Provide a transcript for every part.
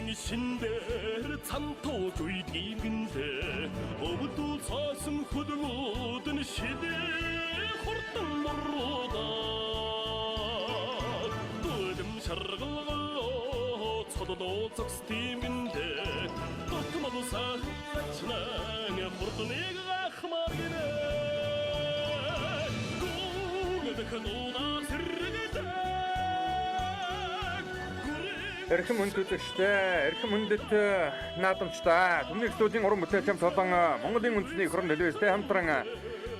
Шиндэр цантуу гүйдгийгэндэ өвдөл цаасан хөдөлгүүд нь шидэ хурдан муруудаа дүлэм шаргалгаа цоддоо зогс тиймгэндэ дутмал сайхан ачнаа хурдныг гахмаар гинэ гүгэдэх нунаа сэргэдэг. Эрхэм хүнд үзэгчтэй, эрхэм хүндэт наадамчдаа. Түмний студийн уран бүтээлч болон Монголын үндэсний эх орон телевизтэй хамтран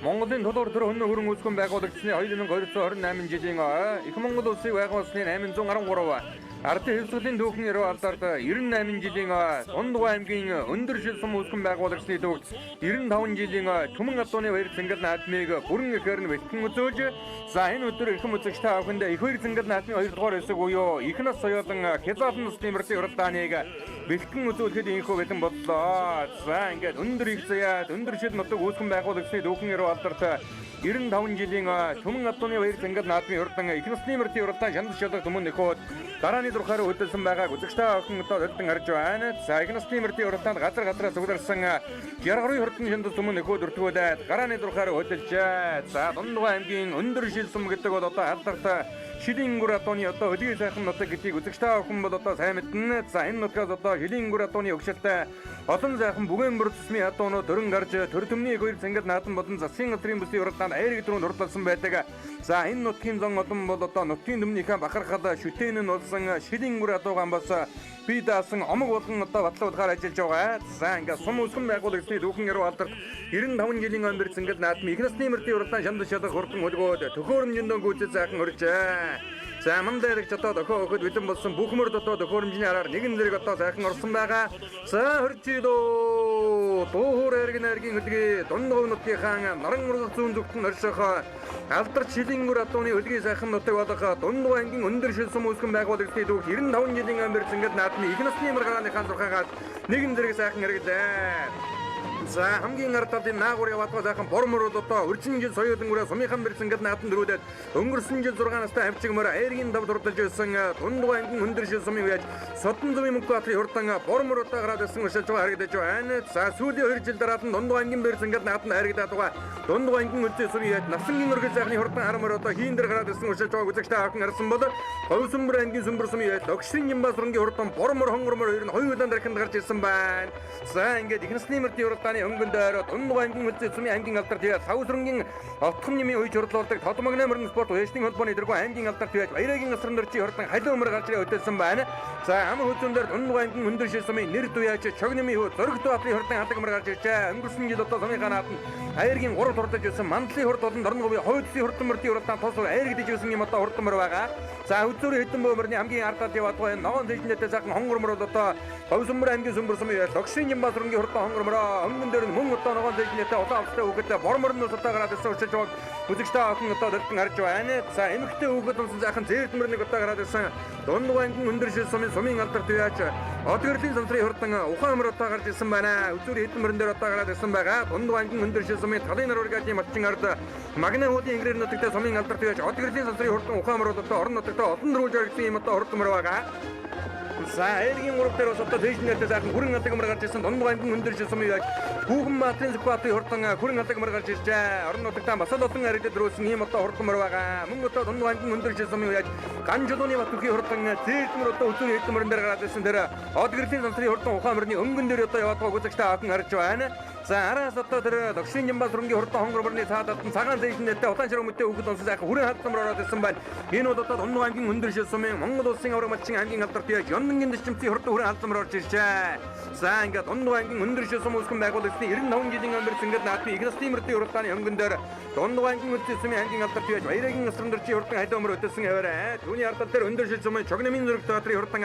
Монголын толгуур төр хөннө хөрөн үүсгэн байгуулагдсны 2228 жилийн их Монгол улсыг байгуулсны 813 Ардын хэвсгэлийн түүхэн эрүү алдарт 98 жилийн Тундугай аймгийн өндөр шил сум үүсгэн байгуулагчны төвд 95 жилийн Түмэн адууны баяр цэнгэл наадмыг бүрэн ихээр нь бэлтгэн үзүүлж, за энэ өдөр эрхэм үзэгч та бүхэнд их баяр цэнгэл наадмын 2 дугаар хэсэг буюу их нас соёолон хязгаарлан насны мөрдийн уралдааныг бэлтгэн үзүүлэхэд инхүү бэлэн боллоо. За ингээд өндөр их заяад өндөр шил нутаг үүсгэн байгуулагчны түүхэн эрүү алдарт 95 жилийн Түмэн адууны баяр цэнгэл наадмын уралдаан их насны мөрдийн уралдаан шанд шалга түмэн нөхөд дарааны зурхаар хөдөлсөн байгааг үзэгч та бүхэн одоо өдөн харж байна. За их насны мөрдийн уралдаанд газар газараа цугларсан 60 гаруй хурдан шанд түмэн нөхөд өртгүүлээд гарааны зурхаар хөдөлжээ. За Дундугай аймгийн өндөр шил сум гэдэг бол одоо алдарт Шилийн гүр адууны одоо өдгийн сайхан нутаг гэдгийг үзэгч та бүхэн бол одоо сайн мэднэ. За энэ нутгаас одоо Шилийн гүр адууны өгшөлтэй олон сайхан бүгээн бүр төсмийн адуунууд өрн гарч төр төмний их хоёр цэнгэл наадам болон засгийн газрын бүсийн уралдаанд айрыг дөрөнд уралдалсан байдаг. За энэ нутгийн зон олон бол одоо нутгийн төмнийхээ бахархал шүтэн нь болсон Шилийн гүр адуугаан бас бие даасан омог болгон одоо батлуулахаар ажиллаж байгаа. За ингээд сум үүсгэн байгуулагчны түүхэн яруу алдарт 95 жилийн өндөр цэнгэл наадмын их насны мөрдийн уралдаан шанд шалах хурдан хөлгөөд төхөөрөмжөндөө гүйцэд сайхан өржээ. За ман дээрх одоо дохио өгөхөд бэлэн болсон бүх мөрд одоо төхөөрөмжний араар нэгэн зэрэг одоо сайхан орсон байгаа. За хөрчилөө дуухуур эргэн эргийн хөлгий дундгов нутгийнхаа наран мургах зүүн зүгтэн орших алдарт шилийн гүр адууны хөлгий сайхан нутаг болох Дундгой ангийн өндөр шил сум үүсгэн байгуулагчны түүх 95 жилийн өндөр цэнгэл наадмын их насны мөр гарааныхаа зурхаагаад нэгэн зэрэг сайхан хэрэглээ. За хамгийн ард талын наагур яваадгаа сайхан бор мөрөд одоо үржин жил соёолон үрээ сумынхан бэр цэнгэл наадам дөрүүлээд өнгөрсөн жил 6 настай хавчиг мөр айргийн дав дурдалж байсан Тундугай ангийн өндөр шил сумын үеж Содон зүвийн мөнгө баатрын хурдан бор мөр одоо гараад ирсэн уршилж байгаа харагдаж байна. За сүүлийн 2 жил дараад нь Дундугай ангийн бэр цэнгэл наадам харагдаад байгаа. Дундугай ангийн үлзий сумын үеж Насангийн өргөл сайхны хурдан хар мөр одоо хийн дээр гараад ирсэн уршилж байгааг үзэгч та бүхэн харсан бол Говьсүмбэр ангийн сүмбэр сумын үеж Логшин Ямба сурангийн хурдан бор мөр хонгор мөр хоёр нь хоёр удаан дархинд гарч ирсэн байна. За ингээд их насны мөрдийн уралдааны өнгөн дээр Дундугай ангийн үлзий сумын аймгийн алдарт яаж Савсрангийн отхон нэмийн үеж хурлуулдаг Тодмогны мөрөн спорт уяжны холбооны дэргүү аймгийн алдарт яаж Баярагийн асран дөржийн хурдан халиу мөр гарч ирээ хөдөлсөн байна. За ам хөзөн дээр Дундугай ангийн өндөр шил сумын нэр дуяач Чогномын хүү Зоригт баатрын хурдан халаг мөр гарч иржээ. Өнгөрсөн жил одоо сумынхаа наадам айргийн 3 турдаж байсан Мандлын хурд болон Дорноговын хойдсын хурдан мөрдийн уралдаан тус айрагдаж байсан юм одоо хурдан мөр байгаа. За хөзөөрийн хэдэн бөмбөрний хамгийн ард талд яваад байгаа ногоон зэжнэтэй сайхан хонгор мөр бол одоо Говьсүмбэр аймгийн сүмбэр сумын яаж Логшин Ямба сурангийн хурдан хонгор мөрөө өнгөн дээр нь мөн одоо ногоон зэжнэтэй улаан австай хүүхэд бор мөрнөөс одоо гараад ирсэн уршилж байгааг үзэгч та охин одоо дэртэн харж байна. За эмэгтэй хүүхэд болсон сайхан зээрт мөр нэг одоо гараад ирсэн Дундугай ангийн өндөр шил сумын сумын алдарт яаж Одгөрлийн сансрын хурдан ухаан мөр одоо гарч ирсэн байна. Үзүүрийн хэдэн мөрөн дээр одоо гараад ирсэн байгаа. Дундугай ангийн өндөр шил сумын талын нар ургаажийн малчин ард Магна хуудын ингэрээр нутагтай сумын алдарт яаж Одгөрлийн сансрын хурдан ухаан мөр одоо орон нутагтай олон дөрвөлж оргисон юм одоо хурдан мөр байгаа. За айргийн гурав дээр бас одоо дээш нэртэй сайхан хүрэн алдаг мөр гарч ирсэн Дундугай ангийн өндөр шил сумын яаж Хүүхэн Баатрын Сүхбаатарын хурдан хүрэн алдаг мөр гарч иржээ. Орон нутагтаа бас л олон харагдад дөрүүлсэн ийм одоо хурдан мөр байгаа. Мөн одоо Дундугай ангийн өндөр шил сумын яаж Ганжулууны бат үхийн хурдан зээлт мөр одоо үзүүрийн хэдэн мөрөн дээр гараад ирсэн тэр Одгөрлийн сансрын хурдан ухаан мөрний өнгөн дээр одоо яваад байгааг үзэгч та бүхэн харж байна. За араас одоо тэр Догшин Ямба сурангийн хурдан хонгор мөрний цаад татан цагаан зээшин нэртэй улаан шаруу мөтэй хүүхэд онсон сайхан хүрэн хадсан мөр ороод ирсэн байна. Энэ бол одоо Дундугай ангийн өндөр шил сумын Монгол улсын авраг малчин ангийн алдарт яаж Ённонгийн дэвшимтийн хурдан хүрэн хадсан мөр орж иржээ. За ингээд Дундугай ангийн өндөр шил сум үүсгэн байгуулагчны 95 жилийн өндөр цэнгэл наадмын их насны мөрдийн уралдааны өнгөн дээр Дундугай ангийн үлзий сумын ангийн алдарт яаж Баярагийн асран дөржийн хурдан халиу мөр өдөлсөн аваарай. Түүний ард тал дээр өндөр шил сумын Чогномын зүрх театрын хурдан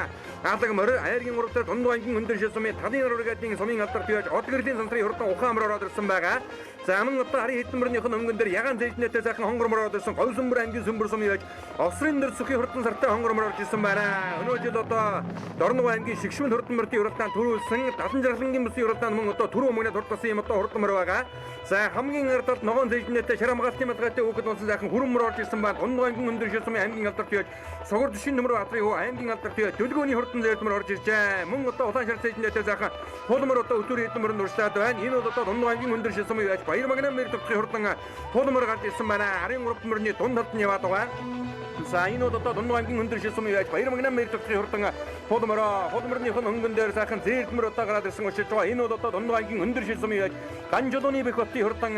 алаг мөр айргийн урал дээр Дундугай ангийн өндөр шил сумын талын ургаадын сумын алдарт яаж Одгөрлийн сансрын хурдан ухаан мөр ороод ирсэн байгаа. За мөн одоо харын хэдэн мөрнийх нь өнгөн дээр ягаан зээжнэтэй сайхан хонгор мөр ороод ирсэн. Говьсөнбөр аймгийн Сүмбэр сум яаж Осрын дөр сүхийн хурдан сартай хонгор мөр орж ирсэн байна. Өнөө жил одоо Дорногов аймгийн Шигшмэн хурдан мөртийн уралдаан төрүүлсэн Далан жаргалангийн бүсийн уралдаан мөн одоо түрүү өмнөд хурдсан юм одоо хурдан мөр байгаа. За хамгийн ард ногоон зээжнэтэй шар хамгаалтын малгайтай хүүхэд унсан сайхан хүрэн мөр орж ирсэн байна. Дунд аймгийн өндөр шил сумын аймгийн алдарт яаж Сугар төшийн нөмөр баатрын хүү аймгийн алдарт яаж Дөлгөөний хурдан зээлмөр орж иржээ. Мөн одоо улаан шар зээжнэтэй сайхан хулмөр одоо өтөр хэдэн мөрөнд урьдчилаад байна. Энэ бол одоо дунд аймгийн өндөр шил сумын яаж Баяр магнаа мөр төвчийн хурдан хулмөр гарч ирсэн байна. Арын 3 мөрний дунд талд нь яваад байгаа. За энэ бол одоо дунд аймгийн өндөр шил сумын яаж Баяр магнаа мөр төвчийн хурдан хулмөрөө хулмөрнийх нь өнгөн дээр сайхан зээлмөр одоо гараад ирсэн учраас байгаа. Энэ бол одоо дунд аймгийн өндөр шил сумын яаж Ганжулууны бэх хотын хурдан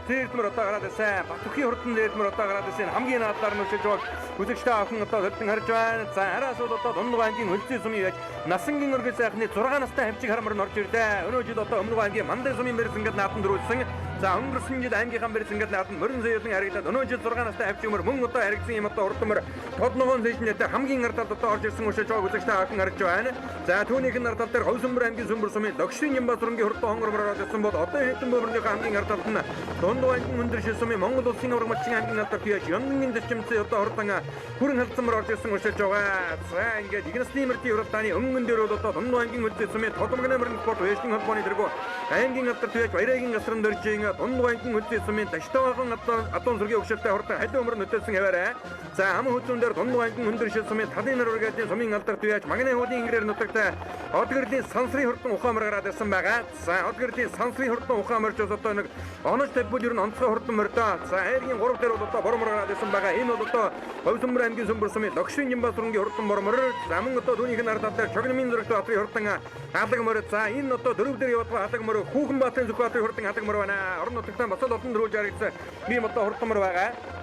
зээлмөр одоо гараад ирсэн. Батүхийн хурдан зээлмөр одоо гараад ирсэн. Хамгийн наадаар нь өчөж байгаа үзэгчтэй охин одоо хэвтэн харж байна. За араас бол одоо дунд аймгийн хөлцийн сумын яаж Насангийн өргөл сайхны 6 настай хавчиг хармар нь орж ирлээ. Өнөө жил одоо өмнө аймгийн Мандай сумын мэрс ингээд наатан дөрүүлсэн. За өнгөрсөн жил аймгийнхаа мэрс ингээд наатан морин зөөлөн харагдаад өнөө жил 6 настай хавчиг мөр мөн одоо харагдсан юм одоо урд мөр тод ногоон зээжнэтэй хамгийн ардад одоо орж ирсэн өшөж байгаа үзэгчтэй охин харж байна. За түүнийх нь ардал дээр Говьсөнбөр аймгийн Сүмбэр сумын Логшин Ямбасрангийн хурдан хонгор мөр орж ирсэн бол одоо хэдэн бөмбөрнийхөө хамгийн ардалд нь дунд аймгийн өндөр шил сумын Монгол улсын авраг малчин аймгийн алдарт яаж Ёнгийн дэчмцээ одоо хурдан хүрэн халдсан мөр орж ирсэн өшөж байгаа. За ингээд Игнасны мөртийн уралдааны өнгөн дээр бол одоо дунд аймгийн өндөр сумын Тодмогны мөрөн спорт вэшлийн холбооны тэргүү аймгийн алдарт яаж Баярагийн гасран дөржийн дунд аймгийн өндөр сумын Даштаваахан адуун сүргийн өгшөлтэй хурдан халиун мөр нөтөлсөн хаваарай. За аман хүзүүн дээр дунд аймгийн өндөр шил сумын талын нар ургаадын сумын алдарт яаж Магны хуудын ингэрээр нутагтай Одгэрлийн сансрын хурдан ухаан мөр гараад ирсэн байгаа. За Одгэрлийн сансрын хурдан ухаан мөрч бас одоо нэг оноч тавьбал ер нь онцгой хурдан мөрдөө. За хайргийн 3 дээр бол одоо бор мөр гараад ирсэн байгаа. Энэ бол одоо Говьсөнбөр аймгийн Сүмбэр сумын Логшин Ямбасрангийн хурдан бор мөр. За мөн одоо түүнийх нь ард тал дээр Чогномын зурагт баатрын хурдан алаг мөр. За энэ одоо 4 дээр яваад байгаа алаг мөр Хүүхэн баатрын зүг баатрын хурдан алаг мөр байна. Орон нутагтаа бас л олон дөрвөлж харагдсан ийм одоо хурдан мөр байгаа.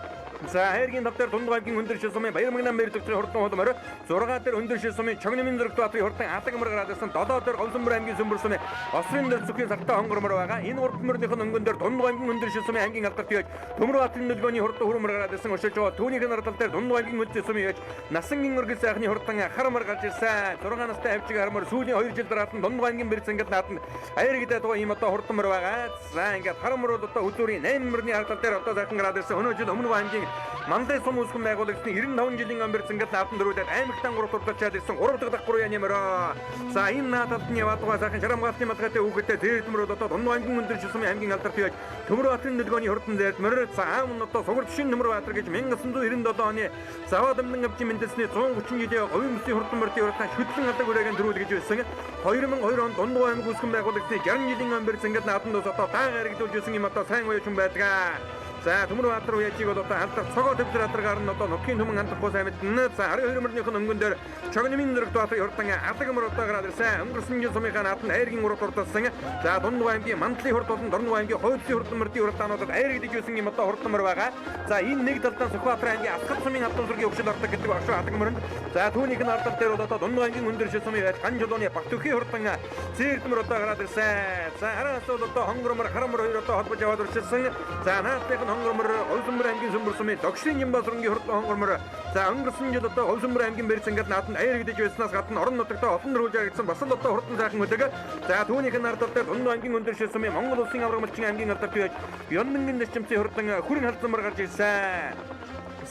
За хайргийн тав дээр дунд аймгийн өндөр шил сумын Баяр магнаа мэр төгтрийн хурдан хулмөр 6 дээр өндөр шил сумын Чогномын зурагт баатрын хурдан алаг мөр гараад ирсэн. 7 дээр Говьсөнбөр аймгийн Сүмбэр сумын Осрын дээр зүхийн сартай хонгор мөр байгаа. Энэ 3 мөрнийх нь өнгөн дээр дунд аймгийн өндөр шил сумын аймгийн алдарт яаж Төмөр баатрын нөлгөөний хурдан хүрмөр гараад ирсэн өшөж байгаа. Түүнийх нь ардал дээр дунд аймгийн өндөр сумын яаж Насангийн өргөл сайхны хурдан хар мөр гарч ирсэн. 6 настай хавчиг хар мөр сүүлийн 2 жил дараалан дунд аймгийн бэрц ингээд нааданд аяр гэдэг байгаа ийм одоо хурдан мөр байгаа. За ингээд хар мөр бол одоо үзүүрийн 8 мөрний ардал дээр одоо сайхан гараад ирсэн. Өнөө жил өмнө аймгийн Мандай сум үүсгэн байгуулагдсан 95 жилийн өмбөр зингэл наатан дөрүүлээд аймагтан 3 дурдалчаад ирсэн 3 дахь давхар яны мөрөө. За энэ нааталд нь яваад байгаа сайхан шарамгаалтын малгайтай хүүхэдтэй зээлмөр одоо дунд аймгийн өндөр шил сумын аймгийн алдарт яаж Төмөр баатрын нөлгөөний хурдан зээлмөр. За аав нь одоо сугар төшин Төмөр баатар гэж 1997 оны Заваа дамнан авчийн мэндэлсний 130 жилийн говийн бүсийн хурдан мөртийн уралдаан шүтлэн алдаг үрээгийн төрүүл гэж байсан. 2002 онд дунд аймаг үүсгэн байгуулагдсан 60 жилийн өмбөр зингэл наатан дус одоо даан харагдуулж ирсэн юм одоо сайн уяачин байдаг. За Төмөр баатар уяачиг бол одоо алдар цогоо төвлөр адаргаар нь одоо нутгийн түмэн хандахгүй сайн мэднэ. За 12 мөрнийх нь өнгөн дээр Чогномын зурагт баатрын хурдан алаг мөр одоо гараад ирсэн. Өнгөрсөн жил сумынхаа нааданд хайргийн урд дурдсан. За дунд аймгийн Мандлын хурд болон Дорногов аймгийн Хойдсын хурдан мөрдийн уралдаануудад хайргадж байсан юм одоо хурдан мөр байгаа. За энэ нэг талдаа Сүхбаатар аймгийн Асгат сумын алдан сүргийн өгшөл ордог гэдэг багш алаг мөрөнд. За түүнийх нь ардал дээр бол одоо дунд аймгийн өндөр шил сумын байж Ганжулууны Батүхийн хурдан зээрдмөр одоо гараад ирсэн. За хараас бол одоо хонгор мөр хар мөр хоёр одоо холбож яваад уршилсан. За наадных нь хонгор мөр Говьсөнбөр аймгийн Сүмбэр сумын Логшин Ямбасрангийн хурдан хонгор мөр. За өнгөрсөн жил одоо Говьсөнбөр аймгийн бэрц ингээд нааданд аяр гэдэж байснаас гадна орон нутагтаа олон дөрвөлж харагдсан бас л одоо хурдан сайхан өдөг. За түүнийх нь ардал дээр дунд аймгийн өндөр шил сумын Монгол улсын авраг малчин аймгийн алдарт яаж Ённонгийн дэчмцийн хурдан хүрэн халдсан мөр гарч ирсэн.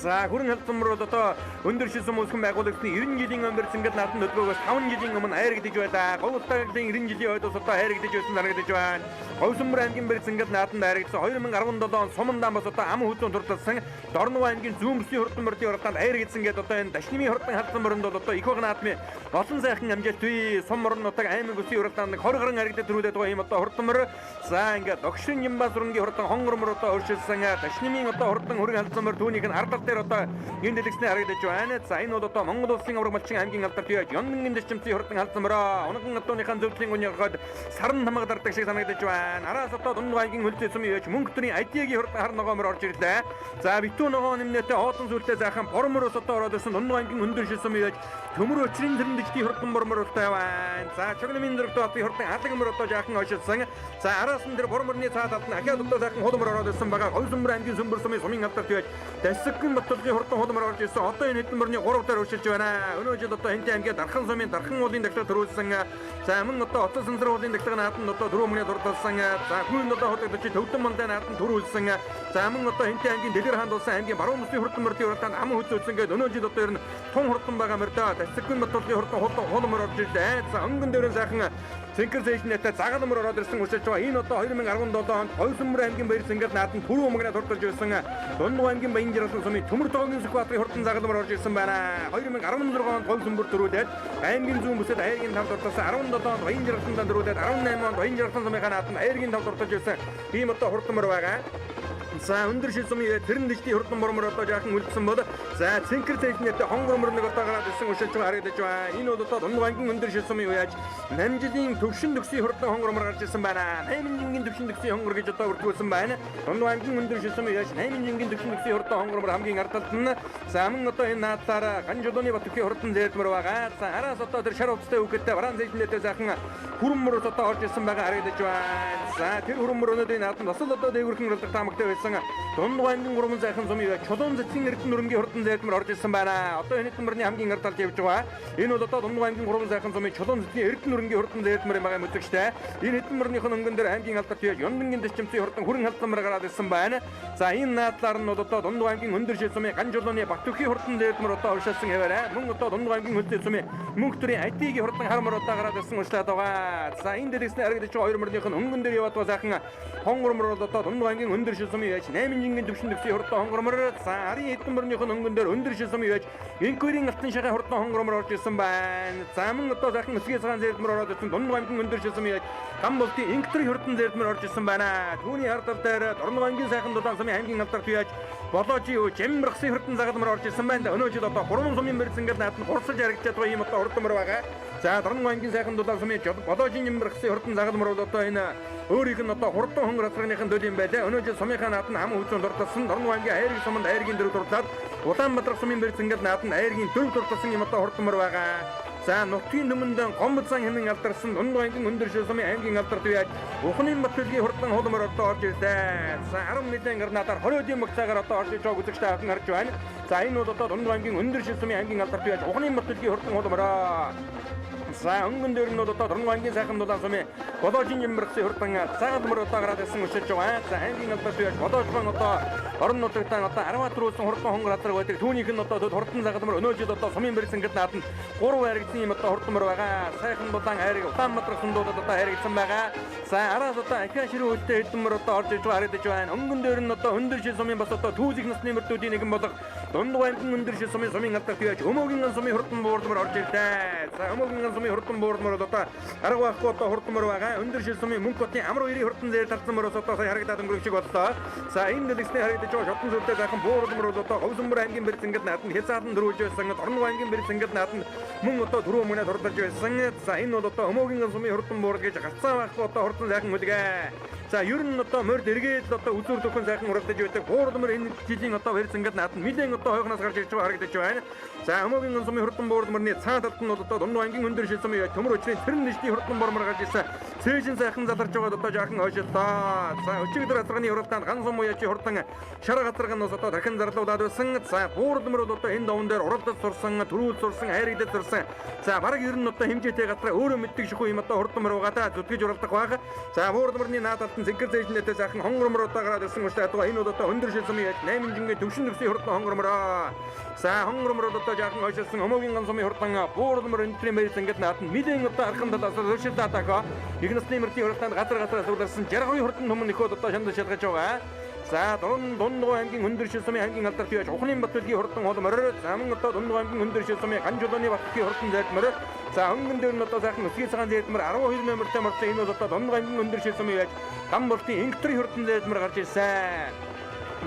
За хүрэн халдсан мөр бол одоо өндөр шил сум үүсгэн байгуулагдсны 90 жилийн өмбөр зингэл нааданд өдгөөгөөс 5 жилийн өмнө хайрагдаж байлаа. Говьтагийн 90 жилийн ойдос одоо хайрагдаж байсан санагдаж байна. Говьсөнбөр аймгийн бэрц зингэл нааданд хайрагдсан 2017 он сумандаан бас одоо ам хүзүүн дурдсан Дорногов аймгийн зүүн бүсийн хурдан мөрдийн уралдаанд хайрагдсан гэдээ одоо энэ Дашнимын хурдан халдсан мөрөнд бол одоо их баг наадмын олон сайхан амжилт бий. Сум морон нутаг аймаг бүсийн уралдаанд 20 гаруй харагдаж төрүүлээд байгаа юм одоо хурдан мөр. За ингээд Догшин Ямбасрангийн хурдан хонгор мөр одоо өөрчилсөн. Дашнимын одоо хурдан хүрэн халдсан мөр түүнийх нь ардал дээр одоо энэ дэлгэцний харагдаж байна. За энэ бол одоо Монгол улсын авраг малчин аймгийн алдарт яаж Ённонгийн дэчмцийн хурдан халдсан мөрөө. Унахан адууныхаа зөвлөлийн үнийг саран тамга дардаг шиг санагдаж байна. Араас одоо дунд аймгийн хөлзөө сумын яаж мөнгө төрийн Адиагийн хурдан хар ногоо мөр орж ирлээ. За битүү ногоо нэмнэтэй хоолон сүлтэй сайхан бор мөрөөс одоо ороод ирсэн дунд аймгийн өндөр шил сумын яаж Төмөр өчрийн тэрэн дэжтийн хурдан бор мөрөлтэй байна. За Чогномын зурагт баатрын хурдан алаг мөр одоо жаахан ойшилсан. За араас нь тэр бор мөрний цаад талд нь ахиад одоо сайхан хул мөр ороод ирсэн байгаа. Говьсөнбөр аймгийн Сүмбэр сумын сумын алдарт яаж Дасгэн Ухны Баттулгийн хурдан хулмар орж ирсэн. Одоо энэ хэдэн мөрний 3 дээр өршилж байна. Өнөө жил одоо Хэнтэй аймгийн Дархан сумын Дархан уулын дахлага төрүүлсэн. За мөн одоо Отон сансар уулын дахлага нааданд одоо 4 мөрний дурдсан. За хүн одоо хотлогдож Төвдөн мандai нааданд төрүүлсэн. За мөн одоо Хэнтэй аймгийн Дэлгэр хаанд болсон аймгийн Баруун мөсний хурдан мөрдийн уралдаанд ам хөзөөцсөн гээд өнөө жил одоо ер нь тун хурдан байгаа мөрдөө Тасгүн Баттулгийн хурдан хулмар орж ирлээ. За өнгөн дээр нь сайхан Цэнхэр зээшнэтэй загалмар ороод ирсэн өсөж байгаа. Энэ одоо 2017 онд Хойсонмөр аймгийн Баяр цэнгэр нааданд түрүү мөнгөний дурдж байсан. Дундгой аймгийн Баян жаргалан сумын Төмөр тоогын Сүхбаатарын хурдан загалмар орж ирсэн байна. 2016 онд Хойсонмөр төрүүлээд аймгийн зүүн бүсэд аягийн тав дурдсан. 17 онд Баян жаргалан төрүүлээд 18 онд Баян жаргалан сумынхаа нааданд аягийн тав дурдж байсан. Ийм одоо хурдан мөр байгаа. За өндөр шил сумын тэрэн дэжний хурдан бормор одоо жаахан үлдсэн бол за цэнхэр зээшнэтэй хонгор мөр нэг одоо гараад ирсэн өшөж байгаа харагдаж байна. Энэ бол одоо дундгой аймгийн өндөр шил сумын үеаж 8 жилийн төвшин төгсийн хурдан хонгор мөр гарч ирсэн байна. 8 жингийн төвшин төгсийн хонгор гэж одоо бүртгүүлсэн байна. Дундгой аймгийн өндөр шил сумын үеаж 8 жингийн төвшин төгсийн хурдан хонгор мөр хамгийн ардалт нь за мөн одоо энэ наадлаар Ганжулууны Батүхийн хурдан зээлмөр байгаа. За араас одоо тэр шар хувцастай үгтэй бараан зээшнэтэй сайхан хүрэн мөр одоо орж ирсэн байгаа харагдаж байна. За тэр хүрэн мөр өнөөдрийн нааданд бас л одоо дээгүүрхэн уралдах таамагтай байсан. Дундгой аймгийн 3 сайхан сумын үе Чулуун цэцгийн эрдэнэ өрнгийн хурдан зээлмэр орж ирсэн байна. Одоо энэ мөрний хамгийн ард талд явж байгаа. Энэ бол одоо Дундгой аймгийн 3 сайхан сумын Чулуун цэцгийн эрдэнэ өрнгийн хурдан зээлмэр юм байгаа үзэгчтэй. Энэ хэдэн мөрнийх нь өнгөн дээр аймгийн алдарт яаж Юндангийн дэвчмцийн хурдан хүрэн халдсан мөр гараад ирсэн байна. За энэ наадлаар нь бол одоо Дундгой аймгийн өндөр шил сумын Ганжулууны Батүхийн хурдан зээлмэр одоо уршилсан хэвээрээ. Мөн одоо Дундгой аймгийн хөлтэй сумын мөнх төрийн Атигийн хурдан хар мөр одоо гараад ирсэн уршлаад байгаа. За энэ дэлгэсний харагдаж байгаа хоёр мөрнийх нь өнгөн дээр яваад байгаа сайхан хонгор мөр бол одоо Дундгой аймгийн өндөр шил сумын яаж 8 жингийн төвшин төгсийн хурдан хонгор мөр. За арын хэдэн мөрнийх нь өнгөн дээр өндөр шил сумын яаж Инквирийн алтан шахай хурдан хонгор мөр орж ирсэн байна. За мөн одоо сайхан өсгийн цагаан зээлмэр ороод ирсэн Дундгой аймгийн өндөр шил сумын яаж гам болтын инктрийн хурдан зээлмэр орж ирсэн байна. Түүний ард тал дээр Дорногов аймгийн сайхан дулаан сумын аймгийн алдарт яаж Болоожи Жамбархсын хурдан загалмар орж ирсэн байна. Өнөө жил одоо 3 сумын мэрзэнгэл нааданд хурсаж яригдчихад байгаа ийм одоо хурдан мөр байгаа. За Дорногов аймгийн сайхан дулаан сумын Болоожин Жамбархсын хурдан загалмар бол одоо энэ өөрийнх нь одоо хурдан хөнгөр асрагныхын дөл юм байлаа. Өнөө жил сумынхаа нааданд ам хөвзөн дурдсан. Дорногов аймгийн айраг суманд айргийн дөрөв дурдлаад Улаанбаатар сумын мэрзэнгэл нааданд айргийн дөрөв дурдсан юм одоо хурдан мөр байгаа. За нутгийн түмэнд гомбзан хэмээн алдарсан Дундгой аймгийн өндөр шил сумын аймгийн алдарт яаж Ухны Баттулгийн хурдан хулмар одоо орж ирлээ. За 10 нэлийн гранатаар 20-ийн магцаагаар одоо орж иж байгааг үзэгчтэй хахан харж байна. За энэ бол одоо Дундгой аймгийн өндөр шил сумын аймгийн алдарт яаж Ухны Баттулгийн хурдан хулмараа. За өнгөн дээр нь бол одоо Дорногов аймгийн сайхан дулаан сумын Болоожин Жамбархсын хурдан цагаан мөр одоо гараад ирсэн өшөж байгаа. За аймгийн алдарт яаж Болоожбан одоо орон нутагтаа одоо 10 төрүүлсэн хурдан хонгор адраг байдаг. Түүнийх нь одоо хурдан цагаан мөр өнөө жил одоо сумын бэрсэн гэд нааданд 3 харагдсан юм одоо хурдан мөр байгаа. Сайхан дулаан хайрыг Улаанбаатар сундуудад одоо харагдсан байгаа. За араас одоо ахиа ширүү хөлтэй хэдэн мөр одоо орж иж байгаа харагдаж байна. Өнгөн дээр нь одоо өндөр шил сумын бас одоо түүзих насны мөрдүүдийн нэгэн болох Дундгой аймгийн өндөр шил сумын сумын алдарт яаж Өмөөгийн сумын хурдан буурдмар орж ирлээ. За Өмөөгийн сумын хурдан буурдмар бол одоо арга байхгүй одоо хурдан мөр байгаа. Өндөр шил сумын мөнх хотын амар хоёрын хурдан зээл талсан мөрөөс одоо сая харагдаад өнгөрөх шиг боллоо. За энэ дэлгэсний харагдаж байгаа шотон сүлдээ сайхан буурдмар бол одоо Говьсөнбөр аймгийн бэрцэнгэл нааданд хязгаарн дөрвөлж байсан. Дорногов аймгийн бэрцэнгэл нааданд мөн одоо түрүү мөнө дурдж байсан. За энэ бол одоо Өмөөгийн сумын хурдан буурд гэж гацсан байхгүй одоо хурдан сайхан үлгээ. За ер нь одоо морд эргээд л одоо үзүүр төхөн сайхан уралдаж байдаг. Буурдмар энэ жилийн одоо бэрцэнгэл нааданд нэлээд одоо хойгоноос гарч ирж байгаа харагдаж байна. За Өмөөгийн сумын хурдан буурдмарны цаан талд нь бол одоо Дундгой аймгийн өндөр шил сумын төмөр өчрийн тэрэн нэжлийн хурдан буурмар гарч ирсэн. Цээжин сайхан заларч байгаад одоо жаахан хойшлоо. За өчигдөр азарганы уралдаанд ган сум уяачи хурдан шар газарганаас одоо дахин зарлуулад байсан. За буурдмар бол одоо энэ даван дээр уралдаж сурсан, төрүүл сурсан, хайрагдаж сурсан. За бараг ер нь одоо хэмжээтэй газраа өөрөө мэддэг шихгүй юм одоо хурдан мөр байгаа та зүтгэж уралдах байх. За буурдмарны наад талд нь зинкэр цээжнэтэй сайхан хонгор мөр одоо гараад ирсэн учраас энэ бол одоо өндөр шил сумын 8 жингээ төвшин төгсийн хурдан хонгор мөрөө. За хонгор мөр одоо жаахан хойшилсан Өмөөгийн ган сумын хурдан буурдмар өндрийн мэрс ингээд нааданд нэлээд одоо архан талаас өршил атака. Их насны мөртийн уралдаанд газар газараас үлдсэн 62 хурдан түмэн нөхөд одоо шанд шалгаж байгаа. За Дундгой аймгийн өндөр шил сумын аймгийн алдарт яаж Ухны Баттулгийн хурдан хулмар. За мөн одоо Дундгой аймгийн өндөр шил сумын Ганжулууны Батүхийн хурдан зайлмар. За өнгөн дээр нь одоо сайхан өсгийн цагаан зайлмар 12 номертой морцсон. Энэ бол одоо Дундгой аймгийн өндөр шил сумын яаж гам болтын инктрийн хурдан зайлмар гарч ирсэн.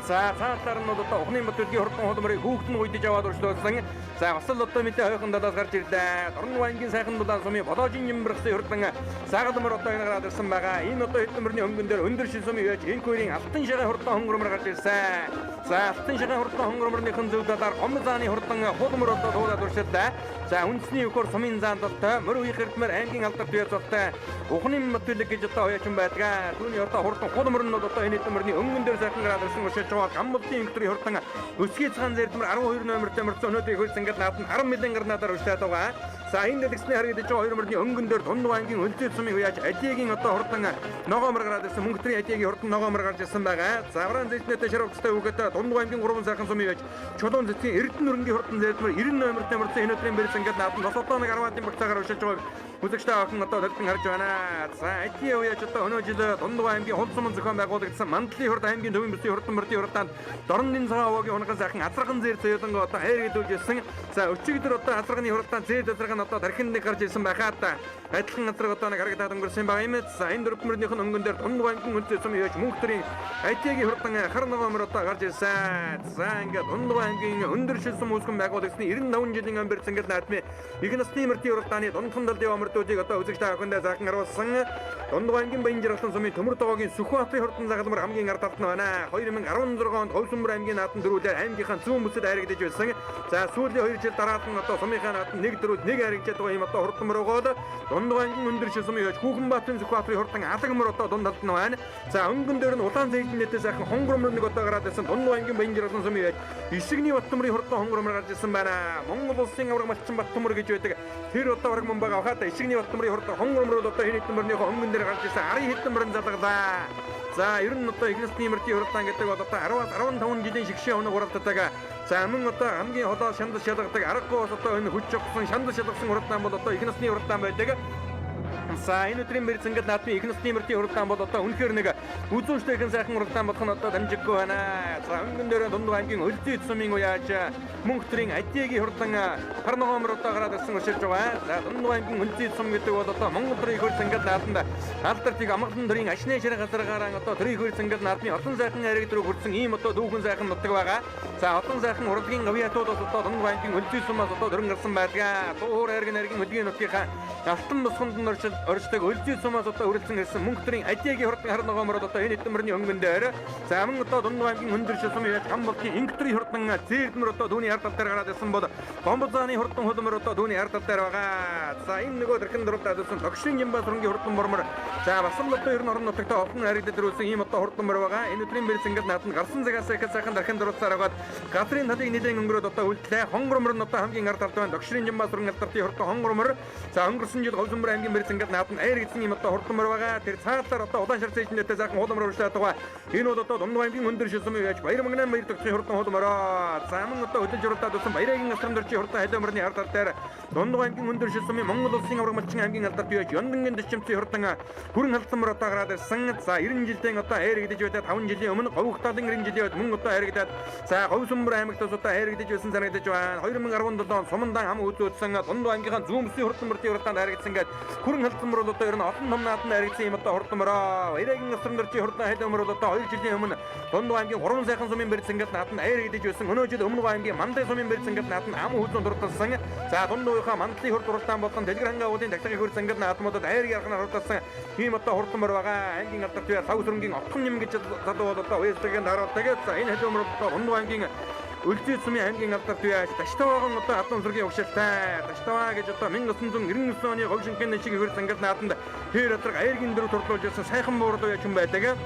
За цаатлаар нь одоо Ухны Баттулгийн хурдан хулмарыг хүүхэд нь гуйдаж аваад уршлуулсан. За бас л одоо мэдээ хойхон талаас гарч ирлээ. Дорногов аймгийн сайхан дулаан сумын Болоожин Жамбархсын хурдан цагаан мөр одоо энэ гараад ирсэн байгаа. Энэ одоо хэдэн мөрний өнгөн дээр өндөр шил сумын яаж инквирийн алтан шагаан хурдан хонгормор гарч ирсэн. За алтан шагаан хурдан хонгорморныхон зөв талаар гом зааны хурдан хулмар одоо дуудаад уршиллаа. За үндэсний өхөр сумын заан талтай мөр үеийн эрдмэр аймгийн алдарт бие золтой Ухны Баттулэг гэж одоо ояачин байдгаа. Түүний одоо хурдан хулмар нь одоо энэ хэдэн мөрний өнгөн дээр сайхан гараад ирсэн уршилж уршилж байгаа Гамболдын инхтрийн хурдан Өсгий цагаан зэрдмэр 12 номертой мөрцөн өнөөдөр их хөрс ингээд наадам 10 мянган гарнадаар урьдчилаад байгаа. За энэ дэлгэцний харагдаж байгаа хоёр мөрний өнгөн дээр Дундгой аймгийн Өлзий сумын үеаж Адигийн одоо хурдан ногоомор гараад ирсэн, мөнгөтрийн Адигийн хурдан ногоомор гарч ирсэн байгаа. За Авраам зэжнэтэй шарвцтай үгэт Дундгой аймгийн 3 сайхан сумын үеаж Чулуун цэцгийн Эрдэнэ өрнгийн хурдан зэрдмэр 90 номертой мөрцөн энэ өдрийн бэрс ингээд наадам 7 10-ын багцаагаар урьдчилж байгааг үзэгчтэй охин одоо төлтөн харж байна. За Адигийн үеаж одоо өнөө жил Дундгой аймгийн Хул сумын зохион байгуулагдсан Мандлын хурд аймгийн төвийн бүсийн хурдан мөрдийн хурдаанд Дорнын цагаан овоогийн унган сайхан азарган зэр зөөлөнгө одоо хайр гэдүүлж ирсэн. За өчигдөр одоо азарганы хурдаан зэр азарган одоо тархинд нэг гарч ирсэн байхад адилхан азарга одоо нэг харагдаад өнгөрсөн байгаа юм. За энэ дөрөв мөрнийх нь өнгөн дээр Дундгой аймгийн Өлзий сум яаж мөнх төрийн Адигийн хурдан хар ногоон мөр одоо гарч ирсэн. За ингээд Дундгой аймгийн өндөр шилсэн үүсгэн байгуулагдсны 95 жилийн өмбөр зингэл наадмын их насны мөрдийн хурдааны дундхан талын мөрдүүдийг одоо үзэгч та бүхэндээ сайхан харуулсан. Дундгой аймгийн Баян жаргалан сумын Төмөр тогоогийн Сүхбаатарын хурдан загалмар хамгийн ард талд нь байна. 2016 онд Говьсүмбэр аймгийн наадам дөрвөлээр аймгийнхаа зүүн бүсэд харагдаж байсан. За сүүлийн 2 жил дараад нь одоо сумынхаа наадам 1 дөрөв 1 харагдаж байгаа юм одоо хурдан мөр өгөөд Дундгой аймгийн өндөр шилсэн яаж Хүүхэнбаатын Сүхбаатарын хурдан алаг мөр одоо дунд талд нь байна. За өнгөн дээр нь улаан зэйжнэтэй сайхан хонгор мөр нэг одоо гараад ирсэн. Дундгой аймгийн Баян жаргалан сумын яаж Ишигний Баттөмрийн хурдан хонгор мөр гарч ирсэн байна. Монгол улсын авраг малчин Баттөмөр гэж байдаг. Тэр одоо авраг мөн байгаа хахад Ишигний Баттөмрийн хурдан хонгор мөр одоо энэ хэдэн мөрнийхөө өнгөн дээр гарч ирсэн. 10 хэдэн мөрөн залгалаа. За ер нь одоо их насны мөрдийн хурдан гэдэг бол одоо 10-аас 15 жилийн шигшээ өнөг уралддаг. За мөн одоо хамгийн холоо шандас шалгадаг аргагүй бас одоо энэ хүч жогсон шандас шалгасан хурдан бол одоо их насны хурдан байдаг. За энэ өдрийн мэрзэнгэл наадмын их насны мөрдийн хурдан бол одоо үнэхээр нэг үзүүштэйхэн сайхан хурдан болох нь одоо дамжиггүй байна. За өнгөн дээр Дундгой аймгийн Өлзий сумын уяаж мөнх төрийн Адигийн хурдан хар ногоон мөр одоо гараад ирсэн уршилж байгаа. За Дундгой аймгийн Өлзий сум гэдэг бол одоо Монгол төрийн хөрсөнгөл наадманд алдартыг амгалан төрийн ашны ширэг газаргаараа одоо төрийн хөрсөнгөл наадмын олон сайхан яриг рүү хүрсэн ийм одоо дүүхэн сайхан нутаг байгаа. За олон сайхан урлагийн гавьяатууд бас одоо Дундгой аймгийн Өлзий сумаас одоо дөрөн гарсан байдаг. Туур хайрган хайргийн хөдгийн нутгийнхаа алтан босгонд нь оршдог Өлзий сумаас одоо үрэлцэн ирсэн мөнх төрийн Адигийн хурдан хар ногоон мөр одоо энэ хэдэн мөрний өнгөн дээр за мөн одоо Дундгой аймгийн өндөр шил сум яаж Гамболтын инх төрийн хурдан зээрдмөр одоо түүний ард тал дээр гараад ирсэн бол Бомбозааны хурдан хулмөр одоо түүний ард тал дээр байгаа. За энэ нөгөө тэрхэн дурдаад ирсэн Тогшин Ямба сүрэнгийн хурдан мормор за бас л одоо ер нь орон нутагт олон харагдаад ирсэн ийм одоо хурдан мөр байгаа. Энэ өдрийн бэрс ингээд нааданд гарсан цагаас их сайхан дархин дурлцаар байгаад газрын талыг нэлээд өнгөрөөд одоо үлдлээ. Хонгор мөр нь одоо хамгийн ард талд байна. Тогшин Ямба сүрэн алдартын хурдан хонгор мөр за өнгөрсөн жил Говьсүмбэр аймгийн бэрс ингээд нааданд айр гэсэн ийм одоо хурдан мөр байгаа. Тэр цаатлаар одоо улаан шар цэжнэтэй сайхан хулмөр урьдчилаад байгаа. Энэ бол одоо Дундгой аймгийн өндөр шил сумын яаж Баяр манган баяр тогтны хурдан хулмөрөө. За мөн одоо хөдөлж уралдаад байсан Баярагийн асрам дөрчийн хурдан халиу мөрний ард тал дээр Дундгой аймгийн өндөр шил сумын Монгол улсын авраг малчин аймгийн алдарт яаж Ёндангийн төчмцийн хурдан хүрэн халдсан мөр одоо гараад ирсэн. За 90 жилдээ одоо хайр гэдэж байдаг 5 жилийн өмнө Говьхталын 90 жилийн үед мөн одоо хайрагдаад за Говьсүмбэр аймагт бас одоо хайрагдаж байсан санагдаж байна. 2017 он сумандан ам үзүүлсэн Дундгой аймгийнхаа зүүн бүсийн хурдан мөрдийн хурдаанд хайрагдсан гээд хүрэн халдсан мөр бол одоо ер нь олон том нааданд хайрагдсан юм одоо хурдан мөрөө. Баярагийн асрам дөрчийн хурдан халиу мөр бол одоо 2 жилийн өмнө Дундгой аймгийн 3 сайхан сумын бэрц ингээд нааданд хайрагдаж байсан. Өнөө жил Өмнө аймгийн Мандай сумын бэрц ингээд нааданд ам үзүүн дурдсан. За Дундгойхаа Мандлын хурд уралдаан болон Дэлгэр хангаа уулын тагтлагын хурц ингээд наадмуудад хайр ярхнаар хурдалсан ийм одоо хурдан мөр байгаа. Аймгийн алдарт бие лав сүрэнгийн отхон нэм гэж залуу бол одоо уяслагын дараадаг. За энэ халиу мөр одоо Дундгой аймгийн Өлзий сумын аймгийн алдарт бие Таштаваахан одоо алдан сүргийн угшилтай. Таштаваа гэж одоо 1999 оны Говьшинхэн шиг хөрс ингээд нааданд тэр адраг аяргийн дөрөв турлуулж ирсэн сайхан буурлуу яж хүн байдаг.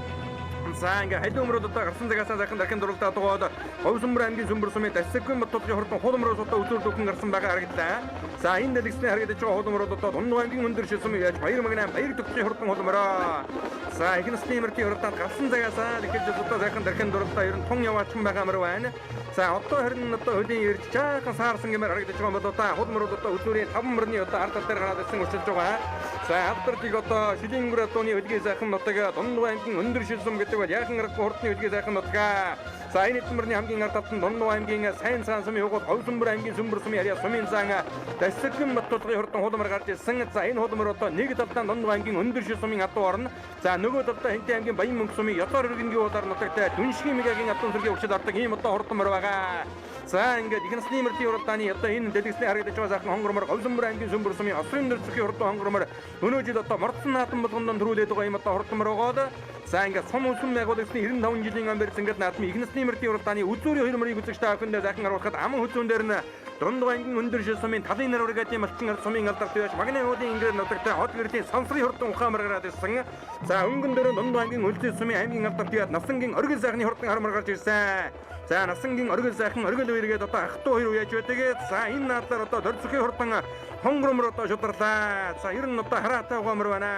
За ингээ халиу мөрөд одоо гарсан цагаасаа сайхан дархин дурлалдаад байгаа. Говьсүмбэр аймгийн сүмбэр сумын Дасаггүй Баттулгын хурдан хулмрууд одоо үзүүр дүүхэн гарсан байгаа харагдлаа. За энэ дэлгэцний харагдаж байгаа хулмрууд одоо Дундгой аймгийн өндөр шил сумын яаж Баяр магнаа Баяр төгтгийн хурдан хулмроо. За их насны мөрдийн хурдаанд гарсан цагаасаа эхэлж одоо сайхан дархин дурлалдаа ер нь тун яваачин байгаа мөр байна. За одоо харин одоо хөлийн ирж жаахан саарсан гэмээр харагдаж байгаа бол одоо хулмрууд одоо үзүүрийн 5 мөрний одоо ард тал дээр гараад ирсэн урчилж байгаа. За алдарт одоо шилийн өнгөр адууны хөдгийн сайхан нутаг Дундгой аймгийн өндөр шил сум гэдэг бол яахан аргагүй хурдны хөдгийн сайхан нутгаа. За энэ хэдэн мөрний хамгийн ард талд нь Дундгой аймгийн сайн цаан сумын хугад Говьсүмбэр аймгийн сүмбэр сумын харьяа сумын зан Дасагэн Баттулгын хурдан хулмар гарч ирсэн. За энэ хулмар одоо нэг талдаа Дундгой аймгийн өндөр шил сумын адуу орно. За нөгөө талдаа Хэнтийн аймгийн Баян мөнгө сумын Ёлоор өргөнгийн уулаар нутагтай Дүншгийн мегагийн адуун сүргийн уршил ордог ийм одоо хурдан мөр байгаа. За ингээд их насны мөрдийн уралдааны одоо энэ дэлгэцний харагдаж байгаа сайхан хонгормор Говьсөнбөр аймгийн Сүмбэр сумын Осрын дөрцөхийн хурдан хонгормор өнөө жил одоо мордсон наадам болгондон төрүүлээд байгаа юм одоо хурдан мөр байгаа. За ингээд сум үсэн байгуулагчны 95 жилийн он барьсан ингээд наадмын их насны мөрдийн уралдааны үзүүрийн хоёр мөрийг үзэгч та бүхэндээ сайхан харуулхад аман хүзүүн дээр нь Дунд ангийн өндөр шил сумын талын нар ургаадын малчин ард сумын алдарт байж Магны уулын ингэр нутагтай хот гэрлийн сансрын хурдан ухаан гараад ирсэн. За өнгөн дээр дунд ангийн үлзий сумын аймгийн алдарт яад Насангийн оргил сайхны хурдан хармар гарч ирсэн. За Насангийн оргил сайхан оргил үергээд одоо ах トゥ хоёр уяаж байдаг. За энэ надлаар одоо дорцохын хурдан хонгромор одоо шудралаа. За ер нь одоо хараатай ухаамар байна.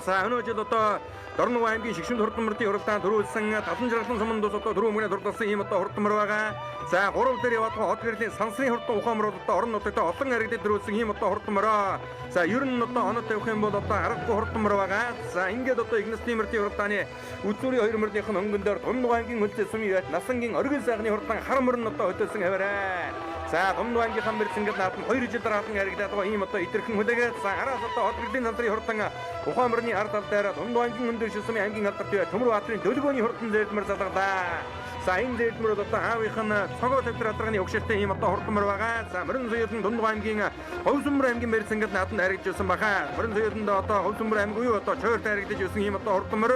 За өнөө жил одоо Дорногов аймгийн шигшүнд хурдан мөрдийн уралдаанд төрүүлсэн 70 жаргалан суманд бас одоо дөрвөн мөрийн дурдсан ийм одоо хурдан мөр байгаа. За 3 дээр яваад хот гэрлийн сансрын хурдан ухаан мөр одоо орон нутагт олон харагдад төрүүлсэн ийм одоо хурдан мөрөө. За ер нь одоо онод тавих юм бол одоо аргагүй хурдан мөр байгаа. За ингээд одоо Игнасны мөрдийн уралдааны үзүүрийн хоёр мөрдийнх нь өнгөн дээр Дундгов аймгийн хөлзөө сумын яат Насангийн оргил сайхны хурдан хар мөр нь одоо хөдөлсөн хаваарай. За Дундгов аймгийн мөр зингэл наадам 2 жил дараалан харагдаад байгаа ийм одоо идэрхэн хүлээгээд за араас одоо хот гэрлийн сансрын хурдан ухаан мөрний ард тал дээр Дундгов аймгийн өндөр шилсмийн аймгийн алдарт бай Төмөр баатрын дөлгөөний хурдан зээлмэр залгалаа. За энэ зээлмэр бол одоо аавынх нь цогоо тавтар адарганы өгшөлтэй ийм одоо хурдан мөр байгаа. За морин соёлын Дундгов аймгийн Говьсөнбөр аймгийн мэрцэнгэл нааданд харагдж байсан баха. Морин соёлонд одоо Говьсөнбөр аймаг юу одоо чойрт харагдаж байсан ийм одоо хурдан мөр.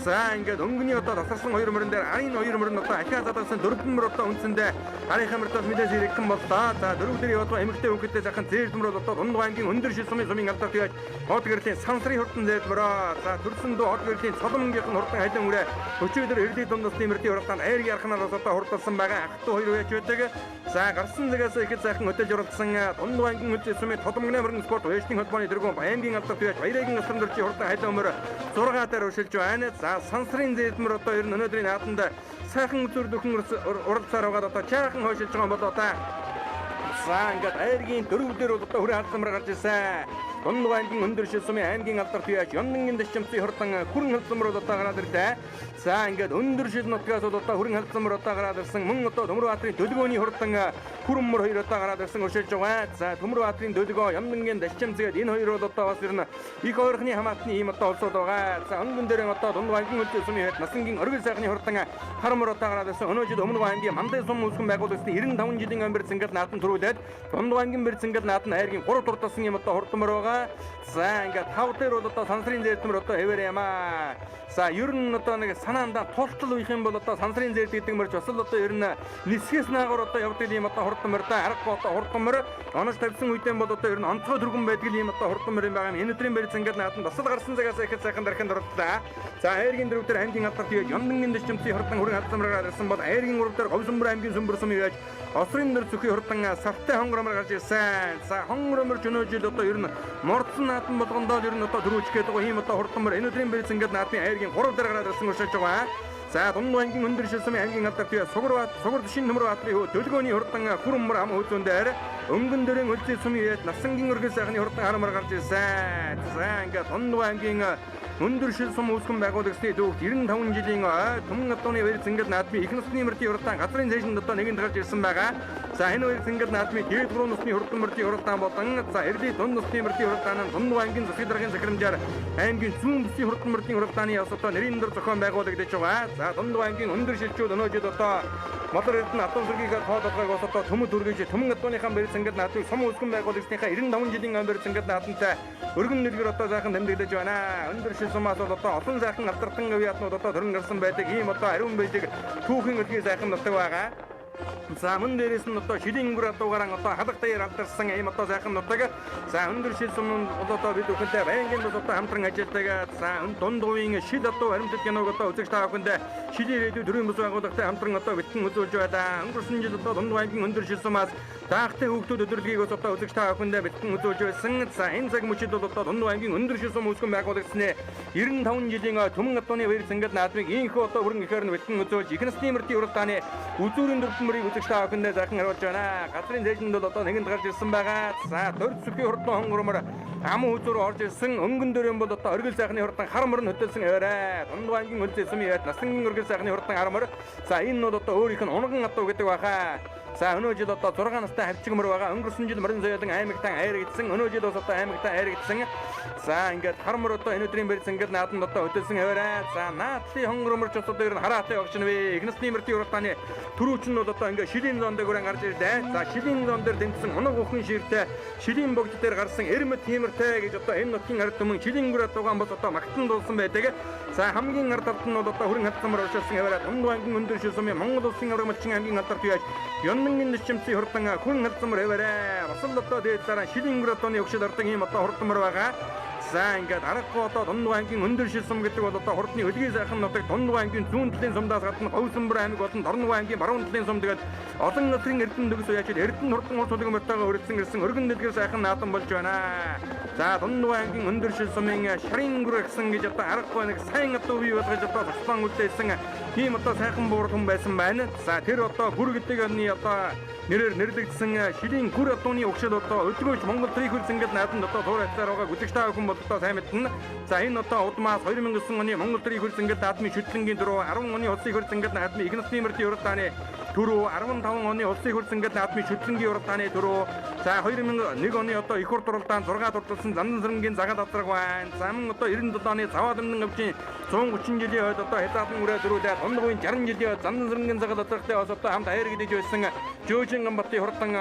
За ингээд өнгөний одоо тасарсан хоёр мөрөн дээр арын хоёр мөрөн одоо ахиа задарсан дөрвөн мөр одоо үндсэндээ арынхаа мөртөө мэдээж ирэх юм боллоо. За дөрөв дээр яваад байгаа эмэгтэй хүүхэдтэй сайхан зээлмэр бол одоо Дундгов аймгийн өндөр шилсмийн сумын алдарт яаж хот гэрлийн сансрын хурдан зээлмөрөө. За төрсөн дүү хот гэрлийн цоломгийнх нь хурдан халин үрээ өчигдөр эрдий дундасны мөрдийн уралдаанд айр ярхнаар бас одоо хурдалсан байгаа. Ах トゥ хоёр уяаж байдаг. За гарсан цагаас ихэд сайхан хөтөлж уралдсан Дундгов аймгийн хөлзөө сумын толомгны мөрөн спорт уяжны холбооны тэргүүн аймгийн алдарт яаж Баяраагийн асран дөржийн хурдан халин өмөр 6 дээр өршилж байна. За сансрын зээлмэр одоо ер нь өнөөдрийн нааданд сайхан үзүр дөхөн уралцаар байгаад одоо чаахан хойшилж байгаа юм болоо та. За ингээд айргийн дөрөв дээр бол одоо хүрээ халдмар гарч ирсэн. Дундгов аймгийн өндөр шил сумын аймгийн алдарт яаж Ённонгийн дэшчимцийн хурдан хүрэн халдмар бол одоо гараад ирлээ. За ингээд өндөр шил нутгаас бол одоо хүрэн халдмар одоо гараад ирсэн. Мөн одоо Төмөр баатрын дөлгөөний хурдан хүрэн мөр хоёр одоо гараад ирсэн өршилж байгаа. За Төмөр баатрын дөлгөө Ённонгийн дэшчимцгээд энэ хоёр бол одоо бас ер нь их ойрхны хамаатны ийм одоо улсууд байгаа. За өнгөн дээр одоо Дундгов аймгийн хөлзөө сумын хувьд Насангийн оргил сайхны хурдан хар мөр одоо гараад ирсэн. Өнөө жил Өмнөг аймгийн Мандын сум үүсгэн байгуулагдсны 95 жилийн өмбөр зингэл наадам төрүүлээд Дундгов аймгийн мэр зингэл наадам айргийн 3 дурдсан юм одоо хурдан мөр байгаа. За ингээд 5 дээр бол одоо сансрын зээлтмэр одоо хэвээр юм аа. За ер нь одоо нэг санаандаа тултал уях юм бол одоо сансрын зээлт гэдэг мөрч бас л одоо ер нь нисгээс наагур одоо явдаг юм одоо хурдан мөр да аргагүй одоо хурдан мөр онож тавьсан үедээ бол одоо ер нь онцгой түргэн байдаг юм одоо хурдан мөр юм байгаа юм. Энэ өдрийн мэр зингэл наадам бас л гарсан цагаас ихэд сайхан дарахын дурдлаа. За айргийн дөрөв дээр аймгийн алдарт яаж Ённонгийн дэшчимцийн хурдан хүрэн халдсан мөр гарсан бол айргийн гурав дээр Говьсөнбөр аймгийн сүмбэр сум яаж Осрын нэр зүхий хурдан савтай хонгромор гарч ирсэн. За хонгромор ч өнөө жил одоо ер нь мордсон наадам болгондоо ер нь одоо төрүүлчих гээд байгаа ийм одоо хурдан мөр энэ өдрийн мэр зингэл наадмын айргийн 3 дээр гараад ирсэн өршөж байгаа. За Дундгов аймгийн өндөр шилсмийн аймгийн алдарт бие сугар шинэ төмөр баатрын хөө дөлгөөний хурдан хүрэн мөр ам хөөзөн дээр өнгөн дөрөн хөлзөө сумын яат Насангийн өргөл сайхны хурдан харамар гарч ирсэн. За ингээд Дундгов аймгийн өндөр шил сум үүсгэн байгуулагчдын дүүгт 95 жилийн түмэн адууны баяр зингэл наадмын их насны мөрдийн уралдаан газрын цээжинд одоо нэгэнд гарч ирсэн байгаа. За энэ баяр зингэл наадмын дээд 3 насны хурдан мөрдийн уралдаан болон за эрдий дунд насны мөрдийн уралдаан нь Дундгов аймгийн засгийн даргын захирамжаар аймгийн зүүн бүсийн хурдан мөрдийн уралдааны ёс одоо нэрийн дор зохион байгуулагдаж байгаа. За Дундгов аймгийн өндөр шилжүүд өнөө жил одоо Модор Эрдэнэ Адуун сүргийнхээ тоо толгойг бас одоо төмөд үргэж түмэн адууныхаа баяр зингэл наадмыг сум үүсгэн байгуулагчдынхаа 95 жилийн баяр зингэл наадамтай өргөн дэлгэр одоо сайхан тэмдэглэж байна. Өндөр шил сумаас бол одоо олон сайхан алдарсан говьятнууд одоо төрөн гарсан байдаг. Ийм одоо ариун байдаг түүхэн өлгийн сайхан нутаг байгаа. За мөн дээрээс нь одоо шилийн өнгөр адуугаран одоо халах даяар алдарсан ийм одоо сайхан нутаг. За өндөр шил сум нь одоо бид бүхэнтэй байнгын бас одоо хамтран ажилладаг. За Дундговын шил адуу харимтлал киног одоо үзэгч та бүхэндээ шилийн ирээдүй төрийн бүс байгууллагатай хамтран одоо бэлтгэн үзүүлж байлаа. Өнгөрсөн жил одоо Дундгов аймгийн өндөр шил сумаас даахтай хүүхдүүд өдөрлөгийг бас одоо үзэгч та бүхэндээ бэлтгэн үзүүлж байсан. За энэ цаг мөчид бол одоо Дундгов аймгийн өндөр шил сум үүсгэн байгуулагдсны 95 жилийн түмэн адууны баяр зингэл наадмыг ийхүү одоо бүрэн ихээр нь бэлтгэн үзүүлж их насны мөрдийн уралдааны үзүүрийн дөрвөн мөрийг үзэгч та бүхэндээ сайхан харуулж байна. Газрын цээжинд бол одоо нэгэнд гарч ирсэн байгаа. За дөрв зүхийн хурдан хонгормор аман үзүүр орж ирсэн. Өнгөн дөрөн бол одоо оргил сайхны хурдан хар мөр нь хөдөлсөн аваарай. Дундгов аймгийн хөлзөө сумын яат Насангийн оргил сайхны хурдан хар мөр. За энэ нь бол одоо өөрийнх нь унган адуу гэдэг баха. За өнөө жил одоо 6 настай хавчиг мөр байгаа. Өнгөрсөн жил морин соёлон аймагтан айрагдсан. Өнөө жил бас одоо аймагтан айрагдсан. За ингээд хар мөр одоо энэ өдрийн бэр зингэл наадамд одоо хөдөлсөн хаваарай. За наадлын хонгор мөрч одоо ер нь хараатай багш нь вэ. Их насны мөртийн уралдааны түрүүчин нь бол одоо ингээд шилийн зон дээр гарч ирлээ. За шилийн зон дээр тэмцсэн унаг ухын ширтэй шилийн богд дээр гарсан эрмэт тиймэртэй гэж одоо энэ нутгийн ард түмэн шилийн гүр адуугаан бол одоо магтан дуулсан байдаг. За хамгийн ард талд нь бол одоо хүрэн хатсан мөр оршилсан хаваарай. Дунд ангийн өндөр шил сумын Монгол улсын авраг малчин аймгийн алдарт яаж Юннангийн нэчимцийн хурдан хүн халдсан мөр хаваарай. Бас л одоо дээд дараа шилийн гүр адууны өгшөл ордог ийм одоо хурдан мөр байгаа. За ингээд аргагүй одоо Дундгой аймгийн өндөр шил сум гэдэг бол одоо хурдны хөлгийн сайхан нутаг Дундгой аймгийн зүүн талын сумдаас гадна Говьсөнбөр аймаг болон Дорногов аймгийн баруун талын сум тэгээд олон нутгийн эрдэнэ төгс уяачид эрдэнэ хурдан улс хүлэг мөртөөгөө өрөлдсөн ирсэн өргөн дэлгэр сайхан наадам болж байна. За Дундгой аймгийн өндөр шил сумын шарын гүр гэсэн гэж одоо аргагүй нэг сайн одоо бий болгож одоо туслан үлдээсэн тийм одоо сайхан буурал хүн байсан байна. За тэр одоо гүр гэдэг юмны одоо нэрээр нэрлэгдсэн шилийн гүр адууны өгшөл одоо өдгөөч Монгол трихүл зингэл наадамд одоо туур ацаар байгаа гүзэгч та бүхэн бол одоо сайн мэднэ. За энэ одоо удмаас 2009 оны Монгол трихүл зингэл наадмын шүтлэнгийн дөрөв 10 оны улсын хөр зингэл наадмын их насны мөрдийн уралдааны түрүү 15 оны улсын хөр зингэл наадмын шүтлэнгийн уралдааны түрүү за 2001 оны одоо их хурд уралдаан 6 дурдсан зандан сэрэнгийн загаал авдраг байна. За мөн одоо 97 оны заваа дэмнэн өвчийн 130 жилийн хойд одоо хязгаарлан үрээ зөрүүлээд Дундгуйн 60 жилийн хойд зандан сэрэнгийн загаал авдрагтай бас одоо хамт аяр гэдэж байсан Жөөжин Ганбатын хурдан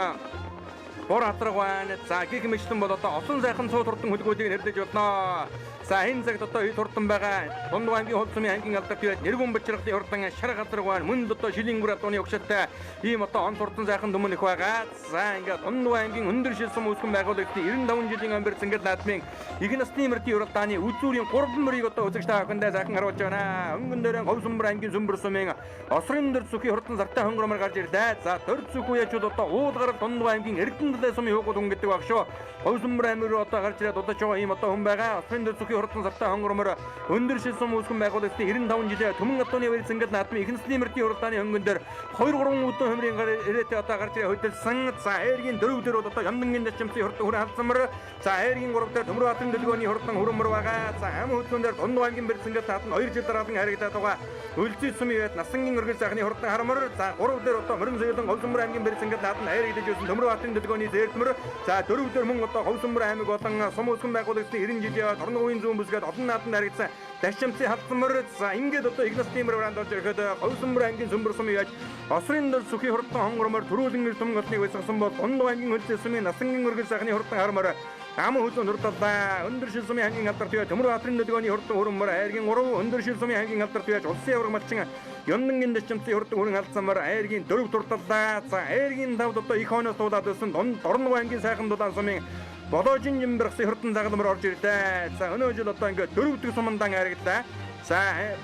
бор хатраг байна. За гих мэтлэн бол одоо олон сайхан цуу хурдан хөлгүүдийг нэрлэж болно. За энэ цагт одоо хэд хурдан байгаа. Дундгой аймгийн хувь сумын ангийн алдарт байж нэргүн бочрохын хурдан шар газраг байна. Мөн л одоо шилийн гүр адууны өгшөлтэй ийм одоо он хурдан сайхан түмэн их байгаа. За ингээд Дундгой аймгийн өндөр шил сум үүсгэн байгуулагдсан 95 жилийн өмбөр зингэл наадмын их насны мөрдийн уралдааны үзүүрийн 3 мөрийг одоо үзэгч та бүхэндээ сайхан харуулж байна. Өнгөн дээрэн Говьсөнбөр аймгийн сүмбэр сумын осрын дөр зүхийн хурдан сартай хонгормор гарч ирлээ. За дөрв зүхүү яжууд одоо уул гарал Дундгой аймгийн Эрдэнэ далай сумын хуугууд хүн гэдэг баг шүү. Говьсөнбөр аймаг руу одоо гарч ирээд удаж байгаа ийм одоо хүн байгаа. Осрын дөр зүхийн хурдан сартай хонгормор өндөр шил сум үүсгэн байгуулагдсан 95 жилийн түмэн адууны үер зингэл наадмын их насны мөрдийн уралдааны хөнгөн дээр 2 3 үдэн хөмрийн гар ирээтэй одоо гарч ирээ хөдөлсөн. За ээргийн 4 дээр бол одоо Ямдангийн дэчмцийн хурдан хүрэн халдсан мөр. За ээргийн 3 дээр Төмөрбаатарын дэлгөөний хурдан хүрэмөр байгаа. За амин хөдөлгөөн дээр Дундгой аймгийн бэр зингэл наадмын 2 жил дараалан харагдаад байгаа. Өлзий сумын үед Насангийн өргөл сайхны хурдан харамөр. За 3 дээр одоо Морин соёлон Говьсөнбөр аймгийн бэр зингэл наадмын харагдаж байсан Төмөрбаатарын дэлгөөний зээрдмөр. За 4 дээр мөн одоо Говьсөнбөр аймаг болон сум үүсгэн байгуулагдсан 90 жилийн Дорноговын зүүн бүсгээд олон наадманд харагдсан Дашимцын халдсан мөр. За ингээд одоо их насны мөр бараанд орж ирэхэд Говьсөнбөр аймгийн сүмбэр сумын яаж осрын дөр сүхийн хурдан хонгормор төрүүлэн эр түмэн олныг уйсгасан бол Дундгой аймгийн хөлзий сумын Насангийн өргөл сайхны хурдан хармаар аман хөлзөн хурдаллаа. Өндөр шил сумын ангийн алдарт яа Төмөрбаатарын дэлгөөний хурдан хүрэмөр айргийн 3 өндөр шил сумын ангийн алдарт яаж улсын авраг малчин Юннангийн дэчмцийн хурдан хүрэн алдсан мөр айргийн 4 дурдаллаа. За айргийн 5 одоо их хойноос дуулаад байсан Дорногов аймгийн сайхан дулаан сумын Боломжин жимбэрхсэн хурдан загалмар орж ирлээ. За өнөө жил одоо ингээд 4 дахь сумандан харагдлаа. За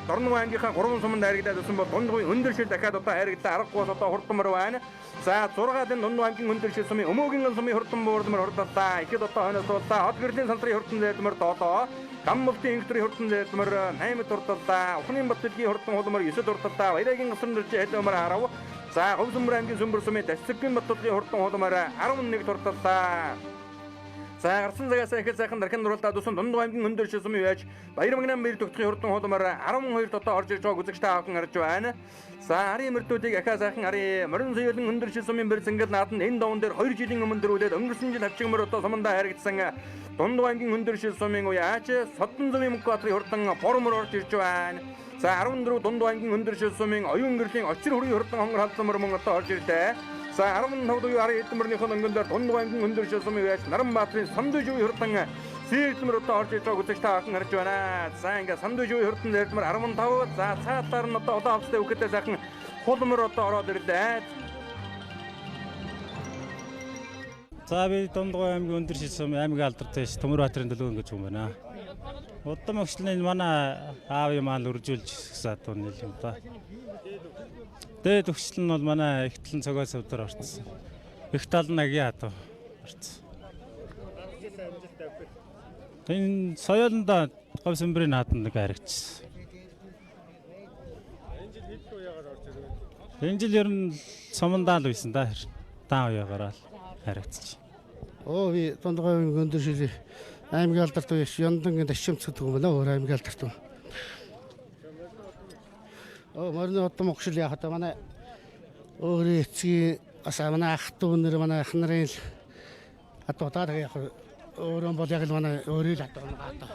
Дорногов аймгийнхаа 3 суманд харагдаад байсан бол Дундгой өндөр шил дахиад одоо харагдлаа. Аргагүй бас одоо хурданмар байна. За 6 дэн Дундгой аймгийн өндөр шил сумын Өмөөгийн сумын хурдан буурдмар хурдаллаа. Ихэд одоо хойноос дуулаа. Хот гэрлийн сантрын хурдан зэдмэр 7. Гаммултын инхтрийн хурдан зэдмэр 8 дурдаллаа. Ухны бат дэлгийн хурдан хулмар 9 дурдаллаа. Баярагийн гасран дөржи хэлмэр 10. За Говьсөнбөр аймгийн сүмбэр сумын Дасцгийн Баттулгын хурдан хулмар 11 дурдаллаа. За гарсан цагаас эхэл сайхан дархан дурлалаа дусан Дундгой аймгийн өндөр шил сумын яаж Баярмагнан бэр тогтхын хурдан хулмар 12 одоо орж ирж байгааг үзэгч та бүхэн харж байна. За арын мөрдүүдийг ахаа сайхан арын морин соёлон өндөр шил сумын бэр зингэл нааданд энэ даван дээр 2 жилийн өмнө дөрүүлээд өнгөрсөн жил хавчиг мөр одоо сумандаа харагдсан Дундгой аймгийн өндөр шил сумын уяач Содон зовын Мөнхбаатарын хурдан бормор орж ирж байна. За 14 Дундгой аймгийн өндөр шил сумын оюун гэрлийн очир хүрийн хурдан хонгор халдсан мөр мөн одоо орж ирлээ. За 15 дугаар арын эдмөрнийх нь өнгөн дээр Дундгой аймгийн өндөр шил сумын уяач Наранбаатарын Сандужийн хурдан зээлдмэр одоо орж ирж байгааг үзэгч та бүхэн харж байна. За ингээд Сандужийн хурдан зээлдмэр 15. За цаатлаар нь одоо удаан хувцастай үхэдээ сайхан хулмөр одоо ороод ирлээ. За би Дундгой аймгийн өндөр шил сум аймгийн алдартай Төмөрбаатарын төлөв гэж юм байна. Удам өгчлөний манай аавын маань үржүүлж ирсэн адуу нийл юм да. Дээд өгчлөл нь бол манай их талын цогоос өвдөр орцсон. Их тал нь агийн адуу орцсон. Энэ соёолондоо Говьсөнбөрийн нааданд нэг харагдчихсан. Энэ жил хэд уяагаар орж ирв? Энэ жил ер нь сумандаа л байсан да. Даан уяагаар л харагдчих. Оо би Дундгой аймгийн өндөр шил аймгийн алдарт үеэс Яндангийн дашимц гэдэг юм байна. Өөр аймгийн алдарт. Оо морины удам огшил яхад манай өөрийн эцгийн Бас манай ах дүү нар манай ах нарын л адуу даа тэгээ яг өөрөө бол яг л манай өөрийн л адуу гадаа.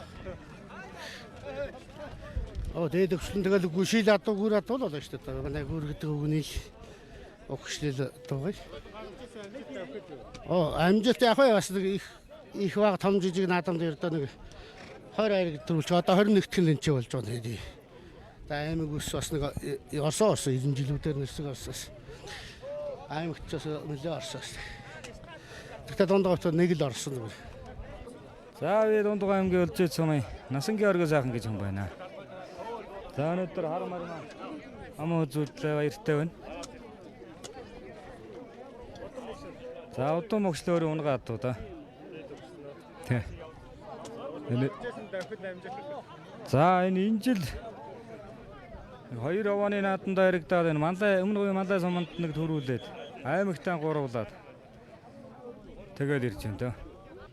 Оо дээд өгсөн тэгэл гүшил адуу гүр адуу л болно шүү дээ. Манай гүр гэдэг үгний л өгшлөл дуугай. Оо амжилт яг бас нэг их их баг том жижиг наадамд ердөө нэг 20 айраг төрүүлж одоо 21 дэх нь энэ ч болж байгаа юм. За аймаг ус бас нэг орсон орсон 90 жилүүдээр нэрсэг орсон. Аймагт ч бас нэлээ орсон. Тэгтээ Дундгавт нэг л орсон зүгээр. За би Дундгав аймгийн Өлзий сумын Насангийн оргил сайхан гэж хүн байна. За өнөөдөр хар мармаа ам үзүүллээ баяртай байна. За удам өгчлөө өөрөө унгаа адуу да. Тэ. За энэ жил хоёр овооны нааданд харагдаад энэ Малай өмнө говийн Малай суманд нэг төрүүлээд аймагтаа гуравлаад тэгээд ирж байна дөө.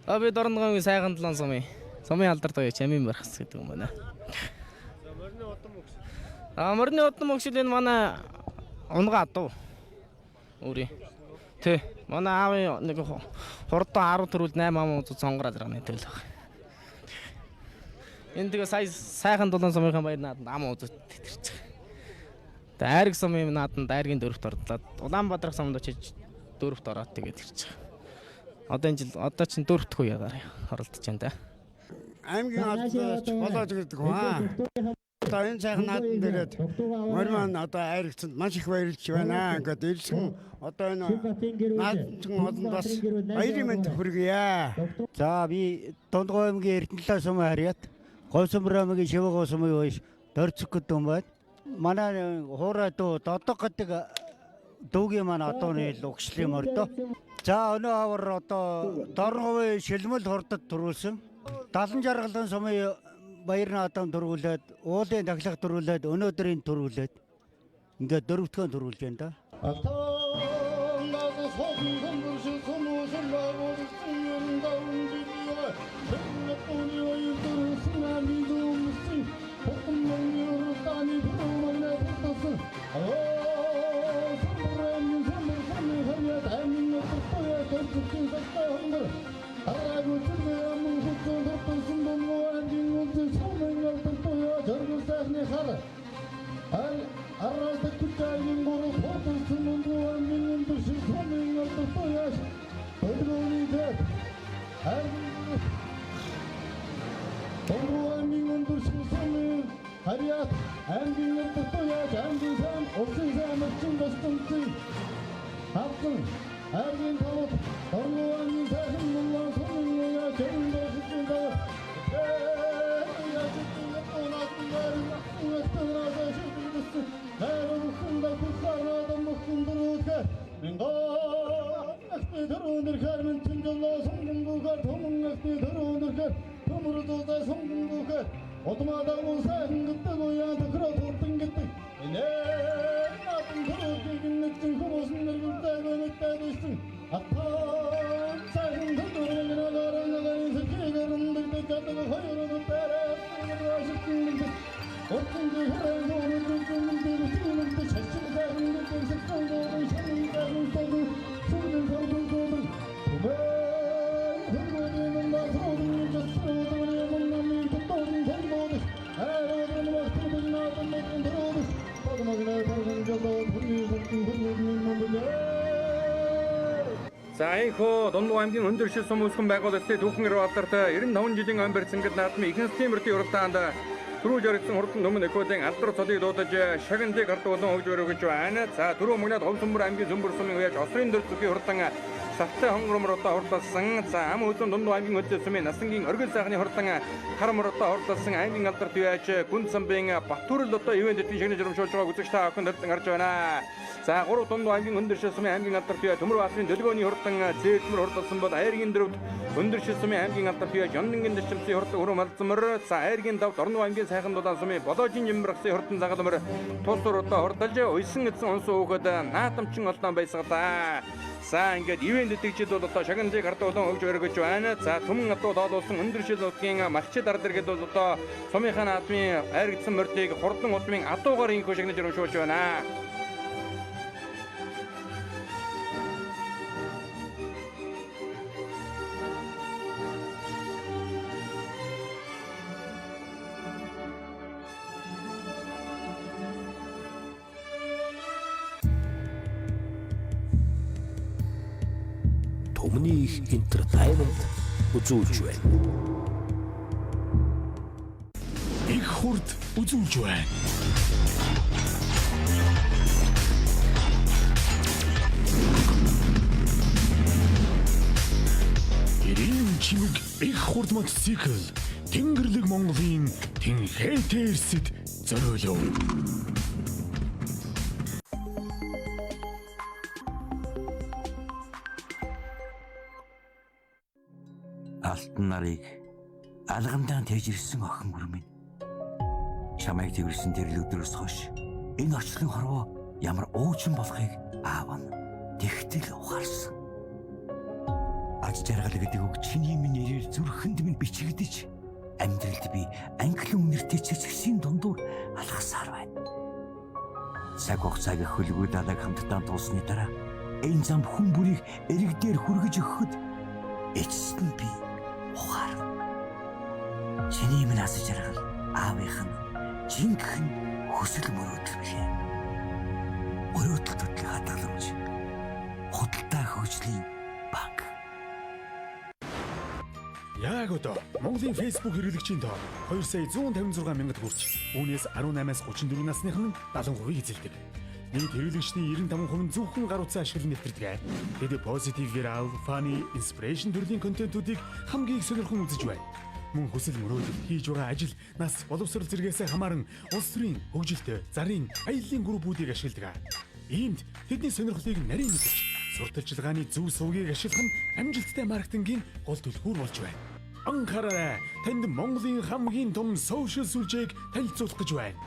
А би Дорногов аймгийн Сайхан Долоон сумын сумын алдар доо Чамин бархас гэдэг юм байна. За морины удам өгшил. А морины удам өгшил энэ манай унгаа адуу. Өөрийн. Тэ. Манай аавын нэг хурдан 10 төрүүл 8 ам үзүү сонгороо зэрэг нэг төрөл баг. Энэ тэгээ сая Сайхан Долоон сумынхаа баяр нааданд ам үзүү тэтэрч байгаа. Тэгээ айраг сумын нааданд айргийн дөрөвт орлоо. Улаанбаатар сумд очиж дөрөвт ороод тэгээд ирж байгаа. Одоо энэ жил одоо чинь дөрөвт үе ягаар оролдож байна да. Аймгийн албаач болоод гэдэг хүн аа. Одоо энэ сайхан наадам дээрээд морь маань одоо айрагцсанд маш их баярлж байна. Ингээд ирсэн одоо энэ наадамчин олонд бас баярын мэнд хүргье. За би Дундгав аймгийн Эрдэнэлээ сумын харьяат Говьсомбор аймгийн Шивэг сумын үеэс Дорцог гэдэг хүн байна. Манай хуурай дүү Додог гэдэг дүүгийн маань одооны л угшлын мордоо. За өнөө авар одоо Дорногов шилмэл хурдад төрүүлсэн. Далан жаргалан сумын баяр наадам төрүүлээд, уулын тахлах төрүүлээд, өнөөдрийн төрүүлээд ингээд дөрөвдгөн төрүүлж байна да. За энэхүү Дундгав аймгийн Өндөр шил сум үүсгэн байгуулалтын түүхэн эрүү алдарт 95 жилийн ой барьсан гэд наадмын ихэнх системийн мөрдийн уралдаанд түрүү жаргасан хурдан өмнө экодын алдар цолыг дуудаж шагналыг хардуулан өгж өргөж байна. За түрүү мөгнөд Говьсомбор аймгийн Зөмбөр сумын үеж Осрын дөр зүгийн хурдан савтай хонгор моротоо хурдалсан. За ам үзэн Дундгав аймгийн Өлзий сумын Насангийн оргил сайхны хурдан хар моротоо хурдалсан аймгийн алдарт үеж Гүн самбын Батүрэл одоо ивэн дэдийн шагнал жирамшуулж байгааг үзэгч та бүхэн дэрдэн харж байна. За 3 Дундгав аймгийн Өндөр шил сумын аймгийн алдарт үеж Төмөр баасрын Дөлгөөний хурдан зээлмэр хурдалсан бол Айргийн дөрөвд Өндөр шил сумын аймгийн алдарт үеж Ённонгийн дэшимсийн хурдан өрөө малзмар. За Айргийн давд Орнов аймгийн Сайхан дулаан сумын Болоожин жимбрагсын хурдан загалмар тус уруудаа хурдалж уйсан эзэн онсон өөхөд наадамчин олдон баясгалаа. За ингээд ивэн дэтгэжид бол одоо шагналыг хардуулан өгж өргөж байна. За түмэн адуу тоолуулсан Өндөр шил нутгийн малчид ардар гэдээ бол одоо сумынхаа наадмын айрагдсан мордыг хурдан удмын адуугаар инхүү шагнаж өрөмшүүлж байна. Өмнө их Entertainment үзүүлж байна. Их хурд үзүүлж байна. Ирийн чимэг их хурд мотоцикл Тэнгэрлэг Монголын тэнхээтэй эрсэд зориулв. Алтан нарыг алгамдаан тэжирсэн охин бүр минь. Чамайг тэрсэн тэр л өдрөөс хойш энэ очлон хорвоо ямар уучин болохыг аав нь тэгтэл ухаарсан. Аж жаргал гэдэг үг чиний минь нэрээр зүрхэнд минь бичигдэж амьдралд би англи үнэртэй цэцгсийн дундуур алхасаар байна. Цаг хугацааг хөлгөө далайг хамтдаа туулсны дараа энэ зам хүн бүрийг эрэг дээр хүргэж өгөхөд эцэст нь би ухаарна. Чиний минь ас жаргал аавынх нь жинхэнэ хүсэл мөрөөдөл билээ. Мөрөөдөл төдний хадгаламж худалдаа хөгжлийн банк. Яг одоо Монголын Facebook хэрэглэгчийн тоо 2 сая 156 мянгад хүрч үүнээс 18-аас 34 насных нь 70% эзэлдэг. Нийт хэрэглэгчдийн 95% нь зөвхөн гар утсаа ашиглан нэвтэрдэг. Тэд positive, viral, funny, inspiration төрлийн контентуудыг хамгийн их сонирхон үзэж байна. Мөн хүсэл мөрөөдөл, хийж байгаа ажил, нас, боловсрол зэргээс хамааран улс төрийн, хөгжилтэй, зарын, аяллаа группүүдийг ашигладаг. Иймд тэдний сонирхлыг нарийн мэдэж, сурталчилгааны зөв сувгийг ашиглах нь амжилттай маркетингийн гол түлхүүр болж байна. Анхаараарай. Танд Монголын хамгийн том social сүлжээг танилцуулах гэж байна.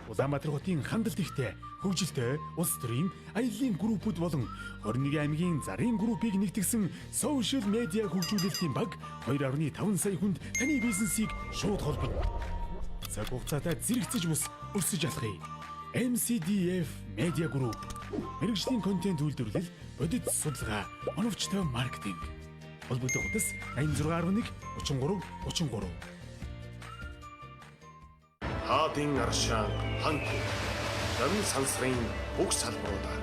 Улаанбаатар хотын хандалт ихтэй, хөгжилтэй, улс төрийн аяллаа группүүд болон 21 аймгийн зарын группийг нэгтгсэн social media хөгжүүлэлтийн баг 2.5 сая хүнд таны бизнесийг шууд холбоно. Цаг хугацаатай зэрэгцэж бус өсөж алхая. MCDF Media Group мэргэжлийн контент үйлдвэрлэл, бодит судалгаа, оновчтой маркетинг. Холбогдох утас 86.1 33 33. Хаадын аршаан ханку. Намын сансрын бүх салбаруудаар.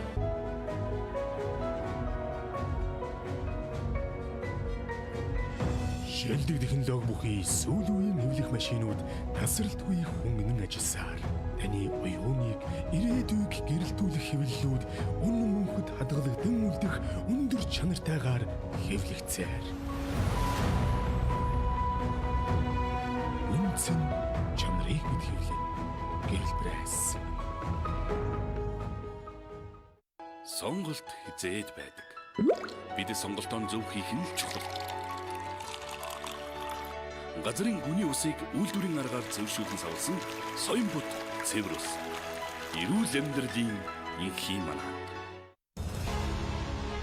Шилдэг технологи бүхий сүүл үеийн хэвлэх машинууд тасралтгүй хөнгөнөн ажилласаар таны оюуныг ирээдүйг гэрэлтүүлэх хэвлэлүүд үнэн мөнхөд хадгалагдан үлдэх өндөр чанартайгаар хэвлэгдсээр. Үнцэн чанарыг мэд хэвлэн. Гэрэл пресс. Сонголт хизээд байдаг. Бид сонголтоо зөв хийх нь л чухал. Газрын гүний усыг үйлдвэрийн аргаар зөвшөөрөн савлсан Соёнбот цэвэр ус. Эрүүл амьдралын инхийн манай.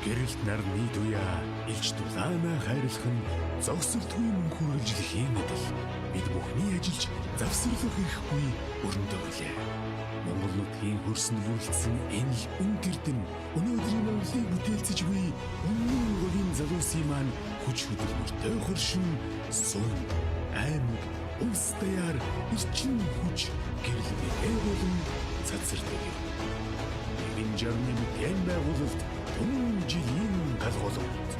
Гэрэлт нар нийт уяа илж дулаанаа хайрлах нь зогсолтгүй мөн хүргэлжлэхийн адил бид бүхний ажиллаж завсарлах эрхгүй өрөндөө билээ. Монгол нутгийн хөрсөнд бүрэлдсэн энэ л үнт эрдэнэ өнөөдрийн Монголыг бүтээлцэж буй өмнө говийн залуусын маань хүч хөдөлмөртэй хоршин сум аймаг улс даяар эрчим хүч гэрэл бэлээ болон цацардаг юм. Нэгэн жарны бүтээн байгуулалт өмнө жилийн галгуулалт.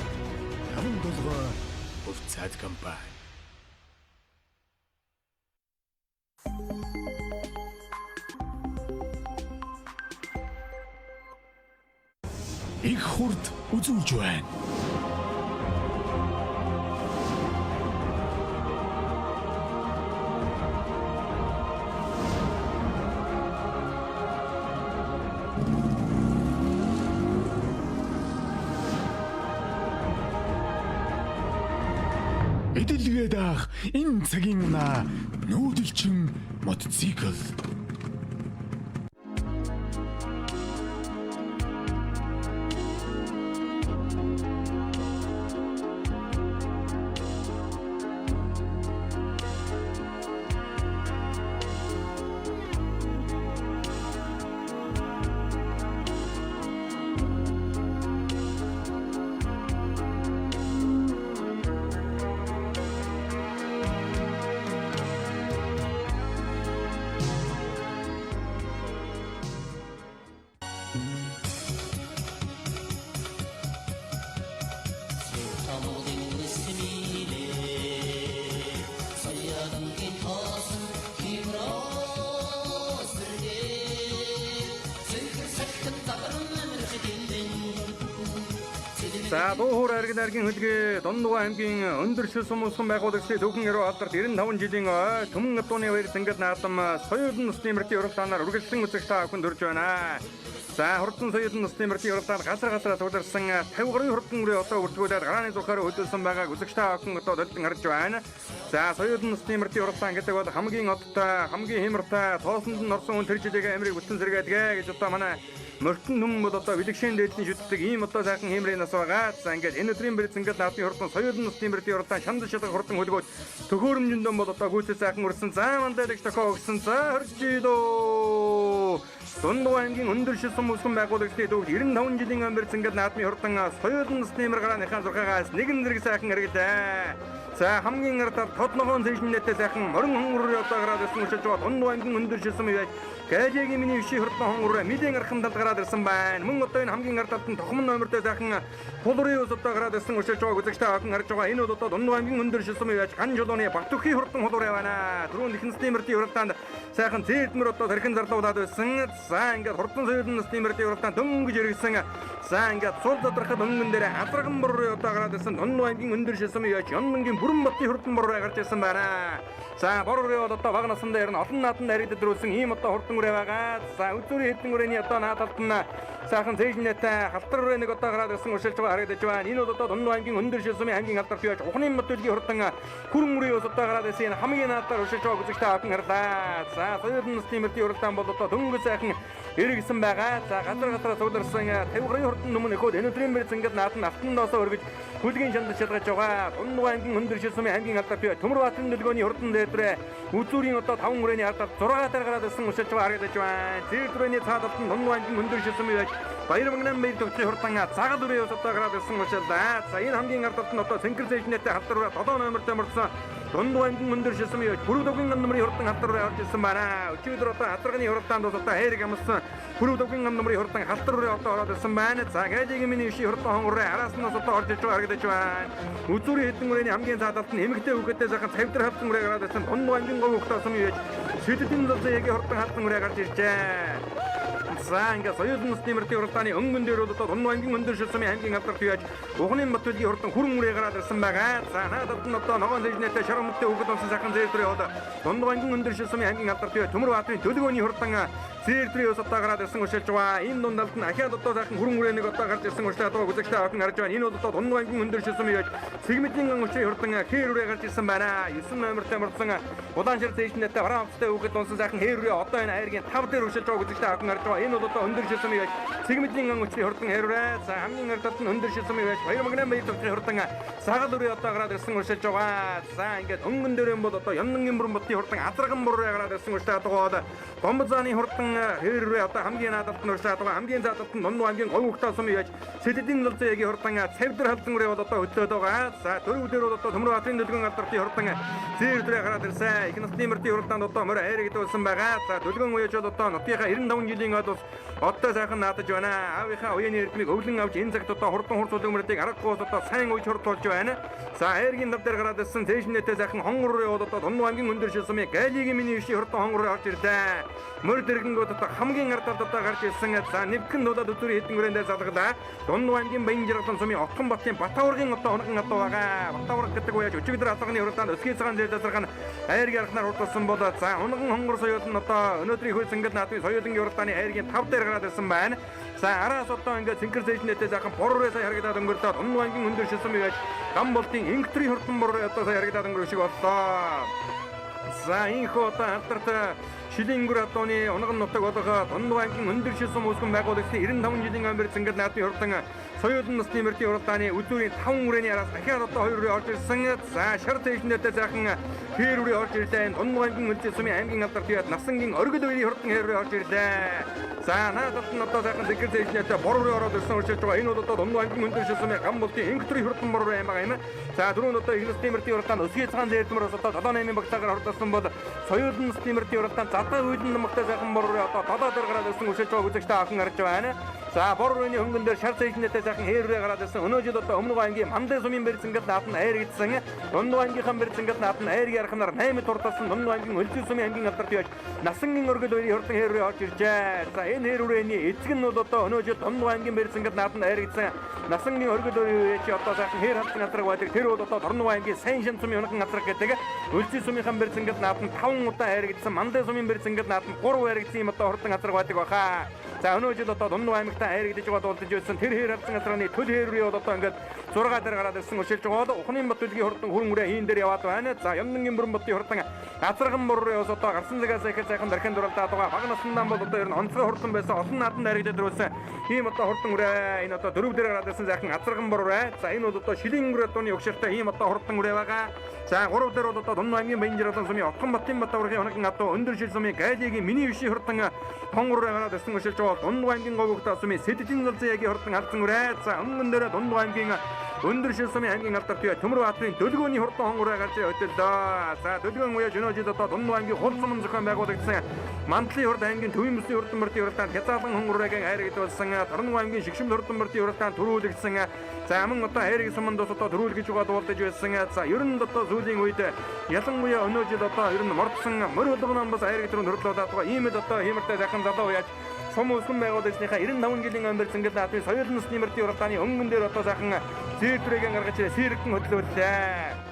Таван толгой хувьцаат компани. Их хурд үзүүлж байна. Эдэлгээ даах энэ цагийн унаа нүүдэлчин мотоцикл. За Дуухур айраг найргийн хөлгөө Дундугай аймгийн өндөр шил сум үүсгэн байгуулагчдын түүхэн яруу алдарт 95 жилийн ой Түмэн адууны баяр зангал наадам соёлын насны мөрдийн уралдаанаар үргэлжлэн үзэгч та бүхэнд хүрж байна. За хурдан соёлын насны мөрдийн уралдаанд газар газараа цугларсан 50 гаруй хурдан үрээ одоо бүртгүүлээд гарааны зурхаар хөдөлсөн байгааг үзэгч та бүхэн одоо төлдөн харж байна. За соёлын насны мөрдийн уралдаан гэдэг бол хамгийн одтой, хамгийн хэмэртэй, тоосонд нь орсон хүн тэр жилийн амирыг бүтэн сэргээдэг гэж одоо манай мөртөн түмэн бол одоо бэлэгшээн дээдлийн шүтдэг ийм одоо сайхан хэмрийн нас байгаа. За ингээд энэ өдрийн бэр зангал наадмын хурдан соёлын насны мөрдийн уралдаан шанд шалгах хурдан хөлгөөд төхөөрөмжөндөө бол одоо гүйцэл сайхан үрсэн. За мандайлагч тохио өгсөн. За 20 жилөө Дундугай аймгийн өндөр шил сум үүсгэн байгуулагчдын төвд 95 жилийн өмөр зангал наадмын хурдан соёлын насны мөр гарааныхаа зурхаагаас нэгэн зэрэг сайхан хэрэглээ. За хамгийн ардаар тод ногоон цэжнэтэй сайхан морин хонгорын одоо гараад ирсэн өшөж байгаа Дундугай аймгийн өндөр шил сум яаж Гэлэгийн миний вши хурдан хонгор мэдэн архан талд гараад ирсэн байна. Мөн одоо энэ хамгийн ард талд нь тохомн номертой сайхан тулрын ус одоо гараад ирсэн өшөж байгааг үзэгч та бүхэн харж байгаа. Энэ бол одоо Дундугай аймгийн өндөр шил сум яаж ган жолооны Батүхийн хурдан хулуур явна. Түрүүн Лихнсний мөрдийн уралдаанд сайхан зээлдмэр одоо тархин зарлуулад байсан. За ингээд хурдан соёлын насны мөрдийн уралдаанд дөнгөж иргэсэн. За ингээд сул задрахад өнгөн дээр азарган боррын одоо гараад ирсэн Дундугай аймгийн өндөр шил сум яаж Ённонгийн бүрэн ботын хурдан борроо гарч ирсэн байна. За боррын бол одоо бага насандаа ер нь олон нааданд харагдаж дөрүүлсэн ийм одоо хурдан үрээ байгаа. За үзүүрийн хэдэн үрээний одоо наадалд нь сайхан цээжнэтэй халтар үрээ нэг одоо гараад ирсэн уршилж байгаа харагдаж байна. Энэ бол одоо Дундугай аймгийн өндөр шил сумын аймгийн алдарт яаж Ухны мод төлгийн хурдан хүрэн үрээ ус одоо гараад ирсэн энэ хамгийн наадаар уршилж байгааг үзэгч та бүхэн харлаа. За соёлын насны мөрдийн уралдаан бол одоо дөнгөж сайхан эргэсэн байгаа. За газар газараа цугларсан 50 гаруй хурдан нүмэн өхөөд энэ өдрийн мөр зангал наад нь алтан доосоо өргөж хүлгийн шанд шалгаж байгаа. Дундугай аймгийн өндөр шил сумын аймгийн алдарт бий Төмөрбаатарын дөлгөөний хурдан дээдрээ үзүүрийн одоо 5 үрээний ардаар 6 дээр гараад ирсэн уршилж байгаа харагдаж байна. Зээр дүрээний цаад талд нь Дундугай аймгийн өндөр шил сумын яаж Баяр манган баяр төгсгийн хурдан цагаан дүрээ ус одоо гараад ирсэн уршилдаа. За энэ хамгийн ард талд нь одоо цэнхэр цэжнэтэй халтар үрээ 7 номертой мөрдсөн Дундугай аймгийн өндөр шил сумын яаж Бүрүү дөвгийн ган номрын хурдан халтар үрээ орж ирсэн байна. Өчигдөр одоо хатарганы хурдаанд бас одоо хайрыг амлсан Бүрүү дөвгийн ган номрын хурдан халтар үрээ одоо ороод ирсэн байна. За гээжигийн миний вши хурдан хонгор араас нь бас одоо орж ирж байгаа харагдаж байна. Үзүүрийн хэдэн үрээний хамгийн цаад талд нь эмэгтэй хүүхэдтэй сайхан цавдар халтан үрээ гараад ирсэн Дундугай аймгийн говь хүүхдээ сум яаж Сэдэдийн золзон ягийн хурдан халтан үрээ гарч иржээ. За ингээд соёлын насны мөрдийн уралдааны өнгөн дээр бол одоо Дундугай аймгийн өндөр шил сумын аймгийн алдарт яаж Ухны мод төлгийн хурдан хүрэн үрээ гараад ирсэн байгаа. За наадад нь одоо ногоон цэжнэтэй шар өмдтэй хүүхэд унсан сайхан зээр дүрээ одоо Дундугай аймгийн өндөр шил сумын аймгийн алдарт яаж Төмөрбаатарын дөлгөөний хурдан зээр дүрээ ус одоо гараад ирсэн уршилж байгаа. Энэ дундалд нь ахиад одоо сайхан хүрэн үрээ нэг одоо гарч ирсэн уршлаа одоо үзэгч та бүхэн харж байна. Энэ бол одоо Дундугай аймгийн өндөр шил сумын яаж Сэгмэдийн ган өчрийн хурдан хээр үрээ гарч ирсэн байна. 9 номертой мөрдсөн улаан шар цэжнэтэй бараан хувцастай хүүхэд унсан сайхан хээр үрээ одоо энэ айргийн 5 дээр уршилж байгааг үзэгч та бүхэн харж байгаа. Энэ бол одоо өндөр шил сумын яаж Сэгмэдийн ган өчрийн хурдан хээр үрээ. За хамгийн ард талд нь өндөр шил сумын яаж Баяр манган баяр төгсгийн хурдан сагал үрээ одоо гараад ирсэн уршилж байгаа. За ингээд өнгөн дээр юм бол одоо Ённонгийн бүрэн ботын хурдан азарган бүр гараад ирсэн уршлаад байгаа. Домбзааны хурдан хээр үрээ одоо хамгийн наадалд нь уршлаад байгаа. Хамгийн заадалд нь Дундугай аймгийн говь хүүхдээ сум яаж Сэдэдийн лолзон ягийн хурдан цавдар халзан үрээ бол одоо хөдлөөд байгаа. За дөрөв дээр бол одоо Төмөрбаатарын дөлгөн алдартын хурдан зээр дүрээ гараад ирсэн. Их насны мөрдийн хурдаанд одоо морь айр гэдэг болсон байгаа. За дөлгөн уяж бол одоо нутгийнхаа 95 жилийн од бас одоо сайхан наадаж байна. Аавынхаа уяны эрдмийг өвлөн авч энэ цагт одоо хурдан хурц үлгэн мөрдийг аргагүй одоо сайн уйж хурдуулж байна. За айргийн нав дээр гараад ирсэн цээжнэтэй сайхан хонгор руу одоо Дундугай аймгийн өндөр шил сумын галигийн миний вши хурдан хонгор руу орж ирлээ. Мөр дэргэнгүүд одоо хамгийн ард талд одоо гарч ирсэн. За нэвхэн дуудаад өдрийн хэдэн хүрээндээ залгалаа. Дундугай аймгийн Баян жаргалан сумын Отхон батын Батавргийн одоо унган одоо байгаа. Батавраг гэдэг үеж өчигдөр алганы хурдаанд өсгийн цагаан зээл засарган айргийн архнаар хурдуулсан бол за унган хонгор соёол нь одоо өнөөдрийн хөл зангал наадмын соёолынгийн хурдааны айргийн 5 дээр гараад ирсэн байна. За араас одоо ингээд цэнхэр цээжнэтэй сайхан борроо сая харагдаад өнгөрлөө. Дундугай аймгийн өндөр шил сумын яаж гам болтын инхтрийн хурдан борроо одоо сая харагдаад өнгөрөх шиг боллоо. За инхүү одоо алдарт Шилийн өнгөр адууны унган нутаг болох Дундугай аймгийн өндөр шил сум үүсгэн байгуулагчдын 95 жилийн өмөр зангал наадмын хурдан соёлын насны мөрдийн уралдааны үзүүрийн 5 үрээний араас дахиад одоо 2 үрээ орж ирсэн. За шар цээжнэтэй сайхан хээр үрээ орж ирлээ. Дундугай аймгийн өндөр сумын аймгийн алдарт яад Насангийн оргил үеийн хурдан хээр үрээ орж ирлээ. За наадалт нь одоо сайхан зэгэр цээжнэтэй бор үрээ ороод ирсэн уршилж байгаа. Энэ бол одоо Дундугай аймгийн өндөр шил сумын гам болтын инхтрийн хурдан бор үрээ юм байгаа юм. За түрүүнд одоо их насны мөрдийн уралдаанд өсгийн цагаан зээлдмөр бас одоо 7 8-ын багтаагаар хурдсан бол соёлын насны мөрдийн уралдаанд задаа үйлэн намагтай сайхан бор үрээ одоо 7 дээр гараад ирсэн уршилж байгааг үзэгч та бүхэн харж байна. За бор үрээний хөнгөн дээр шар цэжнэтэй сайхан хээр үрээ гараад ирсэн. Өнөө жил одоо Өмнө аймгийн Мандai сумын бэрцэнгэл наадам айрагдсан. Дунд аймгийнхаа бэрцэнгэл наадам айрг ярахнаар 8 турталсан. Дунд аймгийн Өлзий сумын ангийн алдарт яаж Насангийн өргөл хоёрын хурдан хээр үрээ орж иржээ. За энэ хээр үрээний эцэг нь бол одоо өнөө жил Дунд аймгийн бэрцэнгэл наадам айрагдсан. Насангийн өргөл хоёрын үеч одоо сайхан хээр халдсан алдраг байдаг. Тэр бол одоо Дорног аймгийн Сайн шин сумын унахан алдраг гэдэг. Өлзий сумынхаа бэрцэнгэл наадам 5 удаа айрагдсан. Мандai сумын бэрцэнгэл наадам 3 айрагдсан юм одоо хурдан алдраг байдаг баха. За өнөө жил одоо Дунд аймагтаа айрагдаж байгаа дуулдаж байсан. Тэр хээр халдсан алдраны төл хээр үрээ бол одоо ингээд 6 дээр гараад ирсэн өшөлж байгаа бол Ухны бот үлгийн хурдан хүрэн үрээ хийн дээр яваад байна. За Ямнангийн бүрэн ботын хурдан азарган мөр бас одоо гарсан цагаас их сайхан дархин дуралдаад байгаа. Бага наснаа бол одоо ер нь онцгой хурдан байсан. Олон нааданд харагдаад ирсэн. Ийм одоо хурдан үрээ энэ одоо 4 дээр гараад ирсэн сайхан азарган мөр үрээ. За энэ бол одоо шилийн үрээ дууны өгшөртэй ийм одоо хурдан үрээ байгаа. За 3 дээр бол одоо Дунд аймгийн Баянжиралан сумын Отхон Батын Батаврын хоногийн адуу өндөр шил сумын Гайлигийн миний бишийн хурдан тонгор үрээ гараад ирсэн өшөлж байгаа. Дунд аймгийн говьгтаа сумын Сэддийн золзын хурдан алдсан үрээ. За өмнө дээр Дунд аймгийн өндөр шил сумын ангийн алдарт бие Төмөр баатрын дөлгөөний хурдан хонгороо гарч өтөлдөө. За дөлгөөн уяж өнөө жил одоо Дунд аймгийн хул сумын зохион байгуулагдсан Мандлын хурд аймгийн Төвийн бүсийн хурдан мөрдийн хурдаанд хязгаарлан хонгороогийн хайрагдуулсан Дорног аймгийн Шигшмэл хурдан мөрдийн хурдаанд төрүүлэгдсэн. За мөн одоо хайрыг суманд бас одоо төрүүлгэж байгаа дуулдаж байсан. За ер нь одоо сүүлийн үед ялангуяа өнөө жил одоо ер нь мордсон морь болгоно бас хайрыг түрүүнд хөрлөөд байгаа. Ийм л одоо хиймэртэй сайхан залуу уяж сум өсгөн байгуулагчныхаа 95 жилийн өмөр зингэл наадмын соёл насны мөрдийн уралдааны өнгөн дээр одоо сайхан зээлдрийг гаргаж сэргэн хөдлөөлээ.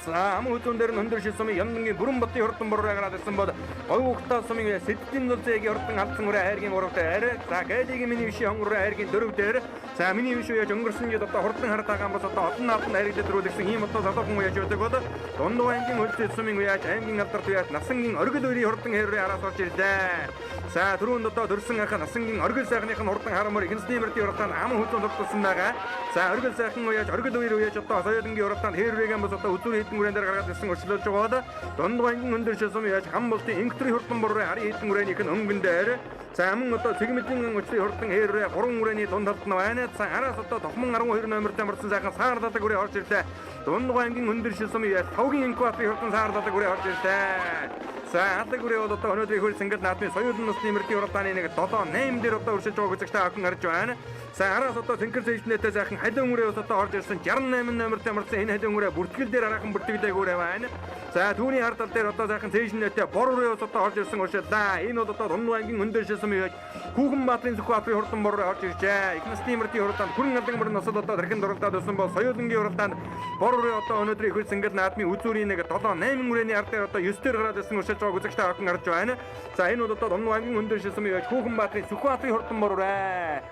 За аман хөзүүн дээр нь өндөр шил сумын Ямнангийн бүрэн ботын хурдан бороо гараад ирсэн бол говь ухтаа сумын Сэддийн зулзэгийн хурдан алдсан үрээ хайргийн 3 дээр. За Гэлигийн миний бишийн хонгор хайргийн 4 дээр. За миний биш үеж өнгөрсөн жил одоо хурдан хартаагаан бас одоо олон нааданд хайрагдаад дөрүүлсэн ийм одоо залуухан үеж байдаг бол Дунд аймгийн хөлзий сумын үеж аймгийн алдарт үеж Насангийн оргил үерийн хурдан хэрвээ араас орж ирлээ. За түрүүнд одоо дөрсөн анх Насангийн оргил сайхных нь хурдан харамөр ихэнсний мөрдийн уралдаанд аман хөзүүн тогтсон байгаа. За оргил сайхан үеж оргил үер үеж одоо соёлынгийн уралдаанд хэрвээгээ бас одоо үзүүр хэдэн үрээн дээр гаргаад ирсэн өрчлөж байгаа бол Дунд аймгийн өндөр шил сумын үеж хам болтын инктрийн хурдан бороо харын хэдэн үрээнийх нь өнгөн дээр. За мөн одоо цэгмэдийн өчрийн хурдан хэрвээ 3 үрээний дунд талд нь байна. За араас одоо Тохмон 12 номертой амарсан сайхан саар дадаг үрээ орж ирлээ. Дунд аймгийн өндөр шил сумын үеж тавгийн инкубаторын хурдан саар дадаг үрээ орж ирлээ. За алаг үрээ бол одоо өнөөдрийн хөл сэнгэл наадмын соёл насны мөрдийн уралдааны нэг 7 8 дээр одоо өршөж байгааг үзэгчтэй охин харж байна. За араас одоо Тэнкэр зэйжнэтэй сайхан халиун үрээ бас одоо орж ирсэн 68 номертой амарсан энэ халиун үрээ бүртгэл дээр араахан бүртгэлээгүй үрээ байна. За түүний хар тал дээр одоо сайхан зэйжнэтэй бор үрээ бас одоо орж ирсэн уршиллаа. Энэ бол одоо Дунд аймгийн өндөр шил сумын үеж Хүүхэн Баатрын Сүхбаатарын хурдан бор үрээ орж иржээ. Их насны мөрдийн уралдаанд хүрэн алдан мөр насал одоо тэрхэн дуралдаад өсөн бол соёлынгийн уралдаанд бор үрээ одоо өнөөдрийн хөл сэнгэл наадмын үзүүрийн нэг 7 8 үрээний ард дээр одоо 9 дээр гараад ирсэн уршилж байгааг үзэгчтэй охин харж байна. За энэ бол одоо Дунд аймгийн өндөр шил сумын үеж Хүүхэн Баатрын Сүхбаатарын хурдан бор үрээ.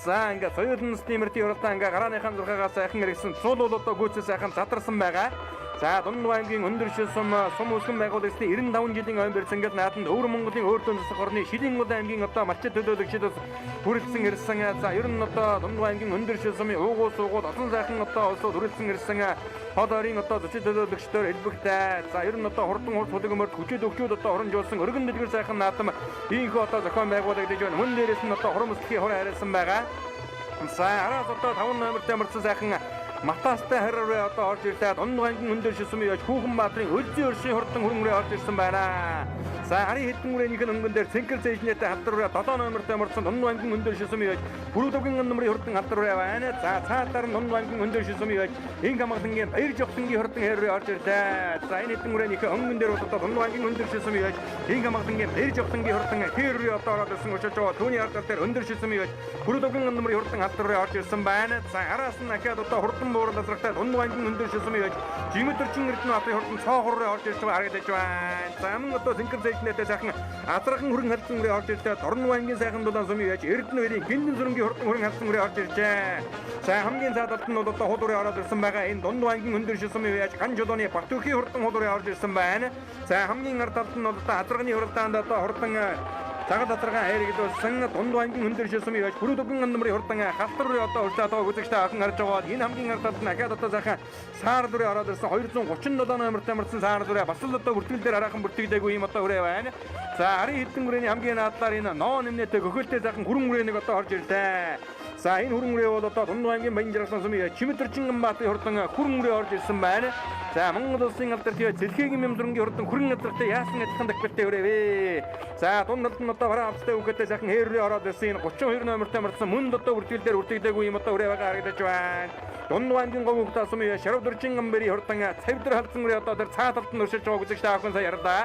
За ингээ соёл насны мөрдийн уралдаан ингээ гарааныхаа зурхаагаас сайхан эргэсэн цул бол одоо гүйцэл сайхан задарсан байгаа. За Дунд аймгийн өндөр шил сум сум өсгөн байгуулагчдын 95 жилийн ойн бэрцэнгэл нааданд өвөр Монголын өөртөө засах орны Шилийн уд аймгийн одоо малчид төлөөлөгчд бас хүрэлцэн ирсэн. За ер нь одоо Дунд аймгийн өндөр шил сумын уугуул суугуул олон сайхан одоо улсууд хүрэлцэн ирсэн. Хол ойрын одоо зочид төлөөлөгчдөр элбэгтэй. За ер нь одоо хурдан хурц хүлэг мөрд хүчээд өгчүүд одоо оронжуулсан өргөн дэлгэр сайхан наадам ийхүү одоо зохион байгуулагдаж байна. Мөн дээрээс нь одоо хурам өслөхийн хур харилсан байгаа. За араас одоо 5 номертой амарсан сайхан Матастай хараар одоо орж ирлээ. Дунд аймгийн өндөр шил сумын үеж Хүүхэн Баатрын Өлзий өршийн хурдан хүрэн үрээ орж ирсэн байна. За арын хэдэн үрээнийх нь өнгөн дээр Цэнкэр зээжнэтэй халдар үрээ 7 номертой амарсан Дунд аймгийн өндөр шил сумын үеж Бүрүүдөвгийн номерын хурдан халдар үрээ байна. За цаатаар нь Дунд аймгийн өндөр шил сумын үеж Инг хамгаалангийн Баяр жогтлонгийн хурдан хэрвээ орж ирлээ. За энэ хэдэн үрээнийх өнгөн дээр одоо Дунд аймгийн өндөр шил сумын үеж Инг хамгаалангийн Баяр жогтлонгийн хурдан хэрвээ одоо ороод ирсэн өшөж байгаа. Түүний ард дээр өндөр шил сумын үеж Бүрүүдөвгийн номерын хурдан халдар үрээ орж ирсэн байна. За араас нь ахаад одоо хурдан буурал азрахтай Дунд аймгийн өндөр шил сумын үеж Жимэдэрчин Эрдэнэ баатрын хурдан цоохорроо орж ирж байгаа харагдаж байна. За мөн одоо Цэнкэр зээжнэтэй сайхан азархан хүрэн халдсан үрээ орж ирлээ. Дорн аймгийн сайхан дулаан сумын үеж Эрдэнэ хоёрын гиндэн сүрэнгийн хурдан хүрэн халдсан үрээ орж иржээ. За хамгийн цаад талд нь бол одоо хул үрээ ороод ирсэн байгаа. Энэ Дунд аймгийн өндөр шил сумын үеж Ган жолооны Батүхийн хурдан хул үрээ орж ирсэн байна. За хамгийн ард талд нь бол одоо азарганы хуралдаанд одоо хурдан Цагаан татаргаан хайрагдуулсан Дунд аймгийн өндөр шил сумын үеж Бүрүүдөвгөн номерын хурдан халтар үрээ одоо урьдаа тоог үзэгчтэй охин харж байгаа. Энэ хамгийн ард талд нь ахаад одоо сайхан саар дүрээ ороод ирсэн 237 номертой амарсан саар дүрээ бас л одоо бүртгэл дээр араахан бүртгэдэггүй юм одоо үрээ байна. За арын хэдэн үрээний хамгийн наадлаар энэ ноо нэмнэтэй хөхөлтэй сайхан хүрэн үрээнийг одоо орж ирлээ. За энэ хүрэн үрээ бол одоо Дунд аймгийн Баян жаргалан сумын Чимэдэрчин Баатын хурдан хүрэн үрээ орж ирсэн байна. За Монгол улсын алдарт Зэлхэгийн Мямзрынгийн хурдан хүрэн алдартай яасан адилхан дахбартай хүрээвэ. За дунд талд нь одоо бараа авцтай үгээтэй сайхан хээр үрээ ороод ирсэн энэ 32 номертой мөрдсөн мөнд одоо бүртгэл дээр бүртгэдэггүй юм одоо үрээ байгаа харагдаж байна. Дунд аймгийн говь хөвгт сумын Шарвдэрчин Гамбэрийн хурдан цавдар халдсан үрээ одоо тэр цаа талд нь өршөж байгаа үзэгч та бүхэн сая ярьлаа.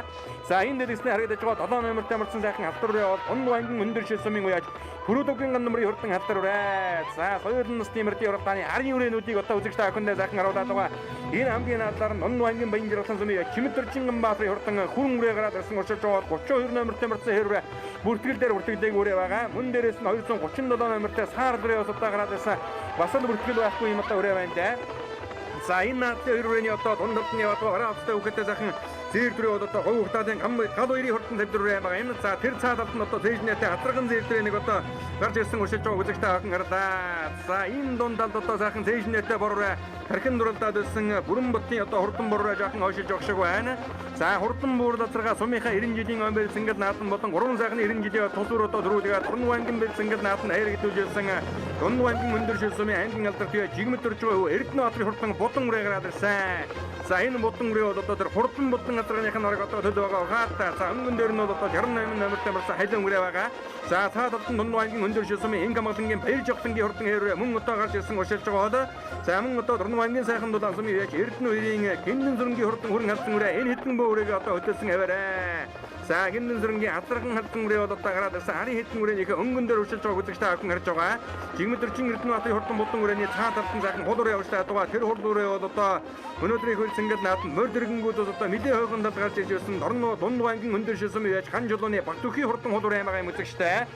За энэ дэлгэсний харагдаж байгаа 7 номертой мөрдсөн сайхан алдар үрээ бол дунд аймгийн өндөр шил сумын уяаж Пүрүдүгийн гандамрын хурдан халдар үрээ. За соёлын насны мөрдийн уралдааны арын үрээнүүдийг одоо үзэгч та бүхэндээ сайхан харуулад байгаа. Энэ хамгийн надлаар нь Дунд аймгийн Баян жаргалан сумын Чимэдэрчин Баатрын хурдан хүрэн үрээ гараад ирсэн уршиж байгаа 32 номертой мөрдсөн хээр үрээ бүртгэл дээр бүртгэдэг үрээ байгаа. Мөн дээрээс нь 237 номертой саар үрээ бас одоо гараад ирсэн. Бас л бүртгэл байхгүй юм одоо үрээ байна да. За энэ надлын хоёр үрээний одоо дунд талд нь яваад байгаа бараа авцтай үгээтэй сайхан зээр дүрээ бол одоо говь хутаалын гал хоёрын хурдан тавьдвар байгаа юм. За тэр цаа талд нь одоо цээжнэтэй хатарган зээр дүрээ нэг одоо гарч ирсэн уршилж байгаа үзэгч та бүхэн харлаа. За энэ дунд талд одоо сайхан цээжнэтэй боророй тархин дуралдаад байсан бүрэн ботын одоо хурдан боророй жаахан хойшилж явах шиг байна. За хурдан буурал азарга сумынхаа 90 жилийн он бэлсэнгэл наадам болон 3 сайхны 90 жилийн тус үр одоо дөрүүлгээ Турн вангийн бэлсэнгэл наадам аяр гэдүүлжсэн Дунд вангийн өндөр шил сумын аймгийн алдарт жигмэд төрж байгаа Эрдэнэ баатрын хурдан будан үрээ гараад ирсэн. За энэ будан үрээ бол одоо тэр хурдан будан азарганых нь орог одоо төлөв байгаа хаатай. За өнгөн дээр нь бол одоо 68 номертой марсан халиун үрээ байгаа. За цаа талд нь Дунд вангийн өндөр шил сумын инг амгалангийн баяр жогтлонгийн хурдан хээр мөн одоо гарч ирсэн уршилж байгаа хол. За мөн одоо Турн вангийн сайхан дулаан сумын яаж Эрдэнэ хоёрын гиндэн зүрэнгийн хурдан хүрэн халдсан үрээ энэ хэдэн бөө үрээгээ одоо хөдөлсөн аваарай. За гиндэн зүрэнгийн азарган халдсан үрээ бол одоо гараад ирсэн арын хэдэн үрээнийх өнгөн дээр уршилж байгааг үзэгч та бүхэн харж байгаа. Жигмэдэрчин Эрдэнэ баатрын хурдан будан үрээний цаа талд нь сайхан хул үрээ явуулж байгаа. Тэр хурд үрээ бол одоо өнөөдрийн хөл цэнгэл нааданд морь дэргэнгүүд одоо нэлээ хойгон талд гарч ирж байсан дорно дунд ангийн өндөр шилсэм яаж хан жулууны баг төхий хурдан хул үрээ байгаа юм үзэгчтэй.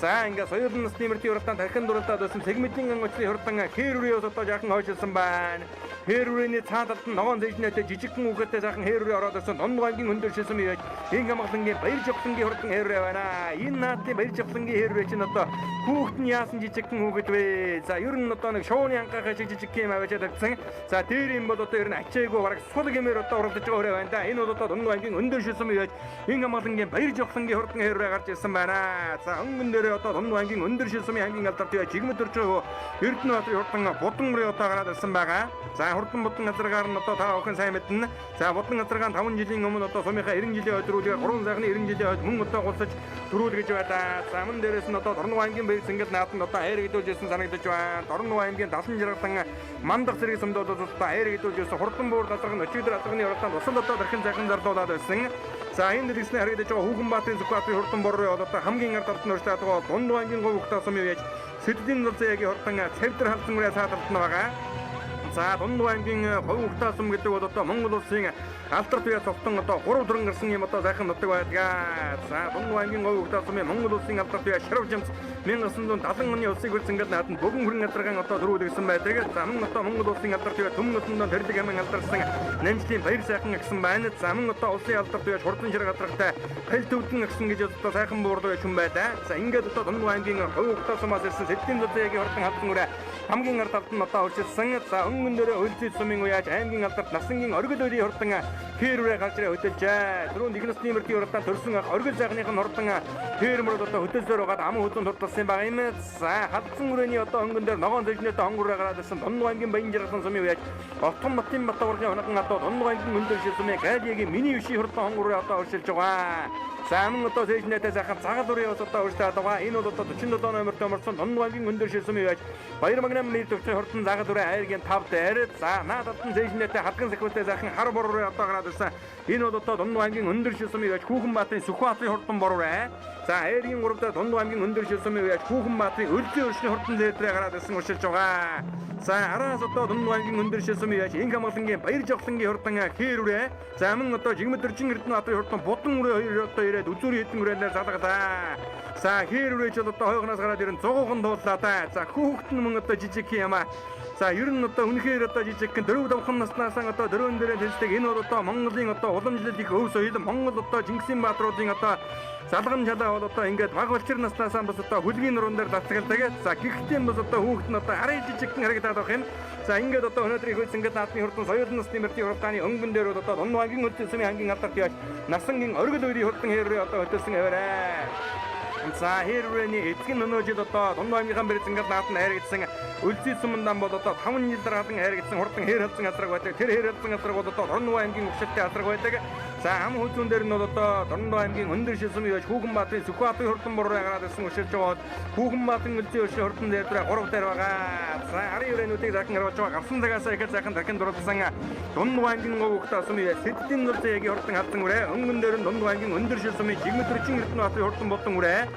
За ингээ соёлын насны мөрдийн уралдаан тархин дуралдаад байсан сегментийн ангуцны хурдан хээр үрээ бас одоо жаахан хойшилсан байна. Хээр үрээний цаа талд нь ногоон зэжнэтэй жижигхэн үгээтэй сайхан хээр үрээ ороод ирсэн дунд ангийн өндөр шилсэм яаж инг амгалангийн баяр жавхлангийн хурдан хээр үрээ байна. Энэ наадын баяр жавхлангийн хээр үрээ чинь одоо хүүхэд нь яасан жижигхэн хүүхэд вэ? За ер нь одоо нэг шууны ангаахаа шиг жижигхэн юм аваачаад тавьсан. За дээр юм бол одоо ер нь ачаагүй бараг сул гэмээр одоо уралдаж байгаа үрээ байна да. Энэ бол одоо дунд ангийн өндөр шилсэм яаж инг амгалангийн баяр жавхлангийн хурдан хээр үрээ гарч ирсэн байна. За өнгөн дээр одоо дунд ангийн өндөр шил сумын ангийн алдарт жигмэд төрж байгаа Эрдэнэ баатрын хурдан будан үрээ одоо гараад ирсэн байгаа. За хурдан будан азаргаар нь одоо та бүхэн сайн мэднэ. За будан азаргаан 5 жилийн өмнө одоо сумынхаа 90 жилийн хойд руу 3 сайхны 90 жилийн хойд мөн одоо гулсаж төрүүл гэж байлаа. За мөн дээрээс нь одоо Дорногов аймгийн баяр цэнгэл нааданд одоо хайр гэдүүлж ирсэн санагдаж байна. Дорногов аймгийн 70 жаргалан мандах зэрэг сумдууд одоо хайр гэдүүлж ирсэн хурдан буур газарх нь өчигдөр азарганы уралдаанд усанд одоо дархин сайхан зарлуулад байсан. За энэ дэлгэсний харагдаж байгаа Хүүхэн Баатрын Сүхбаатарын хурдан борроо одоо хамгийн ард талд нь урьдчилаад байгаа Дунд ангийн говь хөлтөө сум яаж Сэддийн зурцын хурдан цавдар халдсан үрээ цаа талд нь байгаа. За Дунд аймгийн говь хөлтөө сум гэдэг бол одоо Монгол улсын алдарт үе цогтон одоо 3 дөрөн гарсан юм одоо сайхан нутаг байдаг. За Дунд аймгийн говь хөлтөө сумын Монгол улсын алдарт үе Шарвжамц 1970 оны улсын хөл цэнгэл нааданд богон хүрэн алдаргаан одоо дөрүүлэгсэн байдаг. За мөн одоо Монгол улсын алдарт үе Түмэн улсанд тэрлэг амин алдарсан Намжлын баяр сайхан агсан байна. За мөн одоо улсын алдарт үе хурдан ширэг гадрахтай пал төвдөн агсан гэж одоо сайхан буурд үе хүн байлаа. За ингээд одоо Дунд аймгийн говь хөлтөө сумаас ирсэн Сэддийн зурцын хурдан халдсан үрээ хамгийн ард талд нь одоо урьдчилсан. За өнгөн дээрээ өлзий сумын уяаж аймгийн алдарт насангийн оргил үеийн хурдан хээр үрээ гарч ирээ хөдөлжээ. Түрүүнд их насны мөрдийн уралдаанд төрсөн ах оргил сайхных нь хурдан хээр мөрөд одоо хөдөлсөөр байгаад аман хөдөн турталсан байгаа юм. За халдсан үрээний одоо өнгөн дээр ногоон зэжнэтэй хонгор үрээ гараад ирсэн Дунд аймгийн Баян жаргалан сумын уяаж Отгон Батын Батургийн унахан одоо Дунд аймгийн өндөр шил сумын Галиагийн миний бишийн хурдан хонгор үрээ одоо өршилж байгаа. За мөн одоо зэжнэтэй сайхан цагаал үрээ бас одоо өршилж байгаа. Энэ бол одоо 47 номертой мөрсөн Дунд аймгийн өндөр шил сумын уяаж Баяр магнам нэр төвчний хурдан загал үрээ айргийн 5 дээр. За наадад нь зэжнэтэй хадган сахиутай сайхан хар бор үрээ одоо гараад ирсэн. Энэ бол одоо Дунд аймгийн өндөр шил сумын уяаж Хүүхэн Баатрын Сүхбаатрын хурдан бор үрээ. За айргийн 3 дээр Дунд аймгийн өндөр шил сумын уяаж Хүүхэн Баатрын Өлзий өршний хурдан зээдрээ гараад ирсэн уршилж байгаа. За араас одоо Дунд аймгийн өндөр шил сумын уяаж Инх амгалангийн Баяр жавхлангийн хурдан хээр үрээ. За мөн одоо Жигмэдэрчин Эрдэнэ баатрын хурдан будан үрээ хоёр одоо ирээд үзүүрийн хэдэн үрээнээр залгалаа. За хээр үрээ ч одоо хойгоноос гараад ирэн зугуухан дууллаа да. За хүүхэд нь мөн одоо жижиг юм аа. За ер нь одоо үнэхээр одоо жижигхэн 4 5 наснаас одоо дөрөв дээрээ тэнцдэг энэ бол одоо Монголын одоо уламжлал их өв соёл Монгол одоо Чингисийн баатруудын одоо залгам шалаа бол одоо ингээд баг балчир наснаас бас одоо хүлгийн нуруунд дээр дацгалдаг. За гэхдээ бас одоо хүүхэд нь одоо арай жижигхэн харагдаад байх юм. За ингээд одоо өнөөдрийн хөл цэнгэл наадмын хурдан соёл насны мөрдийн хурдааны өнгөн дээр бол одоо Дунд ангийн өлдсөн сумын ангийн алдарт яаж насангийн оргил үеийн хурдан хэрэг одоо хөдөлсөн аваарай. За хээр хүрээний эцгийн өнөө жил одоо Дунд аймгийн Бэрзэнгэл нааданд хайрагдсан Өлзий сумандан бол одоо 5 жил дараалан хайрагдсан хурдан хээр халзан азраг байдаг. Тэр хээр халзан азраг бол одоо Дорноо аймгийн өгшөлтийн азраг байдаг. За ам хүзүүн дээр нь бол одоо Дорноо аймгийн өндөр шилсэм яаж Хүүхэнбаатарын Сүхбаатарын хурдан буруу гараад ирсэн өшөлж байгаа. Хүүхэнбаатарын Өлзий өшөө хурдан дээр 3 дээр байгаа. За арын өрөөнүүдийг захин харуулж байгаа. Гарсан цагаас ихэд захин дахин дурлсан Дунд аймгийн говьгт сум Сэддийн нурцын хурдан халзан үрээ. Өнгөн дээр нь Дунд аймгийн өндөр шилсэмийн жигмэтрчин Эрдэнэбаатарын хурдан болон үрээ.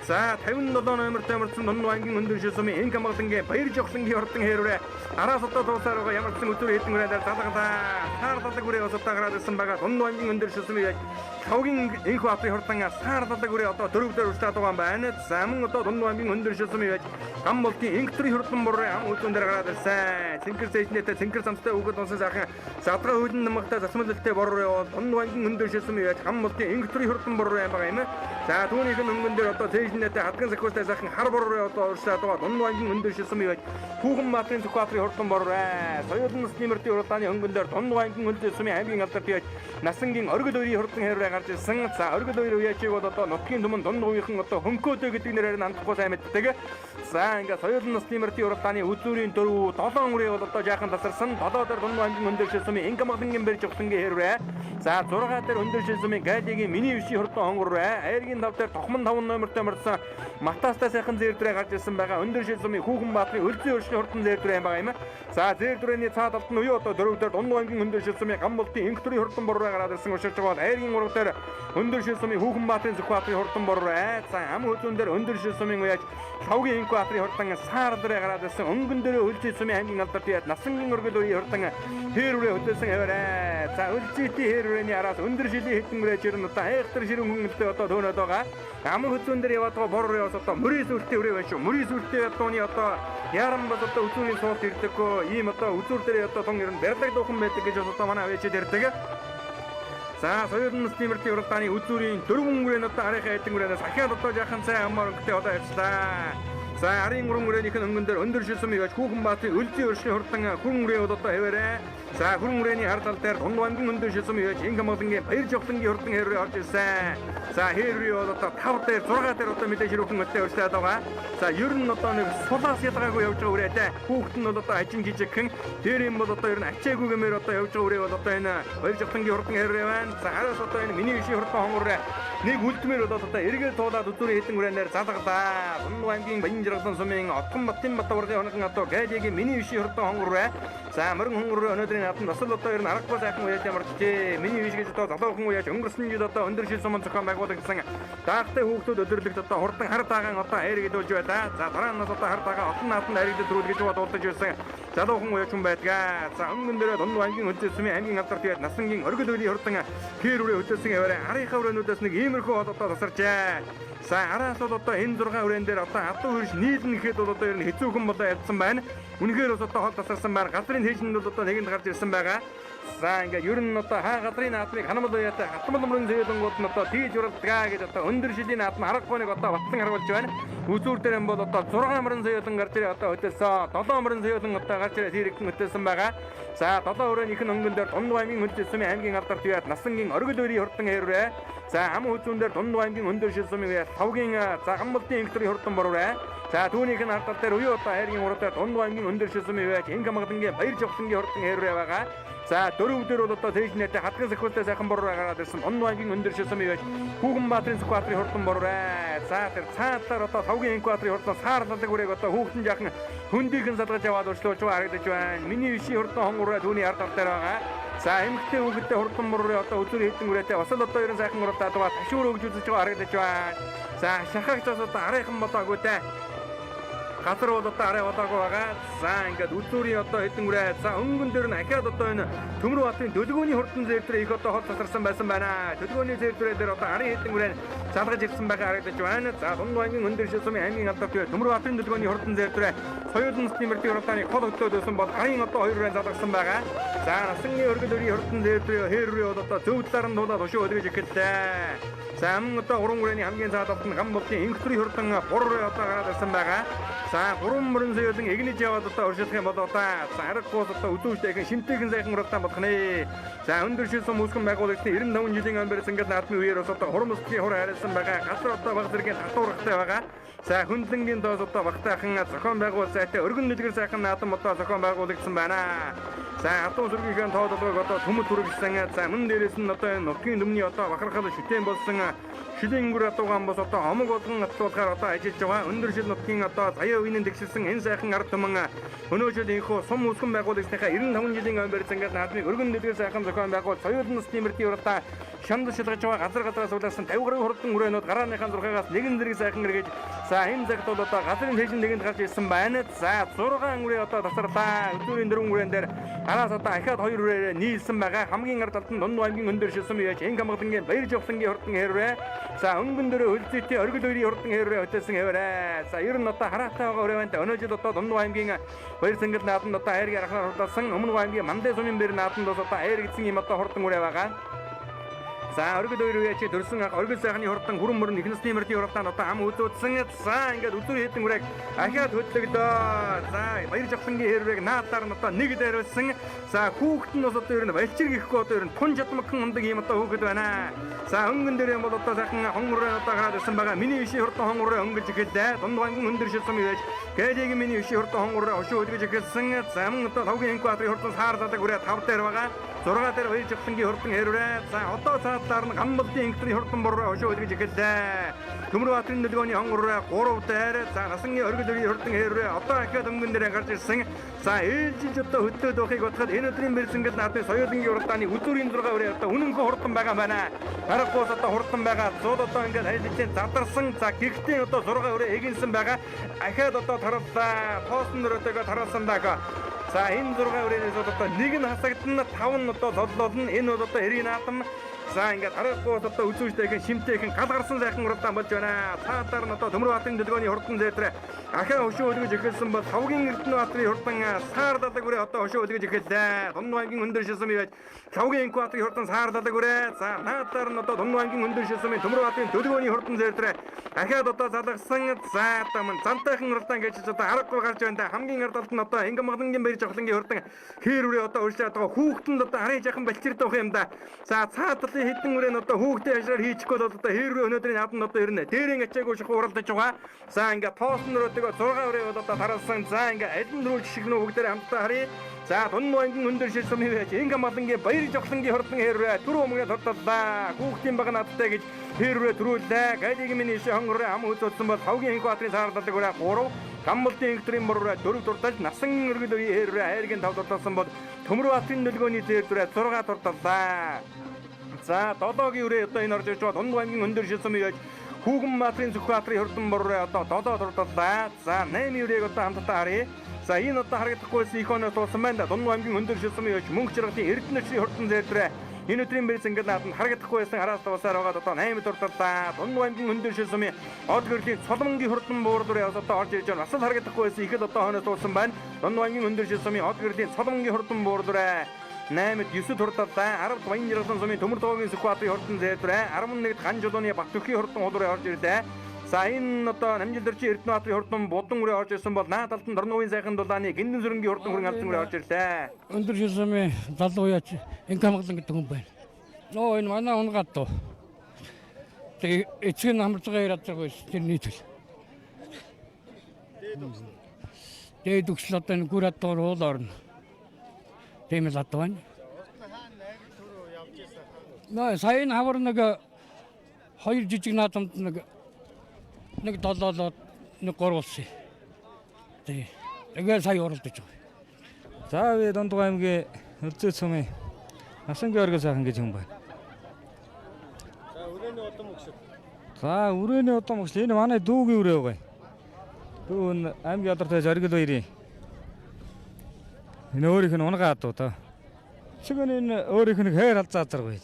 За 57 номертой амарсан Дунд аймгийн өндөр шилсэмийн инк амгалангийн Баяр жохлонгийн хурдан хэрвээ араас одоо дуусаар байгаа ямар ч үзүүр хэдэн үрээ залгалаа. Сар далаг үрээ бас одоо гараад ирсэн байгаа. Дунд аймгийн өндөр шилсэмийн Лавгийн инх баатарын хурдан сар далаг үрээ одоо дөрөв дээр урьдчилаад байгаа юм байна. За мөн одоо Дунд аймгийн өндөр шилсэмийн яаж гам болтын инх төрийн хурдан буруу ам үзүүн дээр гараад ирсэн. Цэнхэр зээжнэтэй цэнхэр самстай өгöd унсан сайхан задгаа хөлн намгатай засмалтай бороо явал Дунд аймгийн өндөр шилсэмийн яаж гам болтын инх төрийн хурдан буруу юм байгаа юм. За түүнийх нь өнгөн дээр одоо зээжнэтэй хадган сахиустай сайхан хар бороо одоо урьдчилаад байгаа. Дунд аймгийн өндөр шилсэмийн яаж Хүүхэн Баатарын Сүхбаатарын хурдан бороо. Соёлын насны мөрдийн уралдааны өнгөн дээр Дунд аймгийн өндөр шилсэмийн аймгийн алдарт яаж Насангийн оргил үеийн хурдан хэрвээ гарч ирсэн. За оргил үеийн үеичийг бол одоо нутгийн түмэн дунд үеийнхэн одоо хөнкөөдөө гэдэг нэрээр нь андахгүй сайн мэддэг. За ингээ соёлын насны мөрдийн уралдааны үзүүрийн 4 7 үрээ бол одоо жаахан тасарсан. 7 дээр дунд аймгийн өндөр шилсэмийн инг амгалангийн бэрж ухлангийн хэрвээ. За 6 дээр өндөр шилсэмийн гайлигийн миний вишийн хурдан хонгор. Айргийн 5 дээр тохмон 5 номертой мөрдсөн Матастай сайхан зээрдрээ гарч ирсэн байгаа. Өндөр шилсэмийн Хүүхэн Баатарын өлзий өршний хурдан зээрдрээ юм байгаа юм. За зээрдрээний цаад талд нь үе одоо 4 дээр дунд аймгийн өндөр шилсэмийн гам болтын инх төрийн хурдан бороо гараад ирсэн уршилж байгаа бол айргийн 3 дээр өндөр шилсэмийн Хүүхэн Баатарын Сүхбаатарын хурдан бороо. За ам хүзүүн дээр өндөр шилсэмийн уяаж Лавгийн инх баатарын хурдан саар дээрээ гараад ирсэн. Өнгөн дээрээ өлзий сумын аймгийн алдарт яад Насангийн өргөл үеийн хурдан хээр үрээ хөдөлсөн хаваарай. За өлзийтэй хээр үрээний араас өндөр шилийн хэдэн үрээ жирэн одоо айхтар ширэн хөнгөлтэй одоо төөнөд байгаа. Ам хүзүүн дээр яваад байгаа бор үрээ бас одоо мөрийн сүлтээ үрээ байна шүү. Мөрийн сүлтээ ядууны одоо яран бас одоо үзүүрийн суулт ирдэггүй. Ийм одоо үзүүр дээр одоо тун ер нь барилга дуухан байдаг гэж бас одоо манай авээчэд ярьдаг. За соёлын насны мөрдийн уралдааны үзүүрийн 4 үрээ одоо арийнхаа хэдэн үрээнээс ахиад одоо жаахан сайн амар өнгөтэй одоо явчлаа. За арын 3 үрээнийх нь өнгөн дээр өндөр шилсэм яаж Хүүхэн Баатарын өлзий өршний хурдан хүрэн үрээ бол одоо хэвээрээ. За хүрэн үрээний хар тал дээр дунд аймгийн өндөр шилсэм яаж инх амгалангийн Баяр жохлонгийн хурдан хэрвээ орж ирсэн. За хэрвээ бол одоо 5 дээр 6 дээр одоо мэдээж ширүүхэн өтөө өршлээд байгаа. За ер нь одоо нэг сулаас ялгаагүй явж байгаа үрээтэй. Хүүхэд нь бол одоо ажин жижигхэн дээр юм бол одоо ер нь ачаагүй гэмээр одоо явж байгаа үрээ бол одоо энэ Баяр жохлонгийн хурдан хэрвээ байна. За хараас одоо энэ миний бишийн хурдан хонгор нэг үлдмээр бол одоо эргээд туулаад үзүүрийн хэдэн үрээнээр залгалаа. Дунд аймгийн Баян жаргалан сумын Отгон Батын Батваргын хоногон одоо гайлигийн миний бишийн хурдан хонгор. За морин хонгор өнөөдрийн наадам бас л одоо ер нь аргагүй сайхан үеэж ямарчжээ. Миний биш гэж одоо залуухан үеэж өнгөрсөн жил одоо өндөр шил сумын зохион байгуулагдсан даахтай хүүхдүүд өдөрлөгт одоо хурдан хар даагаан одоо хайрагдуулж байлаа. За дараа нь одоо хар даагаан олон нааданд хайрагдаж төрүүл гэж дуулдаж байсан залуухан үеэж хүн байдгаа. За өнгөн дээрээ дунд аймгийн өндөр сумын аймгийн алдарт яад Насангийн оргил үеийн хурдан хэр үрээ хөдөлсөн яваарай. Арийнхаа өрөөнүүдээс нэг иймэрхүү хол одоо тасарчээ. За араас бол одоо энэ 6 үрээн дээр одоо адуу хөрш нийлнэ гэхэд бол одоо ер нь хэцүүхэн болоо явцсан байна. Үнэхээр бас одоо хол тасарсан байна. Газрын хийжинд бол одоо нэгэнд гарч ирсэн байгаа. За ингээ ер нь одоо хаа газрын наадмыг ханамал уяатай хатмал мөрөн зээлэнгууд нь одоо тийж уралдгаа гэж одоо өндөр шилийн наадам аргагүй нэг одоо батлан харуулж байна. Үзүүр дээр юм бол одоо 6 мөрөн зээлэн гарч ирээ одоо хөдөлсөн. 7 мөрөн зээлэн одоо гарч ирээ зэрэгхэн хөдөлсөн байгаа. За 7 өрөөний ихэн өнгөн дээр Дунд аймгийн өндөр сумын аймгийн алдарт яад Насангийн оргил өрийн хурдан хэрвээ. За ам хүзүүн дээр Дунд аймгийн өндөр шил сумын яад Лавгийн за гамболтын инх төрийн хурдан бороо. За түүнийх нь ард тал дээр үе одоо хайргийн уралдаа Дунд аймгийн өндөр шил сумын яад инх амгалангийн Баяр жохлонгийн хурдан хэрвээ байгаа. За 4 дээр бол одоо цээжнэтэй хадган сахиустай сайхан бороо гараад ирсэн. Дунд аймгийн өндөр шил сумын яад Хүүхэн Баатарын Сүхбаатарын хурдан бороо. За тэр цаан талаар одоо Лавгийн инх баатарын хурдан саар далаг үрээг одоо хүүхдэн жаахан хөндийнхэн салгаж яваад урьдчилж байгаа харагдаж байна. Миний бишийн хурдан хонгороо түүний ард тал дээр байгаа. За эмэгтэй хүүхэдтэй хурдан мөрөө одоо үзүүр хэдэн үрээтэй бас л одоо ерэн сайхан уралдаад байгаа. Ташуур өгж үзэж байгаа харагдаж байна. За шахагч бас одоо арайхан болоогүй те. Газар бол одоо арай болоогүй байгаа. За ингээд үзүүрийн одоо хэдэн үрээ. За өнгөн дээр нь ахиад одоо энэ Төмөр баатарын дөлгөөний хурдан зээлдрээ их одоо хол тасарсан байсан байна. Дөлгөөний зээлдрээ дээр одоо арын хэдэн үрээ залгаж ирсэн байгаа харагдаж байна. За Дунд аймгийн өндөр шил сумын аймгийн алдарт Төмөр баатарын дөлгөөний хурдан зээлдрээ соёлын насны мөрдийн уралдааны хол хөдлөөд байсан бол арын одоо хоёр үрээ залгасан байгаа. За Насангийн өргөл өрийн хурдан зээлдрээ хээр үрээ бол одоо зөв талаар нь дуулаад хошуу өдгөж эхэллээ. За мөн одоо 3 үрээний хамгийн цаад талд нь гам болтын инх төрийн хурдан бур үрээ одоо гараад ирсэн байгаа. За 3 мөрөн соёолон эгнэж яваад одоо урьдчилах юм бол одоо за аргагүй одоо үзүүштэйхэн шимтэйхэн сайхан уралдаан болох нэ. За өндөр шилсэн үүсгэн байгуулагчдын 95 жилийн өн барьсан наадмын үеэр бас одоо хурмсдгийн хур харилсан байгаа. Газар одоо баг зэргийн татуурхтай байгаа. За хөндлөнгийн доос одоо багтаахан зохион байгуулалт сайтай өргөн дэлгэр сайхан наадам одоо зохион байгуулагдсан байна. За адуу сүргийнхээ тоололгойг одоо төмөд хүргэсэн. За мөн дээрээс нь одоо энэ нутгийн дүмний одоо бахархал шүтэн болсон шилийн өнгөр адуугаан бос одоо омог болгон атлуулахаар одоо ажиллаж байгаа. Өндөр шил нутгийн одоо заяа үеийн тэгшилсэн энэ сайхан ард түмэн өнөөжөл энхүү сум үүсгэн байгуулагчдынхаа 95 жилийн өн барьсан ингээд наадмыг өргөн дэлгэр сайхан зохион байгуул соёл насны мөрдийн уралдаа шанд шилгаж байгаа газар газраас улаасан 50 гаруй хурдан хүрээнүүд гарааныхаа зурхаагаас нэгэн зэрэг сайхан эргэж за энэ цагт бол одоо газрын хээшин нэгэнд гарч ирсэн байна. За 6 үрээ одоо тасарлаа. Өдрийн 4 үрээн дээр араас одоо ахаад 2 үрээрээ нийлсэн байгаа. Хамгийн ард талд нь Дунд аймгийн өндөр шилсэн яаж Инг хамгаалангийн Баяр жовлонгийн хурдан хэрвээ за өнгөн дөрөө хөлзүйтэй оргил хоёрын хурдан хэрвээ хөтөлсөн хэвээрээ. За ер нь одоо хараатай байгаа үрээ байна. Өнөө жил одоо Дунд аймгийн Баяр сэнгэл нааданд одоо айргийн архаар хурдаасан Өмнө аймгийн Мандai сумын бэр нааданд бас одоо айр гэсэн юм одоо хурдан үрээ байгаа. За оргил хоёр үе чи дөрсөн ах оргил сайхны хурдан хүрэн мөрөн их насны мөрдийн уралдаанд одоо ам үзүүдсэн. За ингээд үзүүр хэдэн үрээг ахиад хөдлөгдөө. За баяр жавхлангийн хэрвээг наадаар нь одоо нэг дайруулсан. За хүүхэд нь бас одоо ер нь балчир гэхгүй одоо ер нь тун чадмагхан ундаг юм одоо хүүхэд байна. За өнгөн дээр юм бол одоо сайхан хонгороо одоо гараад ирсэн байгаа. Миний ишийн хурдан хонгороо өнгөж эхэллээ. Дунд вангийн өндөр шилсэн байж гэлийг миний ишийн хурдан хонгороо ошуу өдгөж эхэлсэн. За мөн одоо лавгийн инкубаторын хурдан саар задаг үрээ 5 дээр байгаа. 6 дээр баяр жавхлангийн хурдан хэрвээ. За одоо цаадлаар нь гамбалдын инктрийн хурдан бороо ошуу өдгөж эхэллээ. Төмөр баатарын нөлөөний хонгороо 3 дээр. За насангийн оргил өрийн хурдан хэрвээ одоо ахиад өнгөн дээр гарч ирсэн. За ээлжиж одоо хөдлөөд байхыг бодоход энэ өдрийн бэрсэнгэл наадмын соёлынгийн уралдааны үзүүрийн 6 үрээ одоо үнэнхүү хурдан байгаа юм байна. Бараггуус одоо хурдан байгаа. Зууд одоо ингээд ажиллаж задарсан. За гихтийн одоо 6 үрээ эгэнсэн байгаа. Ахиад одоо тараллаа. Тоосон өрөөтэйгөө таралсан байгаа. За энэ 6 үрээнээс бол одоо нэг нь хасагдана, 5 нь одоо лоллолно. Энэ бол одоо эрийн наадам. За ингээд аргагүй одоо үзүүштэйхэн шимтэйхэн гал гарсан сайхан уралдаан болж байна. Цаадаар нь одоо Төмөр баатарын төлгөөний хурдан зээтрэ ахаа хөшөө өлгөж эхэлсэн бол Лавгийн Эрдэнэ баатарын хурдан саар далаг үрээ одоо хөшөө өлгөж эхэллээ. Дунд аймгийн өндөр шилсэм яаж Лавгийн Инкбаторын хурдан саар далаг үрээ. За наадаар нь одоо Дунд аймгийн өндөр шилсэмийн Төмөр баатарын төлгөөний хурдан зээтрэ ахаад одоо залгасан. За одоо мөн зантайхан уралдаан гэж одоо аргагүй гарч байна да. Хамгийн ард талд нь одоо Инг маглангийн баяр жавхлангийн хурдан хээр үрээ одоо өршөөд байгаа. Хүүхдэнд одоо арын жахан балчирд явах юм да. За цаад талын хэдэн үрээ нь одоо хүүхдээ ажраар хийчихгүй бол одоо хээр үрээ өнөөдрийн нааданд одоо ирнэ. Дээрэн ачаагүй шахуу уралдаж байгаа. За ингээ тоосон өрөөтэйгөө 6 үрээ бол одоо таралсан. За ингээ аль нь рүү жишг нүү бүгдээр хамтдаа харъя. За дунд аймгийн өндөр шилсэм байж Инг малангийн баяр жавхлангийн хурдан хээр үрээ түрүү өмнө тодтоллаа. Хүүхдийн баг надтай гэж хээр үрээ төрүүллээ. Галиг минь ишээ хонгороо ам үзүүлсэн бол Лавгийн Инкбаторын саар далаг үрээ 3 Гамбалдын инктрийн морроо 4 дурдалж насан өргөл үеийн хээр айргийн 5 дурдалсан бол Төмөр баатарын нөлгөөний зээр дүрээ 6 дурдаллаа. За 7-гийн үрээ одоо энэ орж ирж байгаа Дунд аймгийн өндөр шилсэн яаж Хүүгэн баатарын Зүх баатарын хурдан борроо одоо 7 дурдаллаа. За 8-ийн үрээг одоо хамтдаа харъя. За энэ одоо харагдахгүйсэн их оноо туусан байна да. Дунд аймгийн өндөр шилсэн яаж мөнгө чаргатын Эрдэнэ өчрийн хурдан зээр дүрээ энэ өдрийн бэрс ингээд нааданд харагдахгүй байсан араас тавсаар байгаад одоо 8 дурдаллаа. Дунд аймгийн өндөр шилсүмийн од гэрлийн цолмонгийн хурдан буурлын явс одоо орж ирж байна. Бас л харагдахгүй байсан их л одоо хойноос туусан байна. Дунд аймгийн өндөр шилсүмийн од гэрлийн цолмонгийн хурдан буурлын 8-д 9 дурдаллаа. 10-д Баян жаргалан сумын Төмөр тоогийн Сүхбаатарын хурдан зээдрээ. 11-д Ган жолооны Бат-Төхийн хурдан хулрын орж ирлээ. За энэ одоо Намжилдэрчийн Эрдэнэ баатарын хурдан будан үрээ орж ирсэн бол наад талд нь Дорногын сайхан дулааны Гиндэн сүрэнгийн хурдан хүрэн алдан үрээ орж ирлээ. Өндөр шилсэмийн залуу яач Инкамглан гэдэг хүн байна. Нөө энэ манай унгаад доо. Тэгээ эцэг нь хамарцгаа яриад байгаа байсан тэр нийтэл. Дээд үгсэл одоо энэ гүр адуур уул орно. Тийм л адуу байна. Нөө сая энэ хавар нэг хоёр жижиг наадамд нэг долоолоод нэг гурвуулсан. Тий. Тэгээ сая уралдаж байгаа. За би Дунд аймгийн Өлзий сумын Насангийн оргил сайхан гэж хүн байна. За өрөөний удам өгсөд. За өрөөний удам өгсөл энэ манай дүүгийн өрөө байгаа. Дүү энэ аймгийн алдартай оргил баярын. Энэ өөрийнх нь унгаа адуу доо. Цэг энэ өөрийнх нь хайр алзаа азар гоё.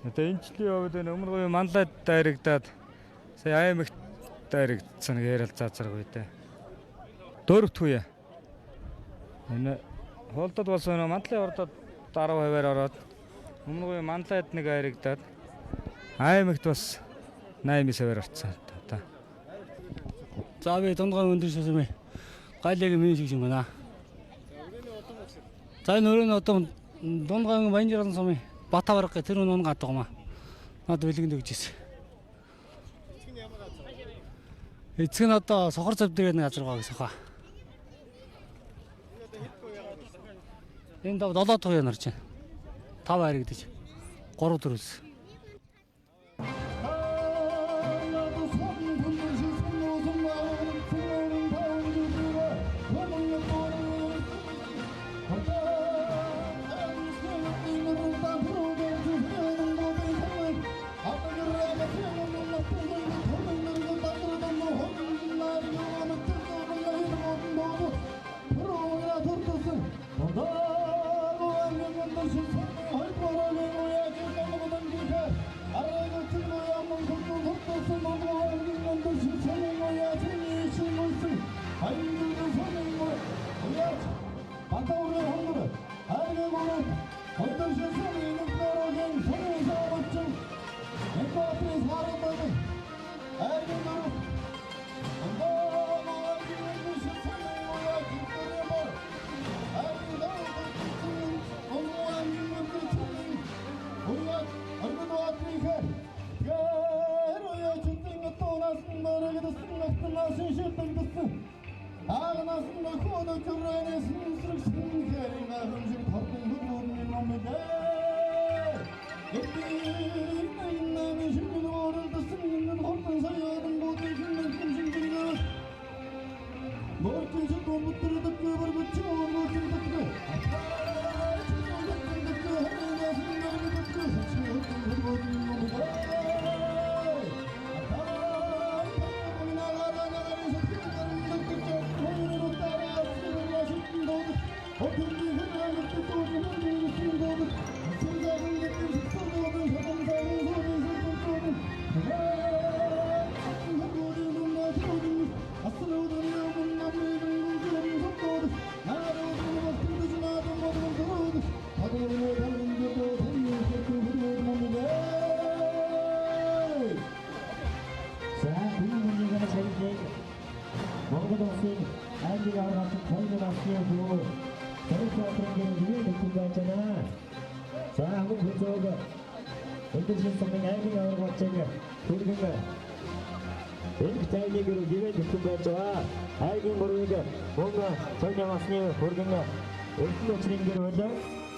Одоо энэ жилийн хувьд энэ өмнө гоё манлайд дайрагдаад сая аймагт дайрагдсан нэг хайр алзаа азар гоё дээ. Дөрөвт үе. Энэ хулдад болсон энэ мандлын ордод 10%-аар ороод өмнө гоё манлайд нэг айрагдаад аймагт бас 8-9%-аар орцсон. За би Дундгой өндөр шилсэм гайлыг минь шиг юм байна. За энэ өрөөний одоо Дундгой Баян жаргал сумын Батаварга гэх тэр үнэн гадаг юм аа. Над бэлгэнд өгч ирсэн. Эцэг нь одоо сохор зовдөг гэдэг нэг газар байгаа гэсэн хаа. Энэ 7 туяа нарч байна. 5 харагдаж 3 дөрвс.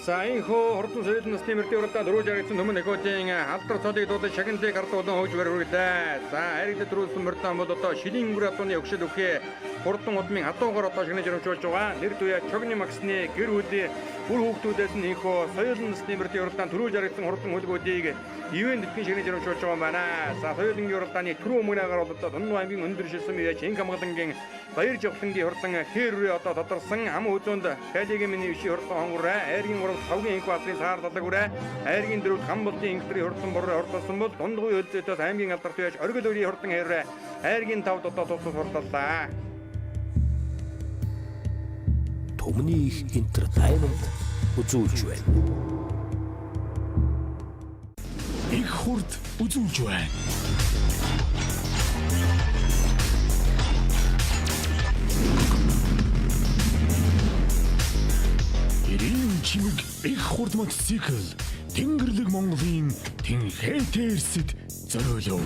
За энэхүү хурдан соёлын насны мөрдийн уралдаанд өрөөж харагдсан Түмэн Охиодын алдар цолыг дуудаж шагналыг хардуулан хөгж барь хүргэлээ. За хайрагдад төрүүлсэн мөрдөн бол одоо шилийн өнгөр адууны өгшөл өхөө хурдан удмын адуугаар одоо шагнаж өрөмжүүлж байгаа. Нэр туяа Чогны Максны гэр бүлийн үр хүүхдүүдээс нь энэхүү соёлын насны мөрдийн уралдаанд төрүүлж харагдсан хурдан хөлгүүдийг ивэн тэтгэн шагнаж өрөмжүүлж байгаа юм байна. За соёлын уралдааны түрүү өмнө агаар бол одоо Тунун аймгийн өндөр шилсэн үеч инх хамгаалангийн Баяр жавхлангийн хурдан хээр үрээ одоо тодорсон ам өзөөнд Калигийн миний биши хурдан хонгор айргийн 3 тавгийн инх баатрын саар талаг үрээ айргийн 4 хам болдын инхтрийн хурдан бороо хурдсан бол Дундгуй өлзөөтөөс аймгийн алдарт үеч оргил өрийн хурдан хэрээ айргийн 5 одоо тус хурдаллаа. Түмний их entertainment үзүүлж байна. Их хурд үзүүлж байна. Эрийн чимэг их хурд мотоцикл Тэнгэрлэг Монголын тэнхээтэй эрсэд зориулв.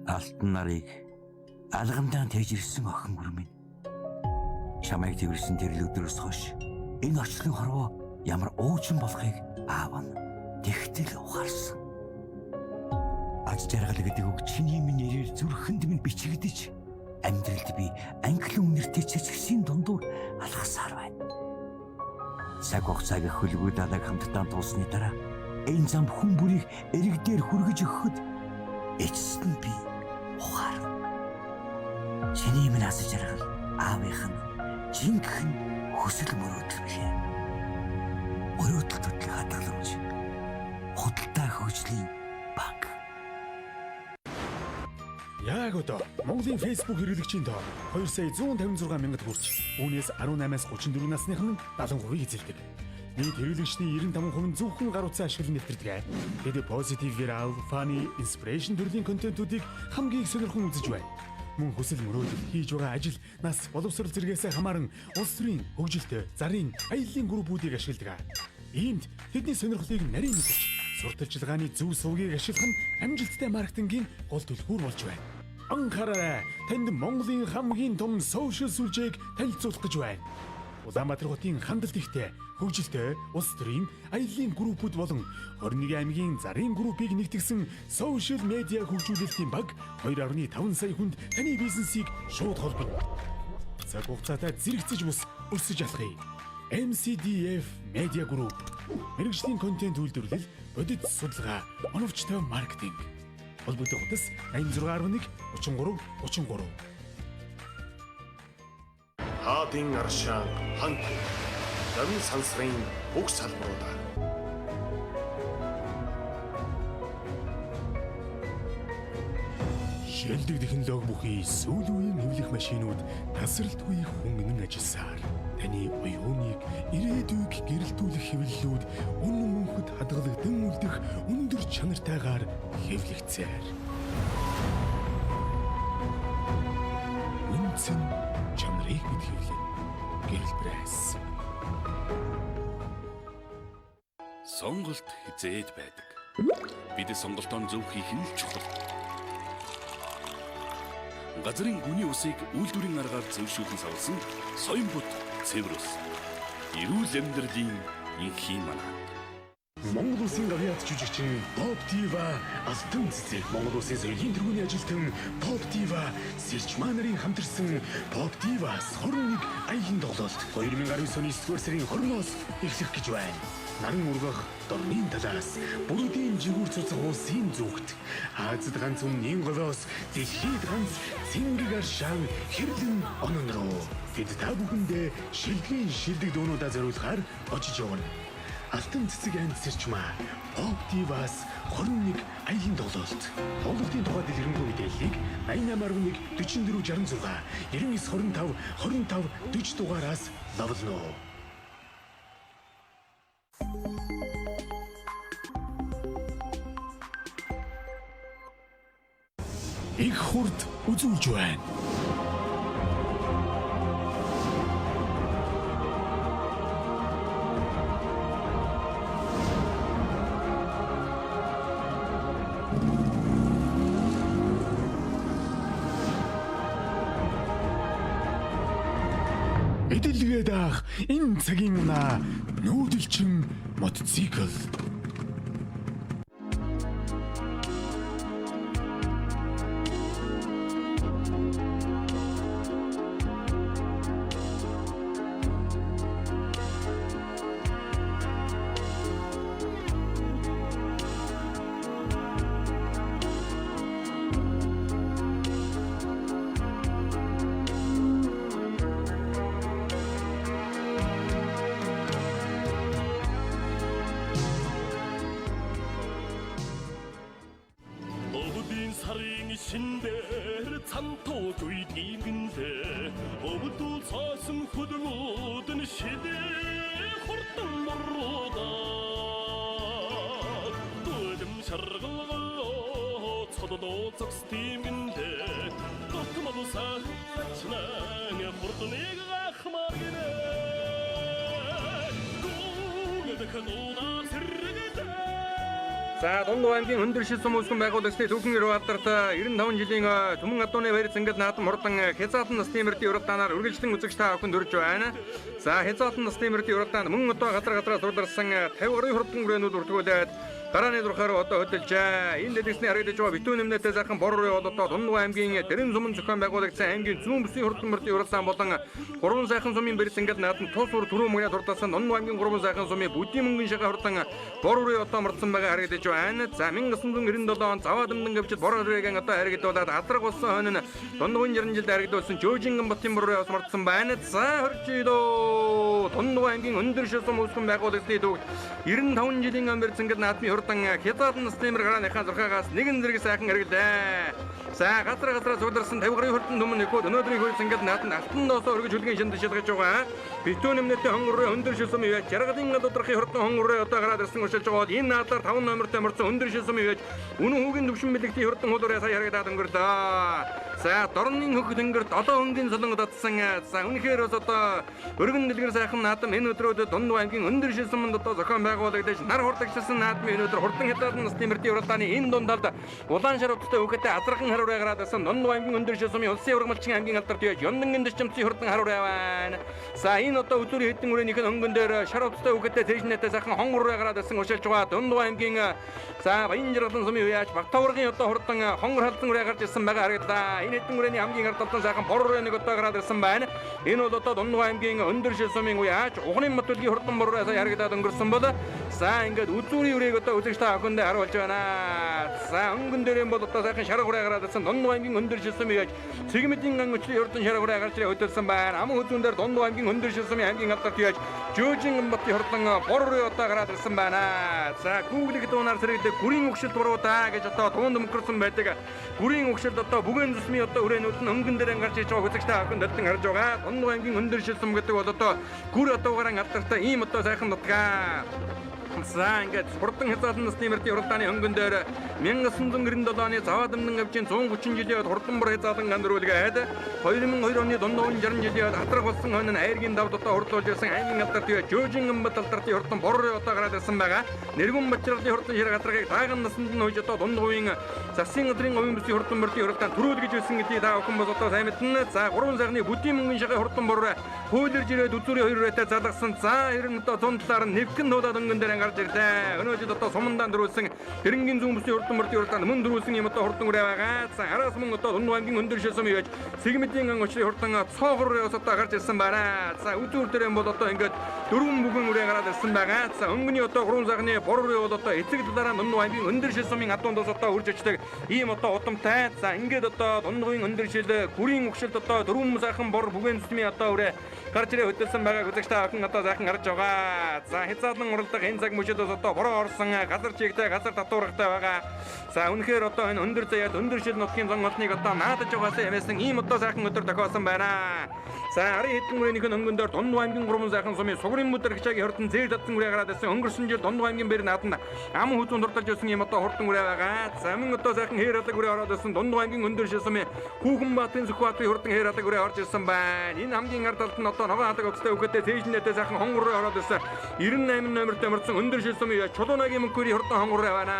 Алтан нарыг алгандаан тээж ирсэн охин гүр минь. Чамайг тэрсэн тэрл өдрөөс хойш энэ очлон хорвоо ямар уучин болохыг аав нь тэгтэл ухаарсан. Аз жаргал гэдэг үг чиний минь нэрээр зүрхэнд минь бичигдэж амьдралд би англи үнэртэй цэцгсийн дундуур алхасаар байна. Цаг хугацааг хөлгүүд алаг хамтдаа туулсны дараа энэ зам хүн бүрийг эрэг дээр хүргэж өгөхөд эцэст нь би ухаарна. Чиний минь аз жаргал аавынх нь жинхэнэ хүсэл мөрөөдөл билээ. Мөрөөдөл төдий хадгаламж худалдаа хөгжлийн банк. Яг одоо Монголын Facebook хэрэглэгчийн тоо 2 сая 156 мянгад хүрч үүнээс 18-аас 34 насных нь 70% эзэлдэг. Нийт хэрэглэгчдийн 95% нь зөвхөн гар утсаа ашиглан нэвтэрдэг. Тэд positive viral, funny, inspiration төрлийн контентуудыг хамгийн их сонирхон үзэж байна. Мөн хүсэл мөрөөдөл, хийж байгаа ажил, нас, боловсрол зэргээс хамааран улс төрийн, хөгжилтэй, зарын, аяллаа группүүдийг ашигладаг. Иймд тэдний сонирхлыг нарийн мэдэж, сурталчилгааны зөв сувгийг ашиглах нь амжилттай маркетингийн гол түлхүүр болж байна. Анхаараарай. Танд Монголын хамгийн том сошиал сүлжээг танилцуулах гэж байна. Улаанбаатар хотын хандалт ихтэй, хөгжилтэй, улс төрийн аяллаа группүүд болон 21 аймгийн зарын группийг нэгтгсэн сошиал медиа хөгжүүлэлтийн баг 2.5 сая хүнд таны бизнесийг шууд холбоно. Цаг хугацаатай зэрэгцэж бус өсөж алхая. MCDF Media Group мэргэжлийн контент үйлдвэрлэл, бодит судалгаа, оновчтой маркетинг. Холбогдох утас 86.1 33 33. Хаадын аршаан хант Давин сансрын бүх салбаруудаар. Шилдэг технологи бүхий сүүл үеийн хэвлэх машинууд тасралтгүй хүнгэнэн ажилласаар таны оюуныг ирээдүйг гэрэлтүүлэх хэвлэлүүд үнэн мөнхөд хадгалагдан үлдэх өндөр чанартайгаар хэвлэгдсээр. Үнцэн чанарыг бид хэвлэн. Гэрэл пресс. Сонголт хизээд байдаг. Бид сонголтоо зөв хийх нь л чухал. Газрын гүний усыг үйлдвэрийн аргаар зэвшүүлэн савлсан Соён бут цэвэр ус. Эрүүл амьдралын инхийн манай. Монгол Улсын гавьяат жүжигчин Pop Diva Алтан цэцэг. Монгол Улсын соёлын тэргүүний ажилтан Pop Diva Сэрчмаа нарын хамтарсан Pop Divas 21 аялын тоглолт 2019 оны 9-р сарын 20-оос эхлэх гэж байна. Наран ургах дорны талаас бүрүүдийн жигүүр цуцах улсын зүгт Азад ганц өмнгийн говьоос дэлхийд ганц цэнгэг аршаан хэрлэн онон руу тэд та бүхэндээ шилдгийн шилдэг дуунуудаа зориулахаар очиж явна. Алтан цэцэг анд сэрчмаа Pop Divas 21 аялын тоглолт. Тоглолтын тухай дэлгэрэнгүй мэдээллийг 88.1 44 66 99 25 25 40 дугаараас лавлна. Их хурд үзүүлж байна. Эдэлгээ даах энэ цагийн унаа нүүдэлчин мотоцикл. Өвдийн сарын шиндээр цантууг үед имгэндээ өвдөл цоосон хөдөлмүүд нь шидэ хурдан муруудаа дүлэм шаргалгаа цоддоо зогс тиймгэндээ дутмал сахачнаа хурдныг гахмаар гинэ гүгэд ханунаа сэргэдэ. За Дундуу аймгийн өндөр шил сум үүсгэн байгуулагчдын түүхэн эрүү алдарт 95 жилийн Түмэн адууны баяр зингэл наадам хурдан хязгаарлан насны мөрдийн уралдаанаар үргэлжлэн үзэгч та бүхэнд хүрж байна. За хязгаарлан насны мөрдийн уралдаанд мөн одоо газар газраас суулгарсан 50 гаруй хурдан хүрээнүүд бүртгүүлээд дарааны зурхаар одоо хөдөлжээ. Энэ дэлгэцний харагдаж байгаа битүүн нэмнэтэй сайхан бор руу одоо Дундуу аймгийн Дэрэн сумын зохион байгуулагдсан аймгийн зүүн бүсийн хурдан мөрдийн уралдаан болон гурван сайхан сумын бэрэл зингэл наадам тус ур түрүү мөнгөний хурдасан Дундуу аймгийн гурван сайхан сумын бүдийн мөнгөн шагаа хурдан бор руу одоо мордсон байгаа харагдаж байна. За 1997 он заваа дэмдэн гэвчд бор руугийн одоо харагдуулаад адраг болсон хойно нь Дундуугийн 60 жилд харагдуулсан Жөөжингэн хотын бор руу мордсон байна. За хорж илөө Дундуу аймгийн өндөр шил сум үүсгэн байгуулагчдын төвд 95 жилийн амбэр зингэл наадмын хурдан хязгаарлан насны мөр гарааныхаа зурхаагаас нэгэн зэрэг сайхан хэрэглээ. За газар газараа цугларсан 50 гаруй хурдан түмэн нөхөд өнөөдрийн хөл цэнгэл нааданд алтан доосоо өргөж хүлгийн шин шилгэж байгаа. Битүүн нэмнэтэй хонгор өндөр шилсэм юу жаргалын гадуурхын хурдан хонгор одоо гараад ирсэн уршилж байгаа бол энэ наадлаар 5 номертой морцсон өндөр шилсэм юу үнэн хүүгийн төвшин бэлэгтийн хурдан хулуураа сая харагдаад өнгөрлөө. За дорны хөх тэнгэр 7 өнгийн солонгод татсан. За үнэхээр бас одоо өргөн дэлгэр сайхан наадам энэ өдрүүдэд Дунд аймгийн өндөр шилсэмэнд одоо зохион байгуулагдаж нар хурдагчилсан наадмын өнөөдөр хурдан хязгаарлан насны мөрдийн уралдааны энэ дундалд улаан шар утастай хүүхэдтэй азархан харуурай гараад ирсэн. Дунд аймгийн өндөр шилсэмийн улсын ургамалчин аймгийн алдарт яаж Ёндан дэчмцийн хурдан харуурай байна. За энэ одоо үзүүрийн хэдэн үрээнийх нь өнгөн дээр шар утастай хүүхэдтэй цээжнэтэй сайхан хонгор гараад ирсэн уршилж байгаа. Дунд аймгийн за Баян жаргалан сумын үеач Багтаврын одоо хурдан хонгор халдсан үрээ гарч ирсэн байгаа харагдлаа. Энэ хэдэн үрээний хамгийн ард талдан сайхан бор үрээ нэг одоо гараад ирсэн байна. Энэ бол одоо Дунд аймгийн өндөр шил сумын үеач Угны мот бүлгийн хурдан бор үрээ сая харагдаад өнгөрсөн бол за ингээд үзүүрийн үрээг одоо үзэгч та бүхэндээ харуулж байна. За өнгөн дээр юм бол одоо сайхан шарга үрээ гараад ирсэн. Дунд аймгийн өндөр шил сумын үеач Цэгмэдийн ган өчлийн хурдан шарга үрээ гарч ирээ хөдөлсөн байна. Аман хүзүүн дээр Дунд аймгийн өндөр шил сумын аймгийн алдарт үеач Жөөжин батын хурдан бор үрээ одоо гараад ирсэн байна. За гүглэг дуунаар сэрэгдэг гүрийн өгшөлт буруудаа гэж одоо туунд өнгөрсөн байдаг. Гүрийн өгшөлт одоо бүген зүсмийн одоо үрээнүүд нь өнгөн дээр гарч иж байгаа үзэгч та бүхэн дэлдэн харж байгаа. Дунд аймгийн өндөр шилсэм гэдэг бол одоо гүр одоогоор алдартай ийм одоо сайхан нутгаа. За ингээд хурдан хязгаарлан насны мөрдийн уралдааны өнгөн дээр 1997 оны Заваа дэмнэн авчийн 130 жилийн хурдан бор хязгаарлан гандрүүлгээд 2002 оны дунд 60 жилийн хатрах болсон хойно айргийн давд одоо хурдлуулж ирсэн аймгийн алдарт Жөөжин бат алдартын хурдан бор одоо гараад ирсэн байгаа. Нэргүн бачралын хурдан ширэг газрыг тааган насанд нь хойж одоо дунд говийн засгийн газрын говийн бүсийн хурдан мөрдийн уралдаан төрүүл гэж хэлсэн гэдгийг та бүхэн бас одоо сайн мэднэ. За 3 сайхны бүдийн мөнгөн шахын хурдан бор хуулирж ирээд үзүүрийн хоёр үрээтэй залгасан. За ер нь одоо зун талаар нь нэвхэн нуудаад өнгөн дээр гарч ирлээ. Өнөө жил одоо сумандаан дөрүүлсэн Тэрэнгийн зүүн бүсийн хурдан мөрдийн уралдаанд мөн дөрүүлсэн юм одоо хурдан үрээ байгаа. За араас мөн одоо Дунд аймгийн өндөр шилсэм юу Сэгмэдийн ган өчрийн хурдан цоохор үрээ одоо гарч ирсэн байна. За үзүүр дээр юм бол одоо ингээд дөрвөн бүхэн үрээ гараад ирсэн байгаа. За өнгөний одоо 3 сайхны бор үрээ бол одоо эцэг талаараа Дунд аймгийн өндөр шилсэмийн адуун дус одоо үрж очдог ийм одоо удамтай. За ингээд одоо Дунд говийн өндөр шил гүрийн өгшөлт одоо дөрвөн сайхан бор бүген зүсмийн одоо үрээ гарч ирээ хөдөлсөн байгааг үзэгч та бүхэн одоо сайхан харж байгаа. За хязгаарлан уралдах энэ цаг мөчид одоо бороо орсон газар чигтэй газар татуургатай байгаа. За үнэхээр одоо энэ өндөр заяат өндөр шил нутгийн зон олныг одоо наадаж байгаасаа ямайсан ийм одоо сайхан өдөр тохиосон байна. За арын хэдэн үрээнийх нь өнгөн дээр Дунд аймгийн 3 сайхан сумын сугрын мөдөргчагийн хурдан зээл татсан үрээ гараад ирсэн. Өнгөрсөн жил Дунд аймгийн бэр нааданд ам хүзүүн дурталж ирсэн ийм одоо хурдан үрээ байгаа. За мөн одоо сайхан хээр алаг үрээ ороод ирсэн. Дунд аймгийн өндөр шил сумын Хүүхэн Баатын Сүхбаатарын хурдан хээр алаг үрээ орж ирсэн байна. Энэ хамгийн ард талд нь одоо ногоон алаг өгстэй үхэдээ цээжнэтэй сайхан хонгор руу ороод ирсэн. 98 номертой мөрдсөн өндөр шил сумын Чулуунагийн мөнхөрийн хурдан хонгор руу байна.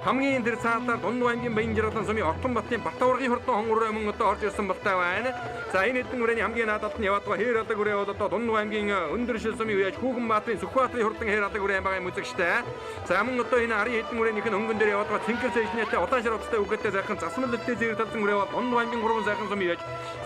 Хамгийн тэр цаатаар Дунд аймгийн Баян жаргалан сумын Ортон батын Батавргийн хурдан хонгор руу мөн одоо орж ирсэн болтой байна. За энэ хэдэн үрээний хамгийн наадалт нь яваад байгаа хээр алаг үрээ бол одоо Дунд аймгийн өндөр шил сумын үеэж Хүүхэн Баатарын Сүхбаатарын хурдан хээр алаг үрээ байгаа юм үзэгчтэй. За мөн одоо энэ арын хэдэн үрээнийх нь өнгөн дээр яваад байгаа цэнхэр цээжнэтэй улаан шар утастай үгээтэй сайхан засмал лөлтэй зэрэг талсан үрээ бол Дунд аймгийн 3 сайхан сумын үеэж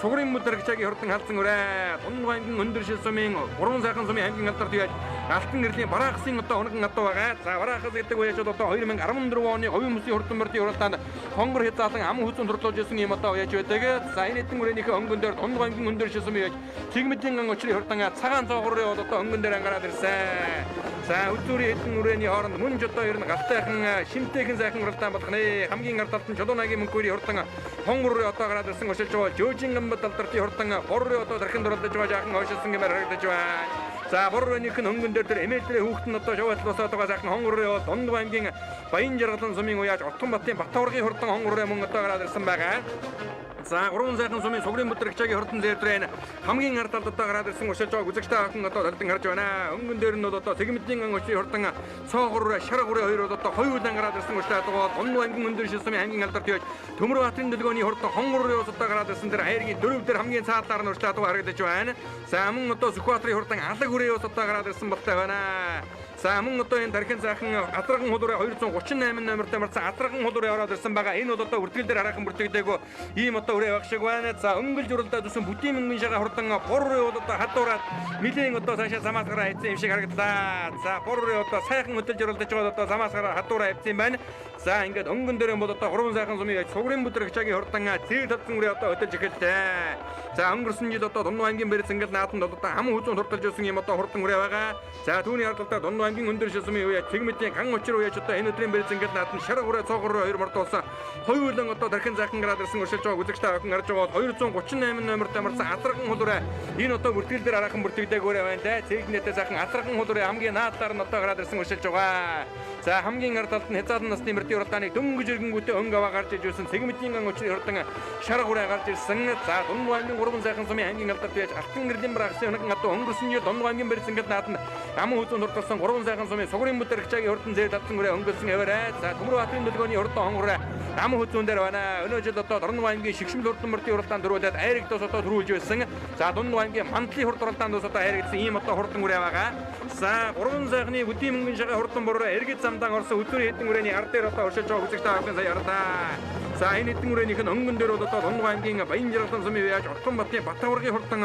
Сугрын мөдөргчагийн хурдан халдсан үрээ. Дунд аймгийн өндөр шил сумын 3 сайхан сумын аймгийн алдарт үеэж Алтан гэрлийн Бараахсын одоо унган адуу байгаа. За Бараахас гэдэг үеэж одоо 2014 оны говийн бүсийн хурдан мөрдийн уралдаанд хонгор хязгаарлан ам хүзүүн турлуулж ирсэн юм одоо уяаж байдаг. За энэ хэдэн үрээнийхээ өнгөн дээр Дунд аймгийн өндөр шил сумын үеэж Цэгмэдийн ган өчрийн хурдан цагаан цоогор бол одоо өнгөн дээр ангараад ирсэн. За үзүүрийн хэдэн үрээний хооронд мөн ч одоо ер нь галтайхан шимтэйхэн сайхан уралдаан болох нэ. Хамгийн ард талд нь Чулуунагийн мөнхөрийн хурдан хонгор руу одоо гараад ирсэн өшөлж байгаа. Жөөжин гамбат алдартын хурдан бор руу одоо тархин дурлаж байгаа жаахан хойшилсан гэмээр харагдаж байна. За бор рууных нь өнгөн дээр тэр эмээлтрээ хүүхэд нь одоо шоуатл босоод байгаа сайхан хонгор руу Дунд аймгийн Баян жаргалан сумын уяаж Отгон батын Батавргийн хурдан хонгор руу мөн одоо гараад ирсэн байгаа. За 3 сайхан сумын сугрын бүтрэгчагийн хурдан зээрдрэн хамгийн ард талд одоо гараад ирсэн уршилж байгааг үзэгч та бүхэн одоо толдон харж байна. Өнгөн дээр нь бол одоо Цэгмэдийн ган өчрийн хурдан цоогор шарга үрээ хоёр бол одоо хоёулан гараад ирсэн уршлаад байгаа. Дунд аймгийн өндөр шил сумын аймгийн алдарт яаж Төмөр баатарын дэлгөөний хурдан хонгор руу одоо гараад ирсэн тэр айргийн дөрөв дээр хамгийн цаадлаар нь уршлаад байгаа харагдаж байна. За мөн одоо Сүхбаатарын хурдан алаг үрээ одоо гараад ирсэн болтой байна. За мөн одоо энэ тархин сайхан адраган хулуураа 238 номертой марцсан адраган хулуураа ороод ирсэн байгаа. Энэ бол одоо үртгэл дээр хараахан бүртгэдэггүй ийм одоо үрээ баг шиг байна. За өнгөлж уралдаад өсөн бүдийн мөнгөн шагаа хурдан бор үрээ бол одоо хадуураад нилээн одоо цаашаа замаас гараа хэвцэн юм шиг харагдлаа. За бор үрээ одоо сайхан хөдөлж уралдаж байгаа одоо замаас гараа хадуураа хэвцэн юм байна. За ингээд өнгөн дээр юм бол одоо гурван сайхан сумын яаж сугрын бүдрэгчагийн хурдан зээл татсан үрээ одоо хөтөлж эхэллээ. За өнгөрсөн жил одоо Дундуу аймгийн Бэрцэнгэл нааданд одоо хам хүзүүн сурталж байсан юм одоо хурдан үрээ байгаа. За түүний ардалдаа Дундуу аймгийн өндөр шилсмийн үе Цэгмэдийн ган учир үеч одоо энэ өдрийн Бэрцэнгэл нааданд шарга үрээ цоогор хоёр мордуулсан. Хоёулан одоо тархин зайхан гараад ирсэн өршилж байгаа үзэгчтэй охин харж байгаа бол 238 номерт амарсан азархан хулуураа энэ одоо бүртгэл дээр араахан бүртгэдэггүй байна да. Цэгнэтэй сайхан азархан хулуураа хамгийн наадлаар нь одоо гараад ирсэн өршилж байгаа. За хамгийн ард талд нь хязгаарлан насны мөрдийн уралдааныг дөнгөж иргэнгүүтээ өнгө аваа гарч иж байсан Цэгмэдийн ган учрын хурдан шарга үрээ гарч ирсэн. За Дундуу аймгийн гурван сайхан сумын аймгийн алдарт яаж Алтан гэрлийн брагсын өнөг одоо өнгөрсөн жил Дундуу аймгийн Бэрцэнгэл нааданд аман хүзүүн хурдалсан гурван сайхан сумын сугрын бүдэрхчаагийн хурдан зээл татсан үрээ өнгөрсөн эвэрэ. За Төмөр баатарын төлгөөний хурдан хонгороо аман хүзүүн дээр байна. Өнөө жил одоо Дорноо аймгийн шигшмэл хурдан мөрдийн уралдаанд дөрүүлээд айрагдус одоо төрүүлж байсан. За Дундуу аймгийн мандлын хурд уралдаанд бас одоо айрагдсан ийм одоо хурдан үрээ байгаа. За гурван сайхны бүдийн мөнгөн шагаа хурдан бороо эргэд замдан орсон өдрийн хэдэн үрээний ард дээр одоо өршөж байгаа үзэгч та бүхэн сая харлаа. За энэ хэдэн үрээнийх нь өнгөн дээр бол одоо Дундуу аймгийн Баян жаргалан сумын яаж Отгонбатын Батавргийн хурдан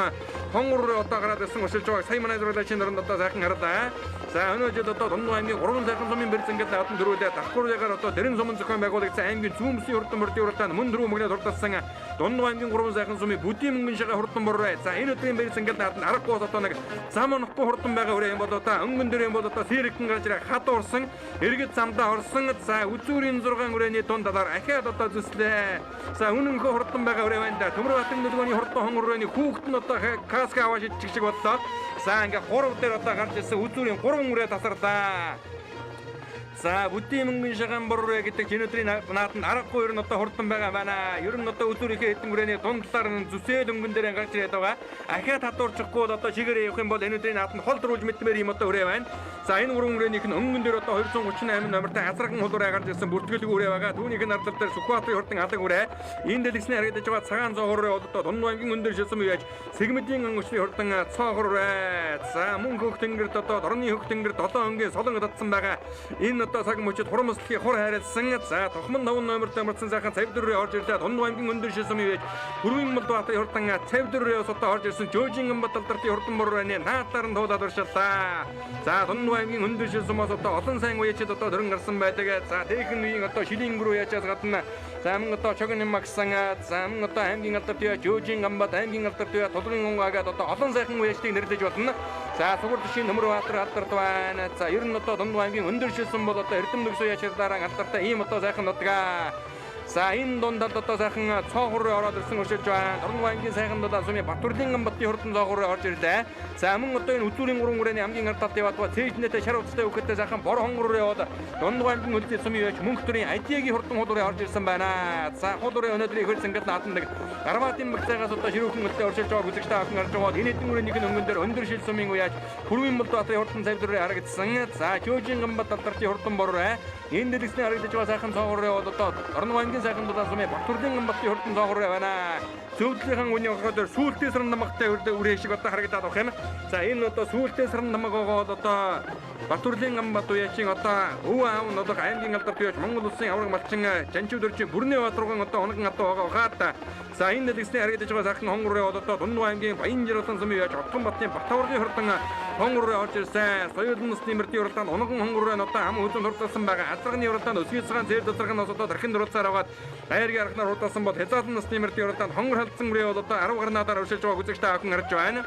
хонгор руу одоо гараад ирсэн өршөж байгааг сая манай зураглагчийн оронд одоо сайхан харлаа. За өнөө жил одоо Дундуу аймгийн гурван сайхан сумын бэрцэнгэд наадам дөрүүлээ давхурягаар одоо дэрэн сумын зохион байгуулагдсан аймгийн зүүн бүсийн хурдан мөрдийн уралдаанд мөн дөрөв мөнгөний хурдалсан Дундуу аймгийн гурван сайхан сумын бүдийн мөнгөн шагаа хурдан бороо. За энэ өдрийн бэрцэнгэд наадам аргагүй бас одоо нэг зам онохгүй хурдан байгаа үрээ юм бол одоо өнгөн дээр юм бол одоо сэрэгэн гарч ирээ хадуурсан эргэд замдаа орсон. За үзүүрийн 6 үрээний дунд талаар ахиад одоо зүслээ. За үнэнхөө хурдан байгаа үрээ байна да. Төмөр баатарын төлгөөний хурдан хонгор үрээний хүүхэд нь одоо каска аваа шидчих шиг боллоо. За ингээ хурав дээр одоо гарч ирсэн үзүүрийн 3 үрээ тасарлаа. За бүдийн мөнгөн шагаан бороо гэдэг энэ өдрийн нааданд аргагүй ер нь одоо хурдан байгаа байна. Ер нь одоо үзүүрийнхээ хэдэн үрээний дунд талаар нь зүсээл өнгөн дээр гарч ирээд байгаа. Ахиад хадуурчихгүй бол одоо чигээрээ явах юм бол энэ өдрийн нааданд хол дөрвөлж мэдмээр юм одоо үрээ байна. За энэ гурван үрээнийх нь өнгөн дээр одоо 238 номертой азархан хулуураа гарч ирсэн бүртгэлгүй үрээ байгаа. Түүнийх нь ард тал дээр Сүхбаатарын хурдан алаг үрээ. Энэ дэлгэцний харагдаж байгаа цагаан цоохор үрээ одоо Дундуу аймгийн өндөр шилсэн үеж Сэгмэдийн өнгөчний хурдан цоохор үрээ. За мөн хөх тэнгэрт одоо дорны хөх тэнгэр 7 өнгийн солон татсан байгаа. Энэ одоо цаг мөчид хурамслахын хур хайрлсан. За тохмон 5 номертой амарсан сайхан цавдэр рүү орж ирлээ. Дундуу аймгийн өндөр шилсэн үеж Хүрвийн Молдбаатарын хурдан цавдэр рүү одоо орж ирсэн Жөжин Батталтартын хурдан борооны наадлаар нь туулаад уршаалаа. За Дундуу аймгийн өндөр шилсэн бас одоо олон сайн үечид одоо дөрөн гарсан байдаг. За тээхэн үеийн одоо шилийн рүү яачаас гадна за мөн одоо чогн юм магсан. За мөн одоо аймгийн алдарт яа Жөжин Гамбат аймгийн алдарт яа Тулгын унгаа гэдэг одоо олон сайхан үечлийг нэрлэж болно. За сугар тишийн Төмөр баатар алдарт байна. За ер нь одоо Дундуу аймгийн өндөр шилсэн бол одоо Эрдэм нөгсөө яачаараа алдартай ийм одоо сайхан нутгаа. За энэ дундад одоо сайхан цоохор руу ороод ирсэн өршөлж байна. Дорноо аймгийн сайхан дулаан сумын Батүрлийн Гамбатын хурдан цоохор руу орж ирлээ. За мөн одоо энэ үзүүрийн гурван үрээний хамгийн ард талд яваад байгаа цээжнэтэй шар утастай үхэдтэй сайхан бор хонгор руу яваад Дундуу аймгийн үлдээ сумын яж мөнх төрийн Адиагийн хурдан хул руу орж ирсэн байна. За хул руу өнөөдөр их хөлсөнгөл наадам нэг Гарватын багцаагаас одоо ширүүхэн үлдээ өршөлж байгааг үзэгч та бүхэн харж байгаа. Энэ хэдэн үрээнийх нь өнгөн дээр өндөр шил сумын үеж Хүрвийн Молдбаатарын хурдан цавдар руу харагдсан. За Жөөжин Гамбат талдартын хурдан бор руу энэ дэлгэцний харагдаж байгаа сайхан цоохор руу яваад одоо Дорноо аймгийн сайхан дулаан сумын Батүрлийн Гамбатын хурдан цоохор руу байна. Зөвдлөхийн үний орхоо дээр сүүлтээ саран намгатай үрээ шиг одоо харагдаад байх юм. За энэ одоо сүүлтээ саран намгаагаа бол одоо Батүрлийн Гамбат уяачин одоо өв аав нь болох аймгийн алдарт уяач Монгол улсын авраг малчин Жанчив дөржийн Бүрнээ Баатарган одоо унган адуу байгаа хаад. За энэ дэлгэцний харагдаж байгаа сайхан хонгор руу яваад одоо Дундуу аймгийн Баян жаргалан сумын уяач Отгонбатын Батаврын хурдан хонгор руу орж ирсэн. Соёлын насны мөрдийн уралдаанд унган хонгор руу одоо ам хүзүүн хурдалсан байгаа. Азарганы уралдаанд өсгий цагаан зээл дузарган нас одоо дархин дурлцаар аваад байргийн архнаар хурдалсан бол хязгаарлан насны мөрдийн уралдаанд хонгор халдсан үрээ бол одоо 10 гарнаадаар өршөж байгааг үзэгч та бүхэн харж байна.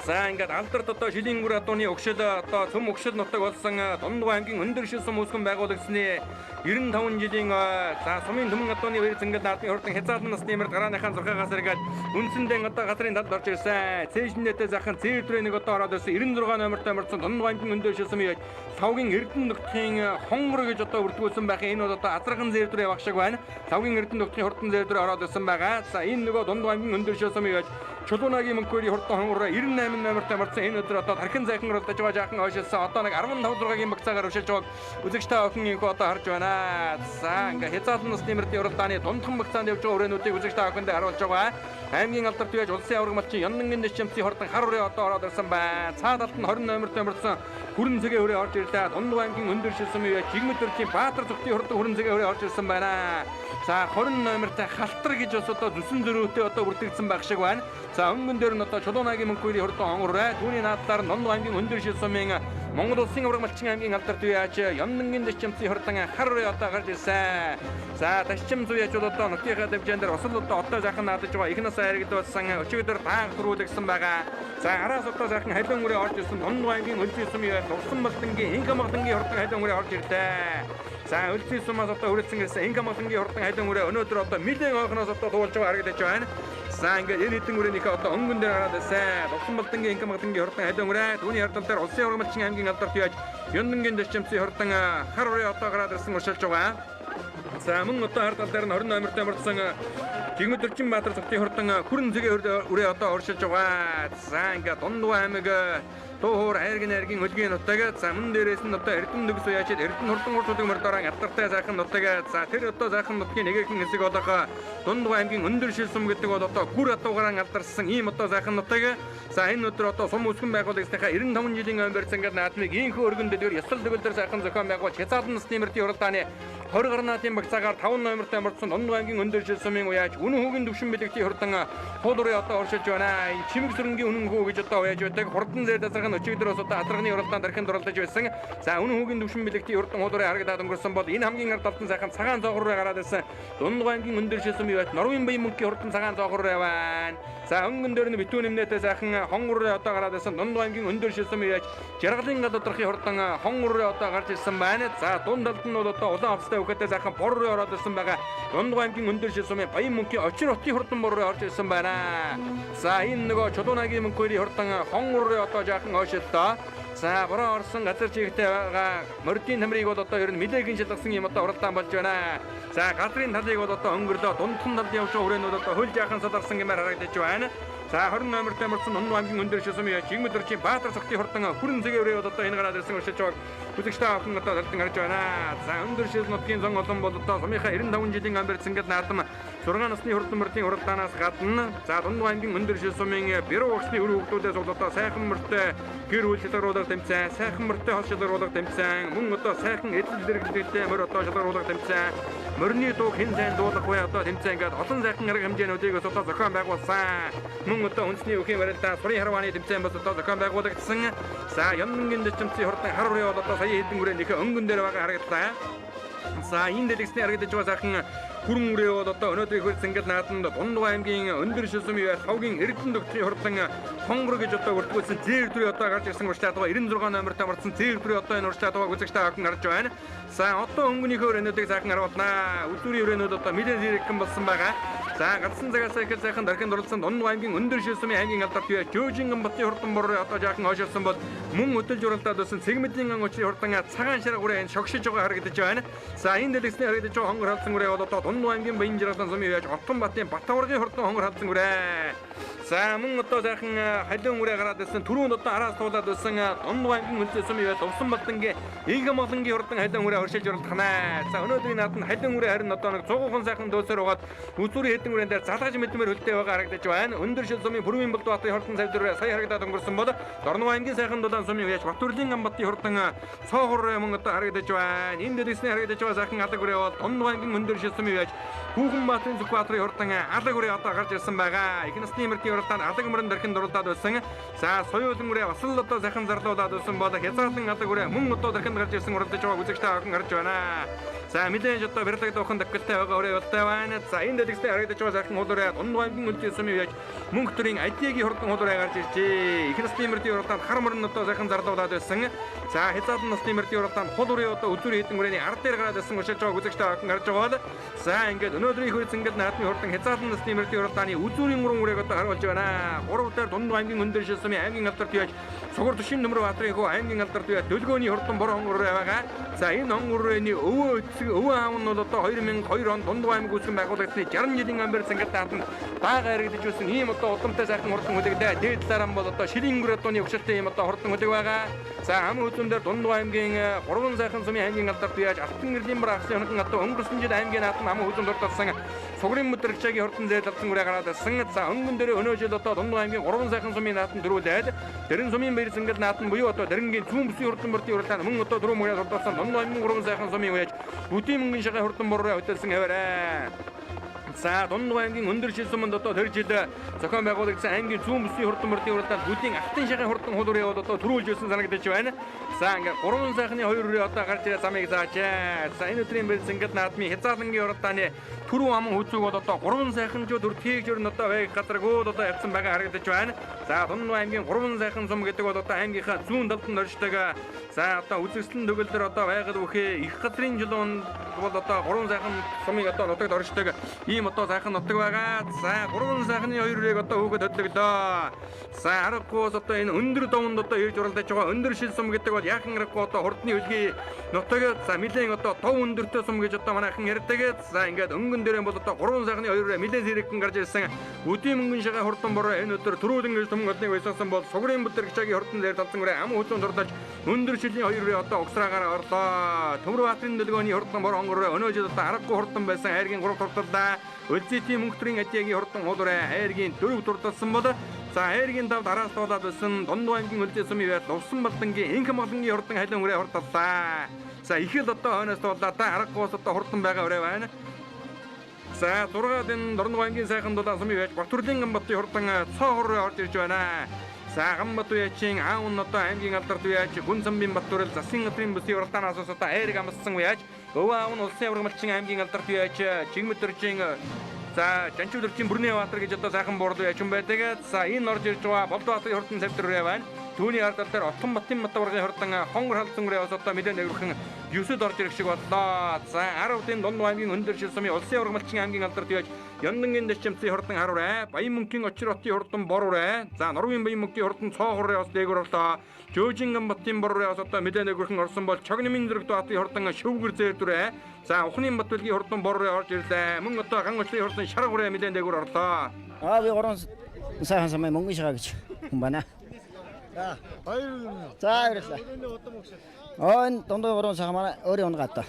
За ингээд алдарт одоо шилийн гүр адууны өгшөл одоо цөм өгшөл нутаг болсон Дундуу аймгийн өндөр шил сум үүсгэн байгуулагдсны 95 жилийн за сумын түмэн адууны үер зингэл наадмын хурдан хязгаарлан насны мөрд гарааныхаа 6-аас эргээд үндсэндээ одоо газрын талд орж ирсэн. Цээжнэтэй захан цээдрээ нэг одоо ороод ирсэн 96 номертой мөрдсөн Дундуу аймгийн өндөр шил сум яаж Лавгийн Эрдэнэ нутгийн хонгор гэж одоо бүртгүүлсэн байх. Энэ бол одоо азархан зээвдрээ явах шиг байна. Лавгийн Эрдэнэ нутгийн хурдан зээвдрээ ороод ирсэн байгаа. За энэ нөгөө Дундуу аймгийн өндөр шил сум яаж Чулуунагийн мөнхөрийн хурдан хонгороо 98 номертой мөрдсөн энэ өдөр одоо тархин зайхан уралдаж байгаа жаахан ойшилсан. Одоо нэг 15 6-гийн багцаагаар өршилж байгааг үзэгч та бүхэн инхүү одоо харж байна. За ингээ хязгаарлан насны мөрдийн уралдааны дундхан багцаанд явж байгаа үрээнүүдийг үзэгч та бүхэндээ харуулж байгаа. Аймгийн алдарт үеж улсын авраг малчин Яннангийн дэшчэмцийн хурдан хар үрээ одоо ороод ирсэн байна. Цаа талд нь 20 номертой мөрдсөн хүрэн цэгээ үрээ орж ирлээ. Дундуу аймгийн өндөр шилсэн үеж Жигмэд төрчийн Баатар зүгтийн хурдан хүрэн цэгээ үрээ орж ирсэн байна. За 20 номертой халтар гэж бас одоо зүсэн зөрүүтэй одоо бүртгэгдсэн байх шиг байна. За өнгөн дээр нь одоо Чулуунагийн мөнхөрийн хурдан хонгороо түүний наадлаар Дундуу аймгийн өндөр шил сумын Монгол Улсын Аварга Малчин аймгийн алдарт үеач Ямнангийн дэчимцийн хурдан хар үрээ одоо гарч ирсэн. За ташчим зүй яж бол одоо нутгийнхаа дэвжэн дээр осол одоо сайхан наадаж байгаа. Их нас айрагдуулсан өчигдөр таанх төрүүлэгсэн байгаа. За араас одоо сайхан халиун үрээ орж ирсэн Дунд аймгийн Өлзий сумын яа Дурсан Балдангийн Инка Маглангийн хурдан халиун үрээ орж ирлээ. За Өлзий сумаас одоо хүрэлцэн ирсэн Инка Маглангийн хурдан халиун үрээ өнөөдөр одоо нэлээд ойхноос одоо туулж байгаа харагдаж байна. За ингээд энэ хэдэн үрээнийхээ одоо өнгөн дээр гараад ирсэн. Дурсан Балдангийн Инка Маглангийн хурдан халиун үрээ түүний хардал дээр Улсын Аварга Малчин аймгийн алдарт яаж Юндангийн дэчимцийн хурдан хар үрээ одоо гараад ирсэн уршилж байгаа. За мөн одоо ард тал дээр нь 20 номертой мөрдсөн Жигмэдэрчин Баатар цогтын хурдан хүрэн зэгээ үрээ одоо уршилж байгаа. За ингээд Дундгуй аймаг Туухуур айргын айргийн хөлгийн нутаг за мөн дээрээс нь одоо Эрдэнэ нүгс уяачид Эрдэнэ хурдан хурцдаг мордорон алдартай сайхан нутаг за тэр одоо сайхан нутгийн нэгэн хэсэг болох Дундгуй аймгийн өндөр шил сум гэдэг бол одоо гүр адуугаран алдарсан ийм одоо сайхан нутаг. За энэ өдөр одоо сум үсгэн байгуулагчдынхаа 95 жилийн өн барьсан ингээд наадмыг ийхүү өргөн дэлгэр ёслол төгөлдөр сайхан зохион байгуулж хязгаарлан насны мөрдийн уралдааны 20 гарнаатын багцаагаар 5 номертой мордсон Дундгуй аймгийн өндөр шил сумын уяаж үнэн хүүгийн төвшин бэлэгтийн хурдан хул үрээ одоо оршилж байна. Энэ чимэг сүрэнгийн үнэн хүү гэж одоо уяаж байдаг. Хурдан зэр дасарх нь өчигдрөөс одоо атарганы уралдаанд архинд оролдож байсан. За үнэн хүүгийн төвшин бэлэгтийн хурдан хул үрээ харагдаад өнгөрсөн бол энэ хамгийн ард талд нь сайхан цагаан цоогор руу гараад ирсэн. Дундгуй аймгийн өндөр шил сумын уяаж Норвын баян мөнхийн хурдан цагаан цоогор руу яваа. За өнгөн дээр нь битүүн нэмнээтэй сайхан хонгор руу одоо гараад ирсэн. Дундгуй аймгийн өндөр шил сумын уяаж Жаргалын гал доторхын хурдан хонгор руу одоо гарч ирсэн байна. За дунд талд нь бол одоо улаан хувцастай үхэтэй сайхан бор руу ороод ирсэн байгаа. Дундгуй аймгийн өндөр шил сумын баян мөнхийн очир хотын хурдан бор руу орж ирсэн байна. За энэ нөгөө Чулуунагийн мөнхөрийн хурдан хонгор руу одоо жаахан ойшилтоо. За бороо орсон газар чигтэй байгаа мордын тамирыг бол одоо ер нь нэлээхэн шалгасан юм одоо уралдаан болж байна. За газрын талыг бол одоо өнгөрлөө дундхан талд явж байгаа хүрээнүүд одоо хөл жаахан саларсан гэмээр харагдаж байна. За 20 номертой мөрдсөн Дундгуй аймгийн өндөр шил сумын Жигмэдэрчийн Баатар цогтын хурдан хүрэн зэгээ үрээ одоо энэ гараад ирсэн уршилж байгааг үзэгчтэй охин одоо талдан харж байна. За өндөр шил нутгийн зон олон бол одоо сумынхаа 95 жилийн ам барьсан наадам 6 насны хурдан мөрдийн уралдаанаас гадна за Дундгуй аймгийн өндөр шил сумын бэрүү багшны үр хөвгүүдээс бол одоо сайхан мөртэй гэр бүл шалгаруулах тэмцээн, сайхан мөртэй хол шалгаруулах тэмцээн, мөн одоо сайхан эдэл зэрэглэлтэй мөр одоо шалгаруулах тэмцээн, мөрний дууг хэн сайн дуулах вэ одоо тэмцээн гээд олон сайхан арга хэмжээнүүдийг бас одоо зохион байгуулсан. Мөн одоо үндэсний үхийн барилдаа сурын харвааны тэмцээн бас одоо зохион байгуулагдсан. За Ямнангийн дэчимцийн хурдан хар үрээ бол одоо сая хэдэн үрээнийхээ өнгөн дээр байгаа харагдлаа. За энэ дэлгэцний харагдаж байгаа сайхан хүрэн үрээ бол одоо өнөөдрийн хөрс ингээд нааданд Дундгуй аймгийн өндөр шил сумын хавгийн Эрдэнэ дөгтрийн хурдан хонгор гэж одоо бүртгүүлсэн зээр дүрээ одоо гарч ирсэн урьдчилаад байгаа 96 номертой мордсон зээр дүрээ одоо энэ урьдчилаад байгааг үзэгчтэй охин харж байна. За одоо өнгөнийхөө өрөөнүүдийг сайхан харуулнаа. Үзүүрийн өрөөнүүд одоо нэлээд зэрэгхэн болсон байгаа. За галсан цагаас ихэл сайхан дархинд оролцсон Дундгуй аймгийн өндөр шил сумын аймгийн алдарт юу Жөөжин Батын хурдан бор одоо жаахан ойшилсан бол мөн өдөлж уралдаад байсан Цэгмэдийн ан учрын хурдан цагаан шарга үрээ энэ шогшиж байгаа харагдаж байна. За энэ дэлгэцний харагдаж байгаа хонгор халдсан үрээ бол одоо Дундгуй аймгийн Баян жаргалан сумын яаж Отон Батын Батаваргын хурдан хонгор халдсан үрээ. За мөн одоо сайхан халиун үрээ гараад ирсэн түрүүнд одоо араас туулаад байсан Дундгуй аймгийн өндөр сумын яаж Увсан Балдангийн Ингэ Молонгийн хурдан халиун үрээ оршиж уралдах. За өнөөдрийн нааданд халиун үрээ харин одоо нэг 100 сайхан дөөсөр угаад үзүүрийн хэдэн үрээн дээр залгаж мэдмээр хөлтэй байгаа харагдаж байна. Өндөр шил сумын Бүрвийн Болдбаатын хурдан савдэр сая харагдаад өнгөрсөн бол Дорногов аймгийн сайхан дулаан сумын яаж Батүрлийн Амбатын хурдан цоохор мөн одоо харагдаж байна. Энэ дэлгэцний харагдаж байгаа сайхан алаг үрээ бол Дундгуй аймгийн өндөр шил сумын яаж Хүүхэн Баатарын Сүхбаатарын хурдан алаг үрээ одоо гарч ирсэн байгаа. Их насны мөрдийн уралдаанд алаг мөрөн дэрхэн дурлаад байсан. За соёолон үрээ бас л одоо сайхан зарлуулад байсан бол хязгаарлан алаг үрээ мөн одоо дэрхэнд гарч ирсэн уралдаж байгааг үзэгчтэй охин харж байна. За нэлээд одоо бэрлэг дуухан давхилтай байгаа үрээ болтой байна. За энэ дэлгэцний харагдаж байгаа сайхан хул үрээ Дундгуй аймгийн өндөр сумын яаж мөнх төрийн Адиагийн хурдан хул үрээ гарч иржээ. Их насны мөрдийн уралдаанд хар мөрөн одоо сайхан зарлуулад байсан. За хязгаарлан насны мөрдийн уралдаанд хул үрээ одоо үзүүрийн хэдэн үрээний ард дээр гараад ирсэн уршилж байгааг үзэгчтэй охин харж байгаа бол за ингээд өнөөдрийн хөрс ингээд наадмын хурдан хязгаарлан насны мөрдийн уралдааны үзүүрийн гурван үрээг одоо харуулж байна. Гурав дээр Дундгуй аймгийн өндөр шил сумын аймгийн алдарт яаж Сугар төшийн нөмөр баатрын хүү аймгийн алдарт яаж Дөлгөөний хурдан бор хонгор үрээ байгаа. За энэ хонгор үрээний өвөө эцэг өвөө аав нь бол одоо 2002 он Дундгуй аймаг үүсгэн байгуулагдсны 60 жилийн амбар цангад даатан бага харагдаж байсан ийм одоо удамтай сайхан хурдан хүлэгдээ. Дээд талаараа бол одоо ширийн өнгөр одооны өгшөлтэй ийм одоо хурдан хүлэг байгаа. За хамгийн үзүүн дээр Дундгуй аймгийн гурван сайхан сумын аймгийн алдарт яаж Алтан гэрлийн бар ахсын хоног одоо өнгөрсөн жил аймгийн наадам хамгийн үзүүн дурдсан Сугрын мэдрэгчгийн хурдан зээл алсан үрээ гараад ирсэн. За өнгөн дээр өнөө жил одоо Дундгуй аймгийн гурван сайхан сумын наадам дөрүүлээд дэрэн сумын баяр цэнгэл наадам буюу одоо дэрэнгийн зүүн бүсийн хурдан мөрдийн уралдаан мөн одоо дөрөв мөрөөр хурдсан Дундгуй аймгийн гурван сайхан сумын үеж бүтийн мөнгөн шагаа хурдан бороо хөдөлсөн хэвээрээ. За Дундгой аймгийн өндөр шил суманд одоо тэр жил зохион байгуулагдсан аймгийн зүүн бүсийн хурдан мөрдийн уралдаанд бүдийн алтан шахын хурдан хулуурын яваад одоо төрүүлж өссөн санагдаж байна. За ингээд гурван сайхны хоёр үрээ одоо гарч ирээ замыг заажээ. За энэ өдрийн бэлсэнгэл наадмын хязгаарлангийн уралдааны түрүү аман хүзүүг бол одоо гурван сайханчууд өртгийг жөрн одоо байг газаргууд одоо явцсан байгаа харагдаж байна. За Дундгой аймгийн гурван сайхан сум гэдэг бол одоо аймгийнхаа зүүн талд нь оршдог. За одоо үзэсгэлэн төгөлдөр одоо байгаль бүхий их газрын жолоонд бол одоо гурван сайхан сумыг одоо нутагт оршдог ийм одоо сайхан нутаг байгаа. За гурван сайхны хоёр үрийг одоо хөөгд хөдлөглөө. За аргагүй одоо энэ өндөр довонд одоо ирж уралдаж байгаа өндөр шил сум гэдэг бол яахан аргагүй одоо хурдны хөлгийн нутаг. За нэлээд одоо тов өндөртэй сум гэж одоо манайхан ярьдаг. За ингээд өнгөн дээрэн бол одоо гурван сайхны хоёр үрээ нэлээд зэрэгхэн гарч ирсэн. Үдийн мөнгөн шагаа хурдан бороо энэ өдөр түрүүлэн гэж түмэн олныг баясгасан бол сугрын бүдэргчагийн хурдан дээр талсан үрээ ам хүзүүн дурдаж өндөр шилийн хоёр үрээ одоо угсраагаар орлоо. Төмөр баатарын дөлгөөний хурдан бор онгороо өнөө жил одоо аргагүй хурдан байсан айргийн 3 турталдаа. Өлзийдийн мөнгө төрийн адиагийн хурдан хулуураа айргийн 4 турталсан бол за айргийн 5 араас туулаад байсан Дундгой аймгийн өлзий сумын байр Лувсан балдангийн инх малангийн хурдан халиун үрээ хурдаллаа. За их л одоо хойноос туулаад та аргагүй одоо хурдан байгаа үрээ байна. За 6 дэн Дорногов аймгийн сайхан дулаан сумын байж Батүрлийн Ганбатын хурдан цоо хуруу орж ирж байна. За Ганбат уяачин аав нь одоо аймгийн алдарт уяач Гүн самбын Батүрэл засгийн газрын бүсийн уралдаанаас одоо айрыг амссан уяач өвөө аав нь улсын аврагмалчин аймгийн алдарт уяач Жигмэдэржин за Жанчуулэрчийн Бүрнээ Баатар гэж одоо сайхан буурлуу яачин байдаг. За энэ орж ирж байгаа Болдбаатарын хурдан цавтар байна. Түүний ард тал дээр Отон Батын Батбаргын хурдан хонгор халдсан үрээ бас одоо нэлээд нэгэрхэн 9-д орж ирэх шиг боллоо. За 10-ын Дунд аймгийн өндөр шил сумын улсын ургамалчин аймгийн алдарт яаж Яндангийн дэчмцийн хурдан харурай, Баян мөнхийн очир хотын хурдан борурай, за Норвын Баян мөнхийн хурдан цоо хуррай бас дээгүр орлоо. Жөөжин Ганбатын борурай бас одоо нэлээд нэгэрхэн орсон бол Чогномын зэрэг батын хурдан шөвгөр зээрдүрээ. За Ухны Батбэлгийн хурдан борурай орж ирлээ. Мөн одоо ган очлын хурдан шарга үрээ нэлээд дээгүр орлоо. Аа би гурван сайхан сумын мөнгөн шагаа гэж хүн байна. За баярлалаа. За баярлалаа. Оо энэ дундуур гурван сайхан манай өөрийн унгаа одоо.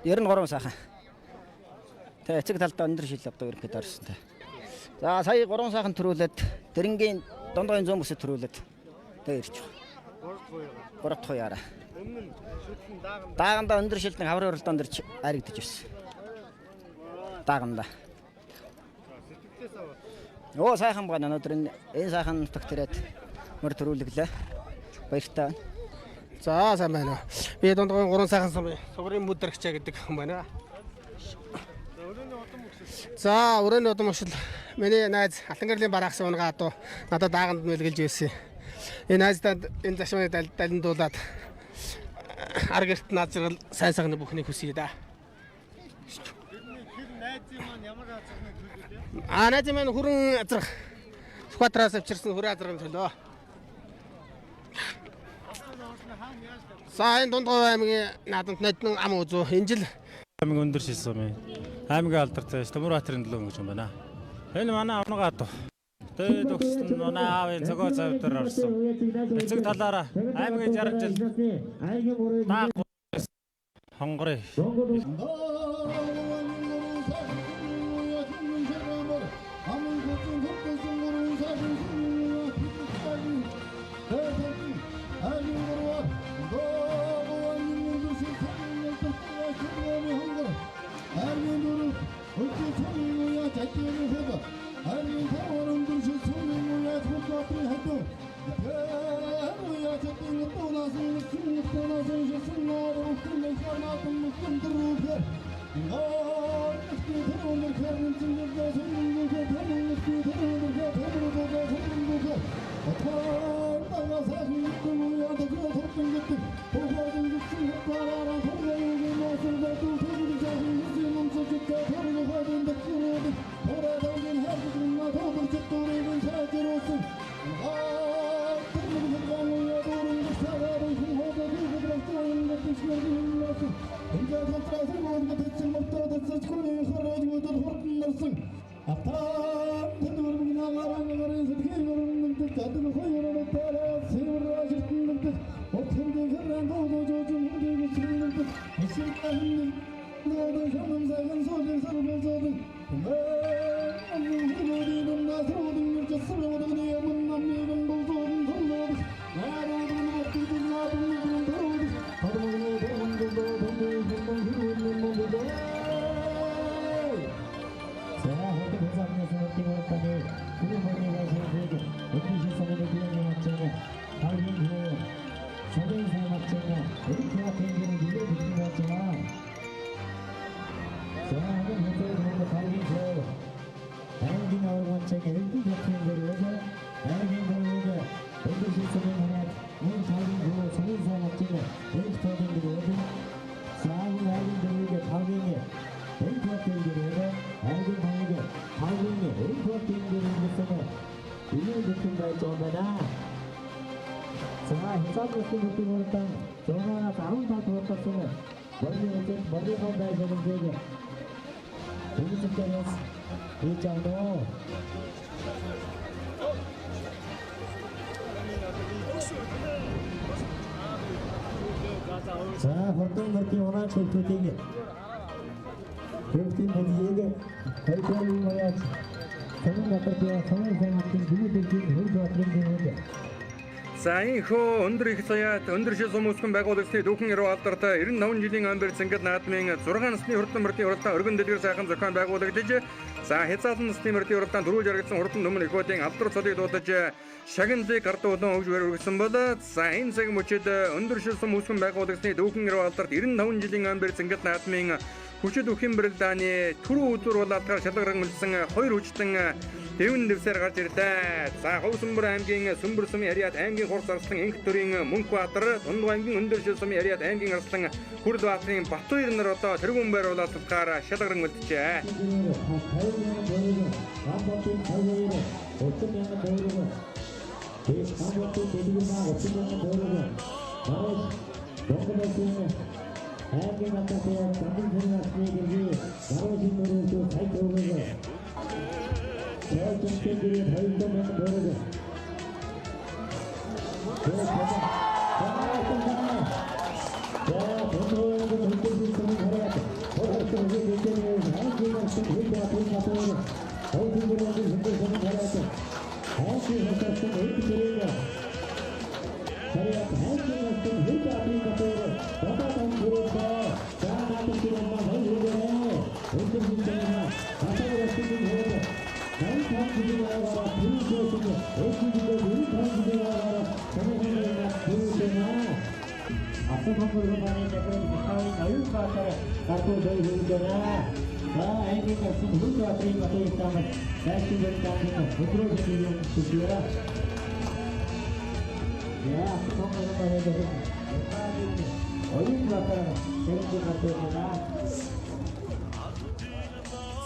93 сайхан. Тэ эцэг талдаа өндөр шил одоо ерөнхийдөө орсон тэ. За сая гурван сайхан төрүүлээд дэрэнгийн дундуугийн зүүн бүсэд төрүүлээд тэ ирж байгаа. Гурав дахь уяараа. Өмнө нь шүтлэн дааган Даагандаа өндөр шилдэг хаврын уралдаан дээр айрагдаж байсан. Даагандаа. Сэтгэлдээс аваад. Оо сайхан байна. Өнөөдөр энэ сайхан нутагт ирээд мөр төрүүлэглээ. Баяртай байна. За сайн байна уу. Би Дундгойн гурван сайхан сумын сугрын бүдэргчээ гэдэг хүн байна. За өрөөний удам ушил миний найз Алтангэрэлийн бараагсын унгаа адуу надад дааганд мэлгэлж байсан. Энэ найздад энэ зашмыг далиндуулаад ар гэрт над зэрэг сайн сайхны бүхнийг хүсье да. Тэрний тэр найзын маань ямар азарны төлөө вэ? А найзын маань хүрэн азрах Сүхбаатараас авчирсан хүрэн азрахын төлөө. За энэ Дундгой аймгийн наадамд ноднон ам үзүү энэ жил аймаг өндөр шил сумын аймгийн алдартай Төмөрбаатарын төлөө гэж юм байна. Энэ манай унгаа адуу. Дээд өгсөн нь манай аавын цогоо цавдар орсон. Эцэг талаараа аймгийн 60 жил дааг хонгорыг аваргачин Эрдэнэ батын гэрүүд аймгийн гэрүүд өндөр шил сумын хараад мөн тавгийн гэрүүд сумын сайн хотын Энх тоогийн гэрүүд за мөн аймгийн гэрүүд тавгийн Энх хотын гэрүүд аймгийн тавгийн тавгийн Энх хотын гэрүүд гэсэн ийм бүтэн байж байгаа юм байна. За хязгаар бүсийн бүтэн уралдаан 6-аас 15 дугаар морины үзэл морины байр боломжийг хүмүүсээс хийж авна. За хурдан мөрдийн унаач хүүхдүүдийг хүүхдийн бүлгийг хоёрдугаар маяг Сонин газар сонин сайн хотын гүний дэлхийн хөрж баатрын гүнүүд. За энэхүү өндөр их заяат өндөр шил сум үүсгэн байгуулагчдын дүүхэн эрүү алдарт 95 жилийн омбер цэнгэл наадмын 6 насны хурдан мөрдийн уралдаан өргөн дэлгэр сайхан зохион байгуулагдаж за хязгаарлан насны мөрдийн уралдаан түрүүлж яригдсан хурдан түмэн эхүүдийн алдар цолыг дуудаж шагналыг гардуу улаан хөгж өргөсөн бол за энэ цаг мөчид өндөр шил сум үүсгэн байгуулагчдын дүүхэн эрүү алдарт 95 жилийн омбер цэнгэл наадмын хүчит үхийн барилдааны түрүү үзүүр улаалтгаар шалгаран үлдсэн хоёр хүчтэн дэвэн дэвсээр гарч ирлээ. За Говьсүмбэр аймгийн Сүмбэр сумын Ариад аймгийн Хурц Арслан Инх төрийн Мөнхбаатар, Дундгой аймгийн Өндөр шил сумын Ариад аймгийн Арслан Хүрл Баатрын Батбаяр нар одоо тэргүүн байр улаалтгаар шалгаран үлджээ. аймгийн гадаадын замын насны гэргий гаруй мөрөөдөө сая төгрөг. Зайлшгүй гэрээ 200 мянган төгрөг.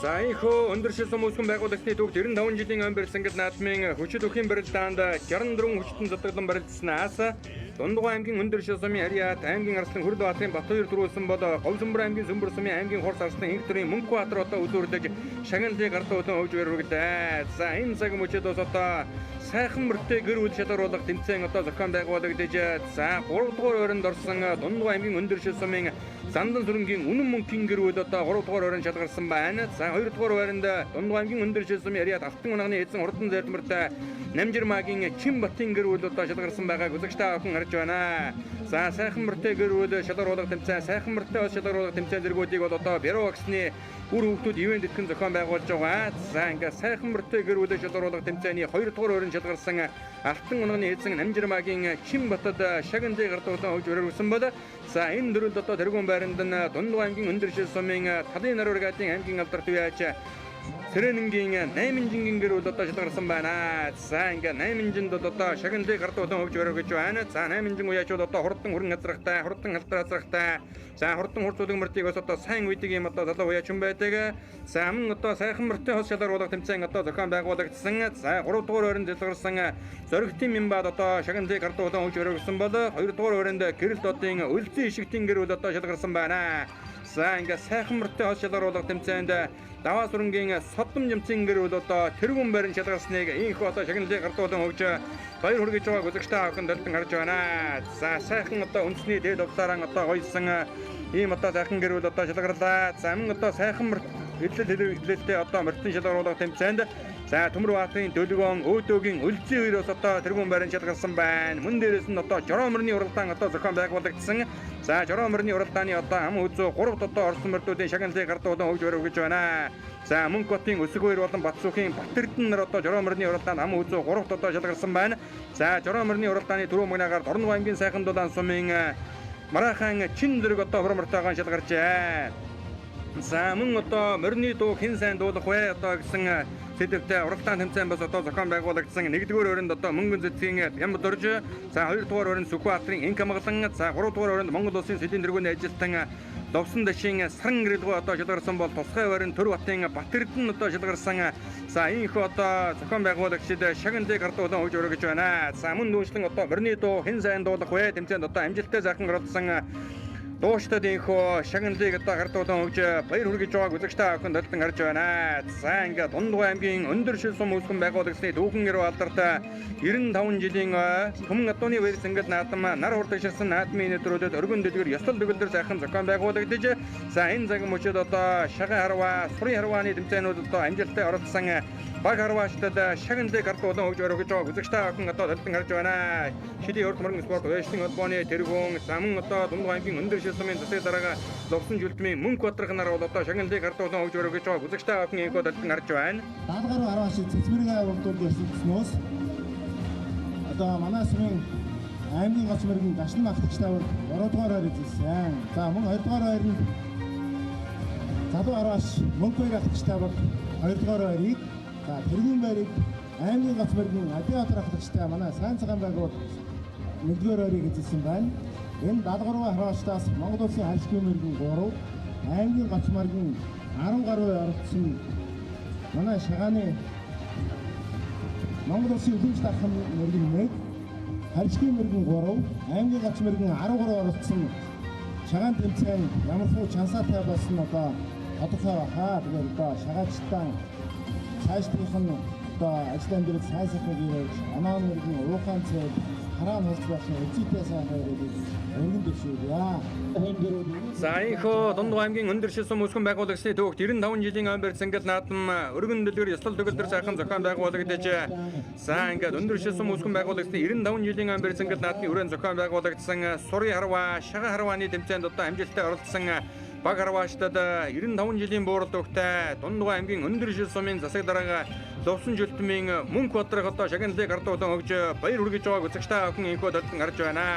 За энэхүү өндөр шил сум үүсгэн байгуулагчдын түүхт 95 жилийн ом барилсангал наадмын хүчит үхийн барилдаанд 64 хүчтэн зодоглон барилдсанаас Дундгой аймгийн өндөр шил сумын Ариад аймгийн Арслан Хүрл Баатрын Батбаяр түрүүлсэн бол Говьсүмбэр аймгийн Сүмбэр сумын аймгийн Хурц Арслан Инх төрийн Мөнхбаатар одоо үзүүрлэж шагналыг гардуу өдөн хөвж өргөлээ. За энэ цаг мөчид бас одоо сайхан мөртэй гэр бүл шалгаруулах тэмцээн одоо зохион байгуулагдаж за 3 дугаар байранд орсон Дундгой аймгийн өндөр шил сумын Зандан сүрэнгийн Үнэн мөнхийн гэр бүл одоо 3 дугаар байранд шалгарсан байна. За 2 дугаар байранд Дундгой аймгийн өндөр шил сумын Ариад Алтан унагны эзэн хурдан зайдмартай Намжирмагийн Чинбатын гэр бүл одоо шалгарсан байгааг үзэгч та бүхэн харж байна. За сайхан мөртэй гэр бүл шалгаруулах тэмцээн, сайхан мөртэй бас шалгаруулах тэмцээн зэргүүдийг бол одоо Бяруу агсны үр хүүхдүүд ивээн тэтгэн зохион байгуулж байгаа. За ингээ сайхан мөртэй гэр бүлээ шалгаруулах тэмцээний 2 дугаар байранд шалгарсан Алтан унагны эзэн Намжирмагийн Чинбатад шагналыг гардуулан хөвж өргөсөн бол за энэ дөрөлд одоо тэргүүн байранд нь Дундгой аймгийн өндөр шил сумын Талын нарваргаадын аймгийн алдарт үеач Сэрэнэнгийн 8 жингийн гэр бүл одоо шалгарсан байна. За ингээ 8 жинд бол одоо шагналыг гардуулан хөвж өрөө гэж байна. За 8 жин уяачуул одоо хурдан хүрэн хазрахтай, хурдан халдар хазрахтай. За хурдан хурц үлэг мөртийг бас одоо сайн үйдэг юм одоо залуу уяачин байдаг. За мөн одоо сайхан мөртэй хос шалгаруулах тэмцээн одоо зохион байгуулагдсан. За 3 дугаар байранд шалгарсан Зоригтын Мянбад одоо шагналыг гардуулан хөвж өрөө гэсэн бол 2 дугаар байранд Гэрэл одын Өлзий ишигтийн гэр бүл одоо шалгарсан байна. За ингээ сайхан мөртэй хос шалгаруулах тэмцээнд Даваа сүрэнгийн Содом жимцэн гэр бүл одоо тэргүүн байран шалгарсныг ийхүү одоо шагналыг гардуулан өгж баяр хүргэж байгааг үзэгч та бүхэн дөлтөн харж байна. За сайхан одоо үндэсний дээд увлаараа одоо гоёсон ийм одоо сайхан гэр бүл одоо шалгарлаа. За мөн одоо сайхан мөрт эдлэл хэлэлтэй одоо мөртөн шалгаруулах тэмцээнд за Төмөр Баатрын Дөлгөөн Өөдөөгийн Өлзий хоёроос одоо тэргүүн байран шалгарсан байна. Мөн дээрээс нь одоо Жороо мөрний уралдаан одоо зохион байгуулагдсан. За Жороо мөрний уралдааны одоо ам үзүү 3 одоо орсон мөрдүүдийн шагналыг гардуулан хөгж өрөв гэж байна. За Мөнхбатын Өсөг хоёр болон Батсүүхийн Батэрдэн нар одоо Жороо мөрний уралдаанд ам үзүү 3 одоо шалгарсан байна. За Жороо мөрний уралдааны түрүү мөгнаагаар Дорногов аймгийн сайхан дулаан сумын Мараахан Чин зэрэг одоо хурмартайгаан шалгарчээ. За мөн одоо морины дуу хэн сайн дуулах вэ одоо гэсэн сэдвтэй уралдаан тэмцээн бас одоо зохион байгуулагдсан. 1-р өрөөнд одоо мөнгөн зэцгийн Бямбадорж, за 2-р өрөөнд Сүхбаатарын Инк амгалан, за 3-р өрөөнд Монгол улсын сэдвийн тэргүүний ажилтан Довсон дашийн саран гэрэлгөө одоо шалгарсан бол тусгай байрны Төрбатын Батэрдэн одоо шалгарсан. За ийхүү одоо зохион байгуулагчид шагналыг гардуулан өгж өргөж байна. За мөн дүүшлэн одоо морины дуу хэн сайн дуулах вэ? Тэмцээнд одоо амжилттай сайхан оролцсон дуучдад ийхүү шагналыг одоо гардуулан өгж баяр хүргэж байгааг үзэгч та бүхэн толтон харж байна. За ингээд Дундгой аймгийн өндөр шил сум үүсгэн байгуулагсны дүүхэн гэрүү алдарт 95 жилийн Түмэн адууны баяр цэнгэл наадам нар хурдагширсан наадмын нэвтрүүлэлд өргөн дэлгэр ёслол төгөлдөр сайхан зохион байгуулагдаж, за энэ цаг мөчид одоо шаган харваа, сурын харвааны тэмцээнүүд одоо амжилттай оролцсон баг харваачдад шагналыг гардуулан өгж өргөж байгааг үзэгч та бүхэн одоо толтон харж байна. Шилийн урд мөргөн спорт уяжлын холбооны тэргүүн замун одоо Дундгой аймгийн өндөр шил сумын засаг дарга Лувсан жүлдмийн мөнх бадрах нар бол одоо шагналыг гардуулан өгж өргөж байгааг үзэгч та бүхэн ийхүү толтон харж байна. 70 гаруй харваа шиг цэцмэргээ урдуулж ирсэнээс одоо манай сумын аймгийн гоц мөргөн гашин ахлагчтай бол 3 дугаар байр эзэлсэн. За мөн 2 дугаар байранд залуу харваач мөнх баяр ахлагчтай бол 2 дугаар байрыг, за тэргүүн байрыг аймгийн гоц мөргөн Адибаатар ахлагчтай манай сайн цагаан байгуул 1-р байрыг эзэлсэн байна. Энэ 73 харваачдаас Монгол улсын харьцгийн мөргөн 3, аймгийн гоц мөргөн 10 гаруй оролцсон манай шагааны Монгол улсын үлэмж дархан мөргөн 1, харьцгийн мөргөн 3, аймгийн гоц мөргөн 13 оролцсон шагаан тэмцээн ямархуу чансаатай болсон одоо тодорхой баха. Тэгээд одоо шагаачтан цаашдынх нь одоо ажил амьдрал сайн сайхныг ирэж, оноо мөргөн уухаан цэл хараа нь хурц байх нь эзэнтэй сайн хайрыг өргөн дэвшүүлье. За ийхүү Дундгой аймгийн өндөр шил сум үүсгэн байгуулагчдын төвөгт 95 жилийн ой барь цэнгэл наадам өргөн дэлгэр ёслол төгөлдөр сайхан зохион байгуулагдаж, за ингээд өндөр шил сум үүсгэн байгуулагчдын 95 жилийн ой барь цэнгэл наадмын өрөөнд зохион байгуулагдсан сурын харваа, шаган харвааны тэмцээнд одоо амжилттай оролцсон баг харваачдад 95 жилийн буурал өгтэй Дундгой аймгийн өндөр шил сумын засаг дарга Лувсан жүлтмийн мөнх бадрах одоо шагналыг гардуулан өгж баяр хүргэж байгааг үзэгч та бүхэн ийхүү толтон харж байна.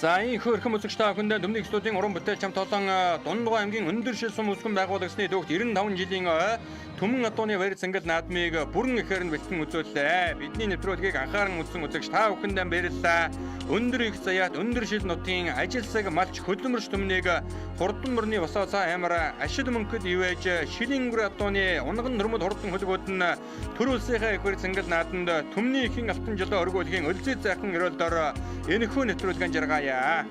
За ийхүү эрхэм үзэгч та бүхэндээ Төмний студийн уран бүтээлч хамт олон Дундгой аймгийн өндөр шил сум үүсгэн байгуулагчны төвөгт 95 жилийн ой Түмэн адууны баяр цэнгэл наадмыг бүрэн ихээр нь бэлтгэн үзүүллээ. Бидний нэвтрүүлгийг анхааран үзсэн үзэгч та бүхэндээ баярлалаа. Өндөр их заяат өндөр шил нутгийн ажилсаг малч хөдөлмөрч түмнийг хурдан мөрний босооцоо аймар ашид мөнхөд ивэж шилийн гүр адууны унган нөрмөд хурдан хөлгүүд нь төр улсынхаа их баяр цэнгэл наадамд түмний ихэн алтан жолоо өргүүлэхийн өлзий зайхан ерөөлдөр энэхүү нэвтрүүлгэн жаргаая.